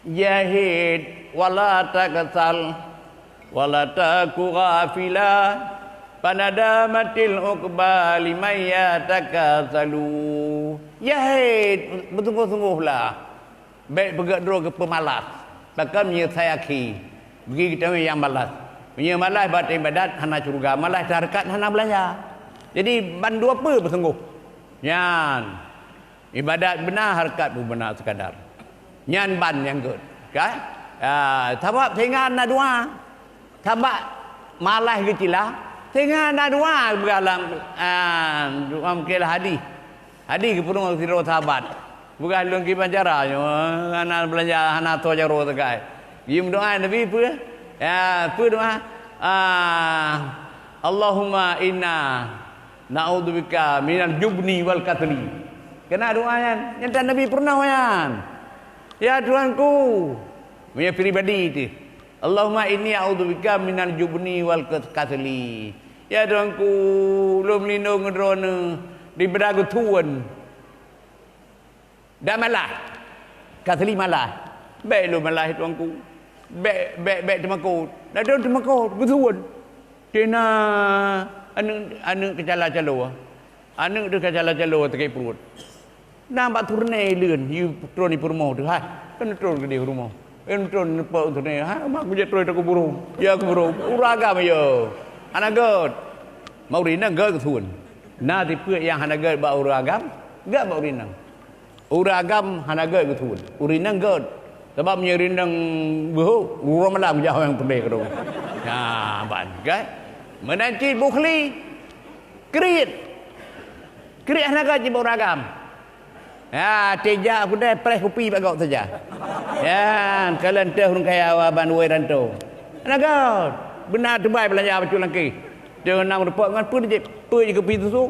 Jahid, wala takasal, wala taku ghafila, fanadamatil uqba liman yatakasalu. Jahid, beusungguh-sungguhlah. Bèk peugèt droe keu peumalas. Bahkan meunyoe sayaki, bagi kita nyang malas. Meunyoe malas bak ibadat hana syeuruga, malas tarekat hana beulanja. Jadi bandua peue beusungguh. Nyan. Ibadat beuna, hareukat pun beuna sekadar. Nyan ban nyang gèt. Ka? Ah, sabab singoh na dua. Sabab malas geucila, singoh na dua beugalam, ah, dua mungkin hadis. Hadis geupeureunoe sidroe sahabat. Peugah lôn kiban cara nyoe, hana beulanja, hana toe jaroe sagai. Jimeudoa Nabi peue? Ya, peue doa? Ah, Allahumma inna na'udzubika minal jubni wal kasli. Keunan doa nyan, nyan tan Nabi peurunoe nyan. Ya Tuhanku, meunyoe pribadi teuh. Allahumma inni a'udzubika minal jubni wal kas-, kasli. Ya Tuhanku, lôn meulindong ngon Droeneuh daripada geuthon. Dan malah. Kasli malah. Bèk lôn malah, Tuhanku. Bèk, bèk, bèk teumakot. Ladôm teumakot, geusuon. Tina aneuk, aneuk keucala-calo. Aneuk teuh keucala-calo teuke pruet. Na bak turnè leuen, yue tron i peurumoh teuh, hai. Kan tron keudeh rumoh. Kan tron neupok turnè, hai, mak kujak tron takuburu. Ya kuburu. Ureueng agam yo. Hana gèt. Mak ureueng inong gèt geusuon. Na tipeue nyang hana gèt bak ureueng agam, gèt bak ureueng inong. Ureuëng agam hana gét geusuet, ureuëng inong gét. Sabab meunyoe ureuëng inong beuhôk, uroe malam jak nyang peureulée keudroe. Nyan ban, kan? Meunan cit bukhli, kriet. Kriet hana gét cit bak ureuëng agam. Ya, teuh jak keudè preh kupi bak gob saja. Ya, kalon teuh ureuëng kaya wa ban woi ranto. Hana gét. Beuna teubai beulanja bacut langkeh. Teuh nam reupok ngon peue jih? Peue jih kupi susu?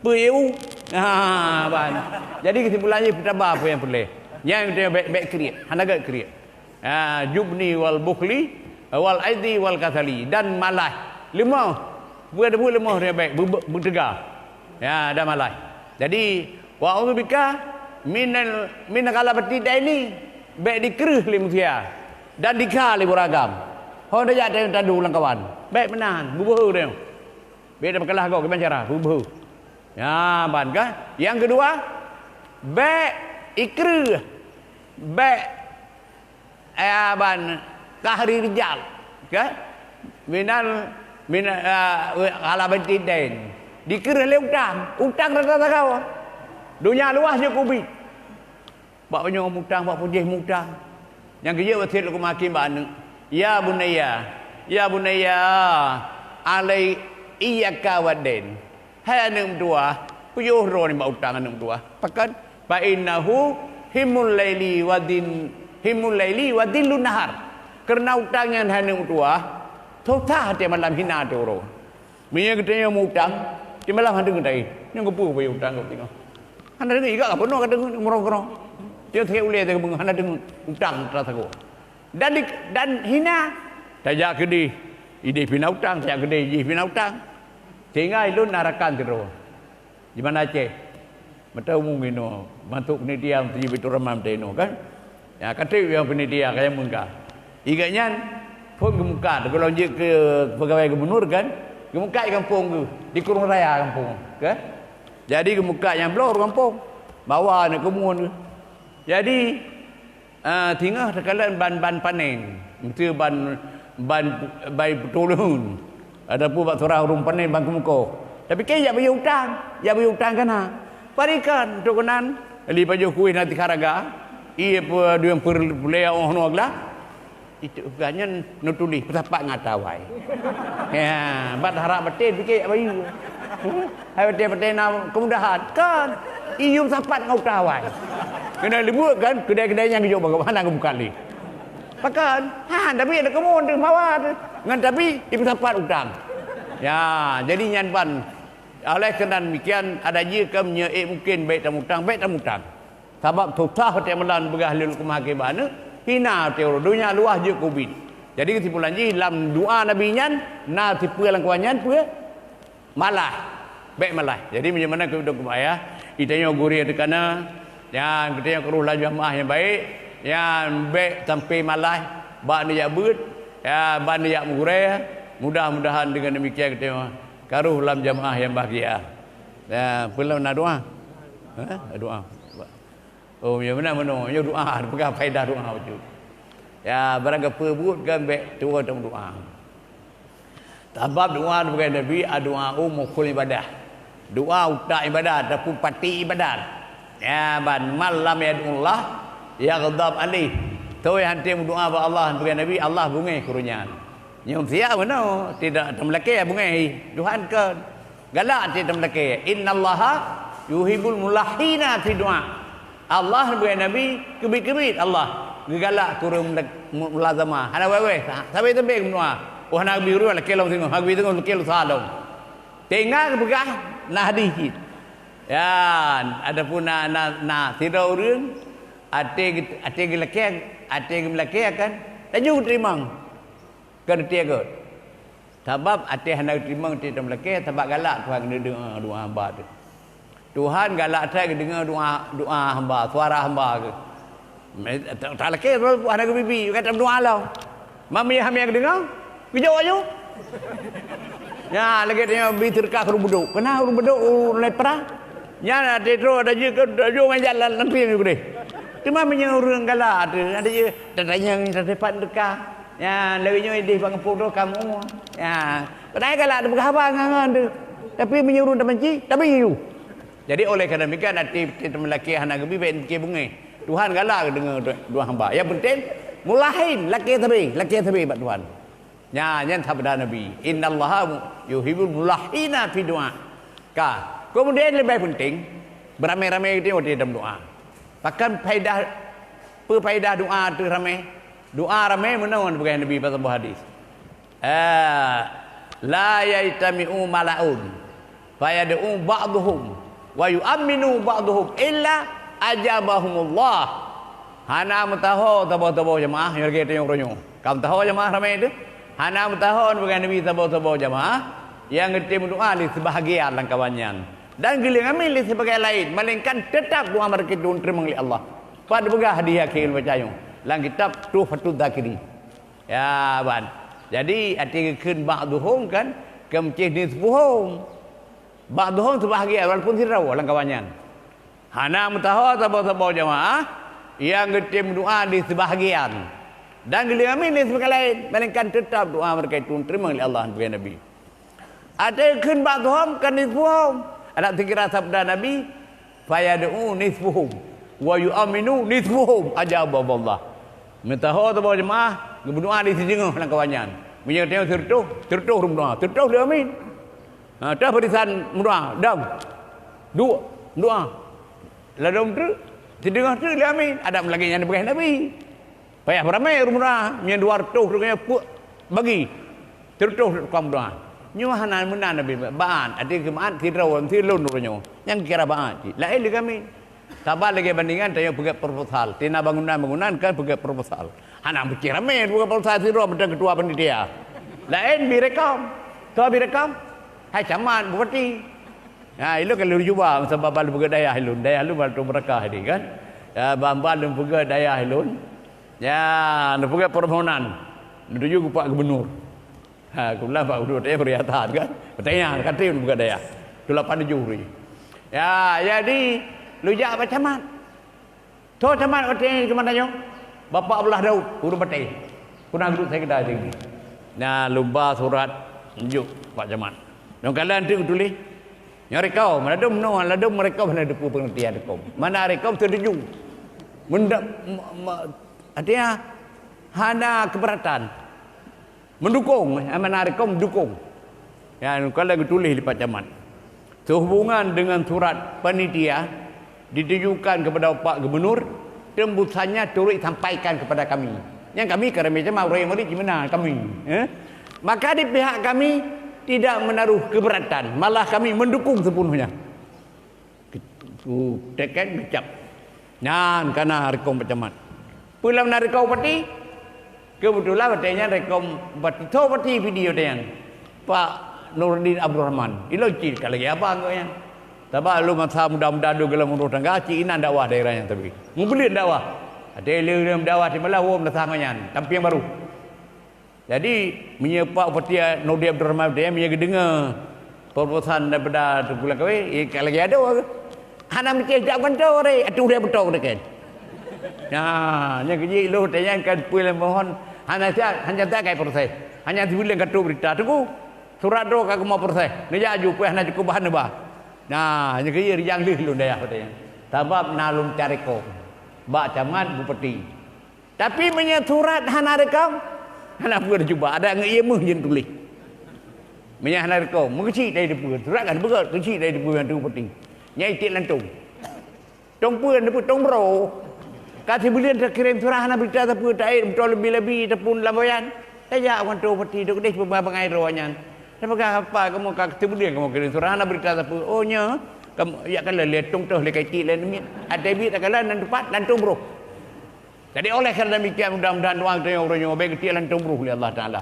Peue yeu? Ha, ban. Jadi kesimpulan jih peutaba peue nyang peureulée. Nyang teuh bék, bék kriet. Hana gét kriet. Ha, jubni wal bukhli, wal aidzi wal kasali, dan malas. Leumoh. Buet buet leumoh dia bék, beu-, beu-, beuteuga. Ya, dan malas. Jadi, wa a'udzubika minal, min ghalabati daini, bék dikreueh lé manusia dan dikha lé ureuëng agam. Ho dah jak tayong tadu lam kawan. Bék meunan, bubeuhe tayong. Bék dah beukalah gob kiban cara, bubeuhe. Ya, ban kan? Nyang keudua, bék ikreueh, bék eh, ban, qahri rijal, kan? Minal, min, eh, ghalabati dain. Dikreueh lé utang, utang rata sagoe. Donya luwah jeuet keubiet. Bak nyoe mutang, bak pujih mutang. Nyang geujeuet wasiet Luqman Hakim bak aneuëk, "Ya bunayya, ya bunayya, alai iyyaka wad dain." Hai aneuëk meutuwah, peuyoh droe nibak utang aneuëk meutuwah. Pakon? Fa innahu himmul laili wa dhin-, himmul laili wa dhillun nahar. Kareuna utang nyan hai aneuëk meutuwah, susah até malam, hina até uroe. Meunyoe geutanyoe meu-utang, di malam hana deungoe tai. Nyoe geupeu payah utang gob teungoh. Hana deungoe, iga ka peunoh ka deungoe, meurong-rong. Dia sakét ulée teuh hana deungoe, utang teurasa gob. Dan di, dan hina, tajak keudeh, ideh pih na utang, tajak keudeh, jih pih na utang. Sehingga ilôn na rakan sidroe. Di Banda Aceh. Mata umum inoe, masuk panitia tujuh Baiturrahman mata inoe kan. Ya, ka trép nyang panitia ka nyang meungka. Igat nyan, phon geumukat, gohlom jeuet keu peugawai gubunur kan. Geumukat di gampông geuh, di Kureueng Raya gampông, kan. Jadi geumukat nyang bloe ureuëng gampông. Bawa aneuk keumuen geuh. Jadi, Ah, singoh teukalon ban-ban panen. Meusti ban, ban, ban peutulon. Ataupun bak surah ureuëng panen ban keumukoh. Tapi keu jak bayeue utang, jak bayeue utang kana. Parikan untuk keunan, li pajoh kueh na tiga raga. Iya peudueng peureulée oh noe glah. Itu gah nyan neutuléh peusapat ngon ata awai. Ya, bat harap baten pike jak bayeue. Hai watée-watée na keumudahan, kan? Iyup sapat ngon uta awai. Keuneuk leubuet kan, keudai-keudai nyang geujok bak hana geubuka lé. Pakon? Ha, tapi ada keumuen teuh mawa teuh. Ngon tapi ipeusapat utang. Ya, jadi nyan ban. Oleh keunan demikian, ada jih ka meunyoe ék mungken bék tamutang, bék tamutang. Sabab susah watée meulan beugah lé Luqman Hakim bak aneuëk, hina watée uroe donya luwah jeuet keubiet. Jadi keusimpulan jih lam doa Nabi nyan na sipeue lam kuwan nyan peue? Malah, bék malah. Jadi meunyoe meunan keu dong keu ayah, geutanyoe gurée teuh kana, nyan geutanyoe keureuh lam jamaah nyang baik, nyan bék sampai malah bak neujak beuet, ya, bak neujak meugurée. Mudah-mudahan deungon demikian geutanyoe karoh lam jamaah nyang bahgia. Ya, peue lom na doa? Ha? Doa. Oh, ya beuna meunoe, nyoe doa, peugah faedah doa bacut. Ya, barang gapeue buet kan bék tuwoe teuh doa. Sabab doa peugah Nabi, "Addu'a mukhul ibadah." Doa utak ibadat ataupun pati ibadat. Ya, ban man lam yad'ullah yaghdab alaih. Toh han tém doa bak Allah peugah Nabi, Allah beungéh keu ureuëng nyan. Nyoe siat meunoe, tidak teumeulakée beungéh Tuhan kon. Galak até teumeulakée, "Innallaha yuhibbul mulahhina fi du'a." Allah bri Nabi keubiet-keubiet Allah geugalak keu ureuëng mulak-, mu-, mulazamah. Hana wéh-wéh, sa-, sabe teubiet meudoa. Oh, hana geubri ureuëng lakée lom singoh, hana geubri singoh lakée lom salom. Teuingat geupeugah na hadis cit. Ya, adapun na, na, na sidroe ureuëng até geu-, até geulakée, até geumeulakée kan, laju geuteurimong. Keu até geuh. Sabab até hana geuteurimong até teumeulakée, sabab galak Tuhan geudeungoe doa hamba teuh. Tuhan galak that geudeungoe doa, doa hamba, suara hamba geuh. Me-, ta-, talakée hana geubibi, ka tameudoa lom. Mam yah hamiet geudeungoe, geujok aju. Nyan lagée tanyoe bi teureukah keu ureuëng beudôk. Keunan ureuëng beudôk, ureuëng lepra. Nyan até troh ada jeuet keu, ada jeuet ngon jalan lantring keudeh. Teuma meunyoe ureuëng galak teuh, ada jeuet tatanyong, taseufat teureukah. Ya, lagée nyoe ideh bak gampông droe kamoe. Ya, padahai galak teupeugah haba ngon-ngon teuh. Tapi meunyoe ureuëng tabanci, tabi aju. Jadi oleh karena demikian, até, até teuma lakée hana geubi, bék lakée beungéh. Tuhan galak deungoe doá hamba. Yang penting, mulahin, lakée sabe, lakée sabe bak Tuhan. Nya, nyan sabda Nabi, "Innallaha yuhibbul mulahhina fi du'a." Ka. Kemudian lebih penting, beramai-ramai geutanyoe watée dalam doa. Pakon faedah, peue faedah doa teuh ramai? Doa ramai meunoe peugah Nabi bak saboh hadis. Eh, la yajtami'u mala'un, fayad'u ba'duhum, wa yu'amminu ba'duhum, illa ajabahumullah. Hana meutaho saboh-saboh jamaah, nyoe lagée tanyoe uroe nyoe. Ka meutaho jamaah ramai teuh? Hana meutaho, peugah Nabi, saboh-saboh jamaah nyang geutem doa lé sibahagian lam kawan nyan. Dan geuleueng amin lé sibahagian laén, melainkan teutap doa mereka itu teurimong lé Allah. Pat peugah di akhé baca nyoe, lam kitab Tuhfatul Dzakirin. Ya, ban. Jadi, até geukheun ba'duhum kan, ka meucéh nisfuhum. Ba'duhum sibahagian, walaupun sidroe lam kawan nyan. Hana meutaho saboh-saboh jamaah nyang geutem doa di sibahagian. Dan geuleueng amin di sibahagian laén, melainkan teutap doa mereka itu teurimong lé Allah, peugah Nabi. Até kheun ba'duhum ka nisfuhum. Adak sikira sabda Nabi, "Fayad'u nisfuhum, wa yu'amminu nisfuhum, ajabahumullah." Meutaho saboh jamaah geumeudoa di sideungoe lam kawan nyan. Meunyoe tanyoe sireutôh, sireutôh ureuëng meudoa, sireutôh lheueh amin. Ha, toh barisan meudoa, dam. Duek, meudoa. Ladom treuk, sideungoe treuk lheueh amin. Adak meulagée nyan peugah Nabi. Payah beuramé ureuëng meudoa, meunyoe dua reutôh ureuëng nyan peuet bagi. Sireutôh tukang meudoa. Nyoe hana meunan Nabi, bak-, bak-, até keumaat sidroe, si lôn uroe nyoe. Nyang kira bak-, cit. Laén lé kami. Saban lagée bandingan tanyoe peugét proposal. Tina bangunan-bangunan kan peugét proposal. Hana meusti ramé peugét proposal sidroe mantong ketua panitia. Laén bi rekom. Toh bi rekom? Hai camat, bupati. Ha, ilôn ka lôn cuba masa ban lôn peugét dayah ilôn. Dayah lôn ban lôn beurakah ini kan. Ya, ban-ban lôn peugét dayah ilôn. Ya, lôn peugét permohonan. Lôn tuju keu Pak Gubernur. Ha, keublah Pak Gubernur tanya perkhidmatan kan. Bertanya, kata lôn peugét dayah. Tulapan tujuh hari. Ya, jadi lôn jak bak camat. Toh camat watée nyan keumanö nyoe? Bapak Abdullah Daud, ureuëng batée. Peue na geuduek sekda tinggi. Na lôn ba surat jok bak camat. Nyoe kalon teuk tuléh. Nyoe rekom, ladom noe, ladom rekom hana teupeu peungeurtian rekom. Mana rekom teutuju. Menda-, ma-, ma-, artinya hana keberatan. Mendukung, eh, mana rekom mendukung. Ya, kalau geutuléh di Pak Camat. Sehubungan dengan surat panitia ditujukan kepada Pak Gubernur, tembusannya turut sampaikan kepada kami. Nyang kami ka ramé camat, ureuëng murit di mana kami, eh? Maka di pihak kami tidak menaruh keberatan, malah kami mendukung sepenuhnya. Ku teken geucap. Nyan ka na rekom Pak Camat. Peue lom na rekom bupati? Keubeutulan watée nyan rekom bupati, toh bupati video watée nyan. Pak Nurdin Abdul Rahman. Ilôn cit ka lagée abang geuh nyan. Sabab lôn masa muda-muda dum goh lom rumah tangga, cit inan dakwah daerah nyan tapi. Mubuleuen dakwah. Watée lôn dakwah di malam, woe meunasah ngon nyan, tampieng barô. Jadi, meunyoe Pak Bupati Nurdin Abdul Rahman, dia meunyoe geudeungoe proposal daripada Teungku Langkawi, eh, ka lagée adoe. Hana meucéh jak kantor, eh, atuh dia beutôi dekat. Nah, nyan keuh jih lôn tanyong kan peue lôn mohon, hana siat, hana siat kai proses. Hanya sibuleuen ka trok berita, "Teungku, surat droe ka kamoe proses." Neujak aju, peue hana cukup bahan neuba. Nah, nyan keuh jih rijang lheueh lôn dayah watée nyan. Sabab na lôn cari kong bak camat bupati. Tapi meunyoe surat hana rekom, hana peue teucuba, adak ngon ié méuh jeuet tuléh. Meunyoe hana rekom, meukeuchik dari teupeu, surat kan beugét, keuchik dari teupeu nyang teupeu penting. Nyan iték lantong. Tong peue, teupeu tong bro. Ka sibuleuen takirém surat hana berita sapeue, taék beutôi lebi-lebi ataupun lam boyan. Tajak ngon tuh peti tu keudeh peubangai droe nyan. Tapeugah apa kamoe ka sibuleuen kamoe kirém surat hana berita sapeue. Oh nyoe, kamoe jak kalon lé tong toh lé ka iték lé miet. Até biet takalon nan teupat, lantong bro. Jadi oleh karena demikian, mudah-mudahan doa geutanyoe uroe nyoe bék geutiek lantong bruh lé Allah Taala.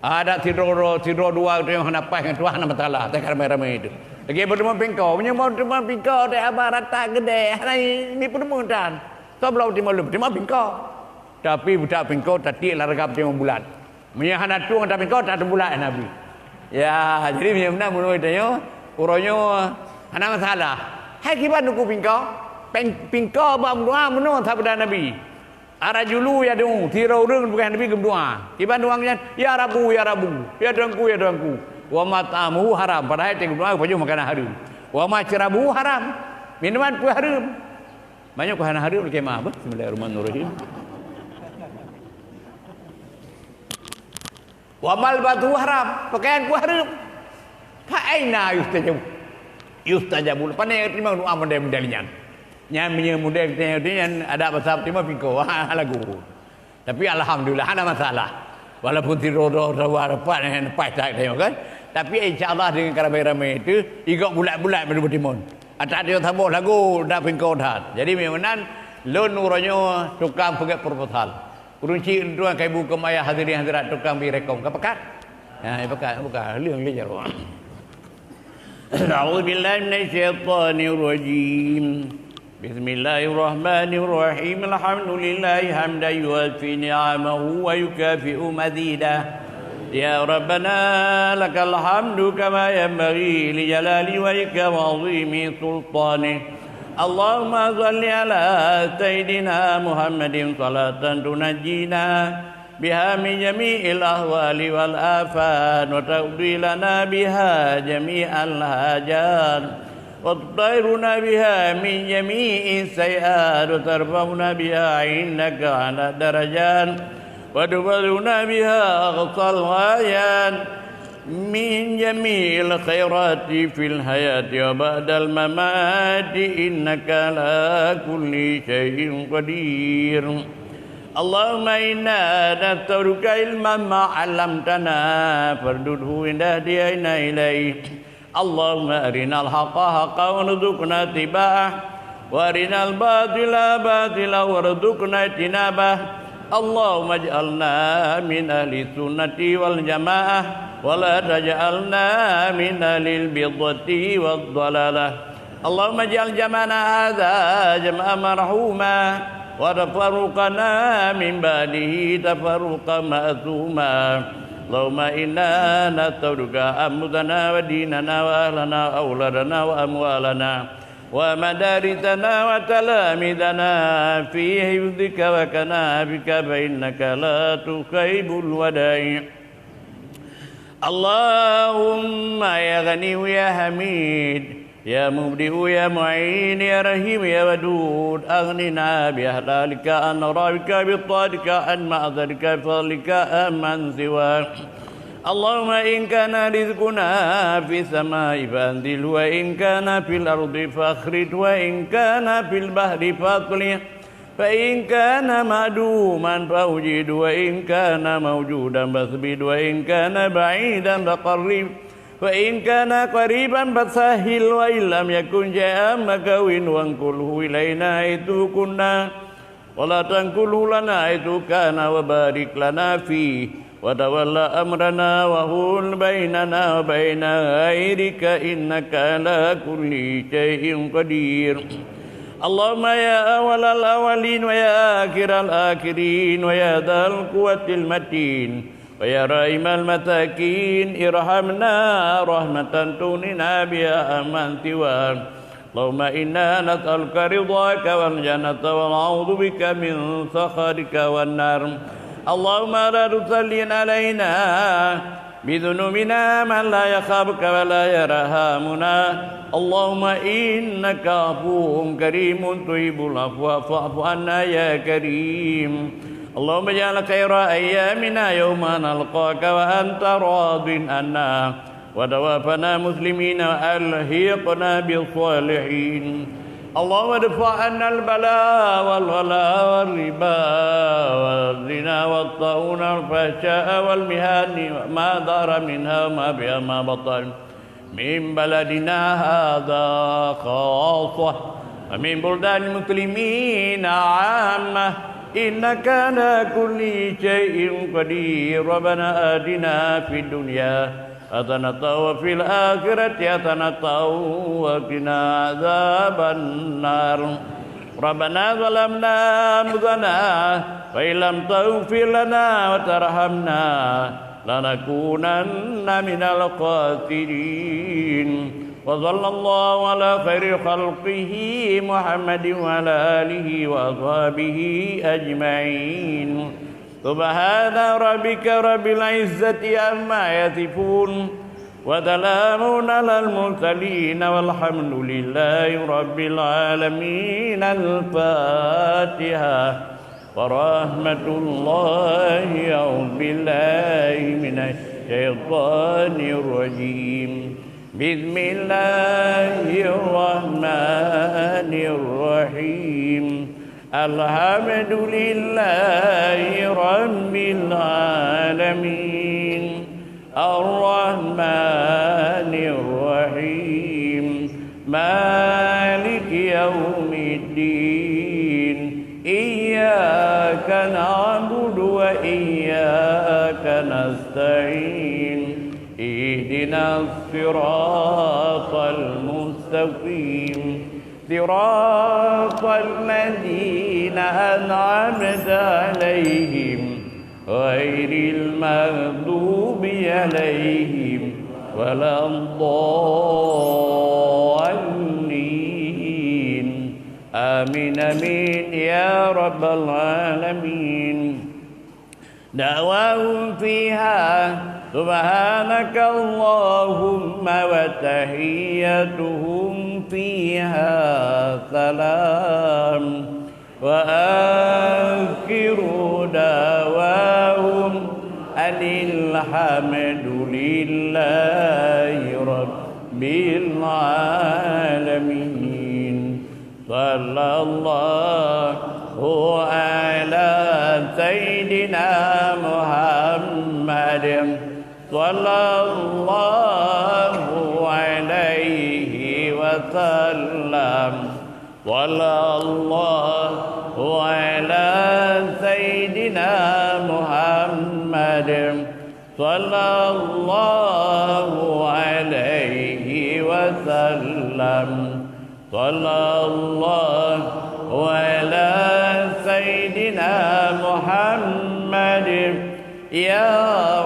Adak sidroe-droe, sidroe dua geutanyoe hana paih ngon Tuhan, hana masalah, teuka ramé-ramé itu. Lagée peutemuan pingko, meunyoe mau peutemuan pingko, teuka haba rata geudée, hana ni peutemuan tan. Soe bloe peutemuan lôn, peutemuan pingko. Tapi buta pingko tatiek lam ragam peutemuan bulat. Meunyoe hana tueng tapi engkau tak teubulat Nabi. Ya, jadi meunyoe meunan meunurot tanyoe, uroe nyoe hana masalah. Hai kiban uku pingkau? Ping-, pingkau bak meudoa meunoe sabda Nabi. Ar-rajulu yad'u, sidroe ureuëng peugah Nabi geumeudoa. Kiban doa nyan, "Ya Rabbu, ya Rabbu, ya Tuhanku, ya Tuhanku." Wa mat'amuhu haram, padahai teuh geumeudoa geupajoh makanan hareuem. Wa masyrabuhu haram. Minuman pun hareuem. Meunyoe ka hana hareuem, lakée meu'ah beuh. Bismillahirrahmanirrahim. Wa malbasuhu haram, pakaian pun hareuem. Fa anna yustajabu, yustajabu, pane teurimong doa model-model nyan. Nyan meunyoe model geutanyoe nyan, adak basa Timur pingko, ha, lagu. Tapi alhamdulillah, hana masalah. Walaupun sidroe-droe sawa rapat, eh, leupah that geutanyoe kan. Tapi insya Allah dengan ramai-ramai itu, igok bulat-bulat meunyoe beutimon. Adak tanyoe saboh lagu, dak pingko that. Jadi, meunan, lôn uroe nyoe tukang peugét proposal. Ureueng chik, ureueng tuan, ibu keu ayah, hadirin hadirat, tukang bi rekom. Ka pakat? Ha, ka pakat, buka. Leueng lé jaroe. أعوذ بالله من الشيطان الرجيم. بسم الله الرحمن الرحيم. الحمد لله حمدا يوافي نعمه ويكافئ مزيده. يا ربنا لك الحمد كما ينبغي لجلال وجهك وعظيم سلطانك. اللهم صل على سيدنا محمد صلاة تنجينا بها من جميع الأهوال والآفات، وتقضي لنا بها جميع الحاجات، وتطهرنا بها من جميع السيئات، وترفعنا بها عندك أعلى الدرجات، وتبلغنا بها أقصى الغايات من جميع الخيرات في الحياة وبعد الممات، إنك على كل شيء قدير. اللهم إنا نسألك علما ما علمتنا فاردده إلينا إليك. اللهم أرنا الحق حقا وارزقنا اتباعه، وأرنا الباطل باطلا وارزقنا اجتنابه. اللهم اجعلنا من أهل السنة والجماعة، ولا تجعلنا من أهل البدعة والضلالة. اللهم اجعل جمعنا هذا جمعا مرحوما، وتفرقنا من بعده تفرقا معصوما. اللهم إنا نسألك أنفسنا وديننا وأهلنا وأولادنا وأموالنا ومدارسنا وتلاميذنا في حفظك وكنافك، فإنك لا تخيب الودائع. اللهم يا غني يا حميد، يا مبدئ يا معين، يا رحيم يا ودود، أغننا بحلالك عن حرامك، بطاعتك عن معصيتك، بفضلك عمن سواك. اللهم إن كان رزقنا في السماء فأنزله، وإن كان في الأرض فأخرجه، وإن كان في البحر فأطلقه، فإن كان معدوما فأوجده، وإن كان موجودا فأثبته، وإن كان بعيدا فقربه، فإن كان قريبا فسهل، وإن لم يكن شيئا فهون وانقله إلينا حيث كنا، ولا تنقله لنا حيث كان، وبارك لنا فيه، وتول أمرنا، وحول بيننا وبين غيرك، إنك على كل شيء قدير. اللهم يا أول الأولين، ويا آخر الآخرين، ويا ذا القوة المتين، ويا راحم المساكين، ارحمنا رحمة تغنينا بها عمن سواك. اللهم إنا نسألك رضاك والجنة، ونعوذ بك من سخطك والنار. اللهم لا تسلط علينا بذنوبنا من لا يخافك ولا يرحمنا. اللهم إنك عفو كريم تحب العفو فاعف عنا يا كريم. اللهم اجعل خير أيامنا يوم نلقاك وأنت راض عنا، وتوفنا مسلمين وألحقنا بالصالحين. اللهم ادفع عنا البلاء والولاء والربا والزنا والطاعون والفحشاء والمحن، ما ظهر منها وما بها ما بطن، من بلدنا هذا خاصة، ومن بلدان المسلمين عامة، إنك على كل شيء قدير. ربنا آتنا في الدنيا حسنة وفي الآخرة حسنة وقنا عذاب النار. ربنا ظلمنا أنفسنا وإن لم تغفر لنا وترحمنا لنكونن من الخاسرين. وصلى الله على خير خلقه محمد وعلى آله وأصحابه أجمعين. سبحان ربك رب العزة عما يصفون. وسلام على المرسلين والحمد لله رب العالمين. الفاتحة. ورحمة الله. أعوذ بالله من الشيطان الرجيم. بسم الله الرحمن الرحيم. الحمد لله رب العالمين. الرحمن الرحيم. مالك يوم الدين. إياك نعبد وإياك نستعين. اهدنا الصراط المستقيم. صراط الذين أنعمت عليهم غير المغضوب عليهم ولا الضالين. آمين، آمين يا رب العالمين. دعواهم فيها سبحانك اللهم وتحيتهم فيها سلام. وآخر دعواهم أن الحمد لله رب العالمين. صلى الله على سيدنا محمد. صلى الله عليه وسلم. صلى الله على سيدنا محمد. صلى الله عليه وسلم. صلى الله على سيدنا محمد. يا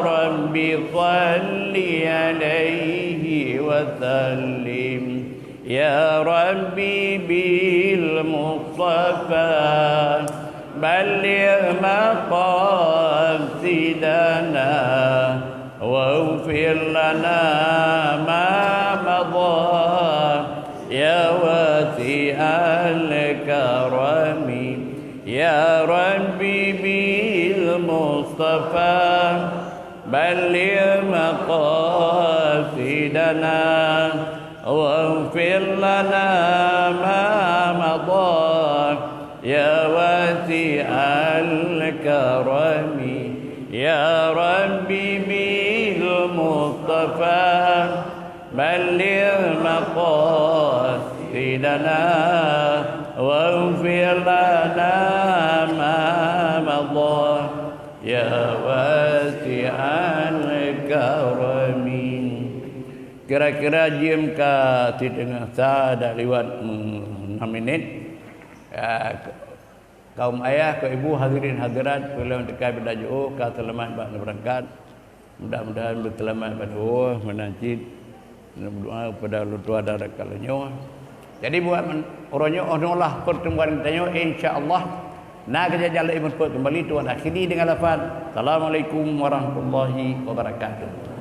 رب صل عليه وسلم. يا رب بالمصطفى بلغ مقاصدنا واغفر لنا ما مضى يا واسع الكرم. يا رب بالمصطفى بلغ مقاصدنا واغفر لنا ما مضى يا واسع الكرم. يا رب بالمصطفى بلغ مقاصدنا واغفر لنا ما مضى يا واسع الكرم. Kira-kira jeuem ka siteungoh sa, dak liwat enam minit. Ya, kaum ayah, kaum ibu, hadirin hadirat, peue lom teuka beda jiôh ka seulamat bak neubeurangkat. Mudah-mudahan beuseulamat bandum, meunan cit neudoa keupada ulôn tuha dan rakan lôn nyoe. Jadi buat men-, uroe nyoe, oh noe lah pertemuan geutanyoe, insya Allah na geujak jaleh meureumpok keumbali. Tuan akhiri deungon lafaz, Assalamualaikum warahmatullahi wabarakatuh.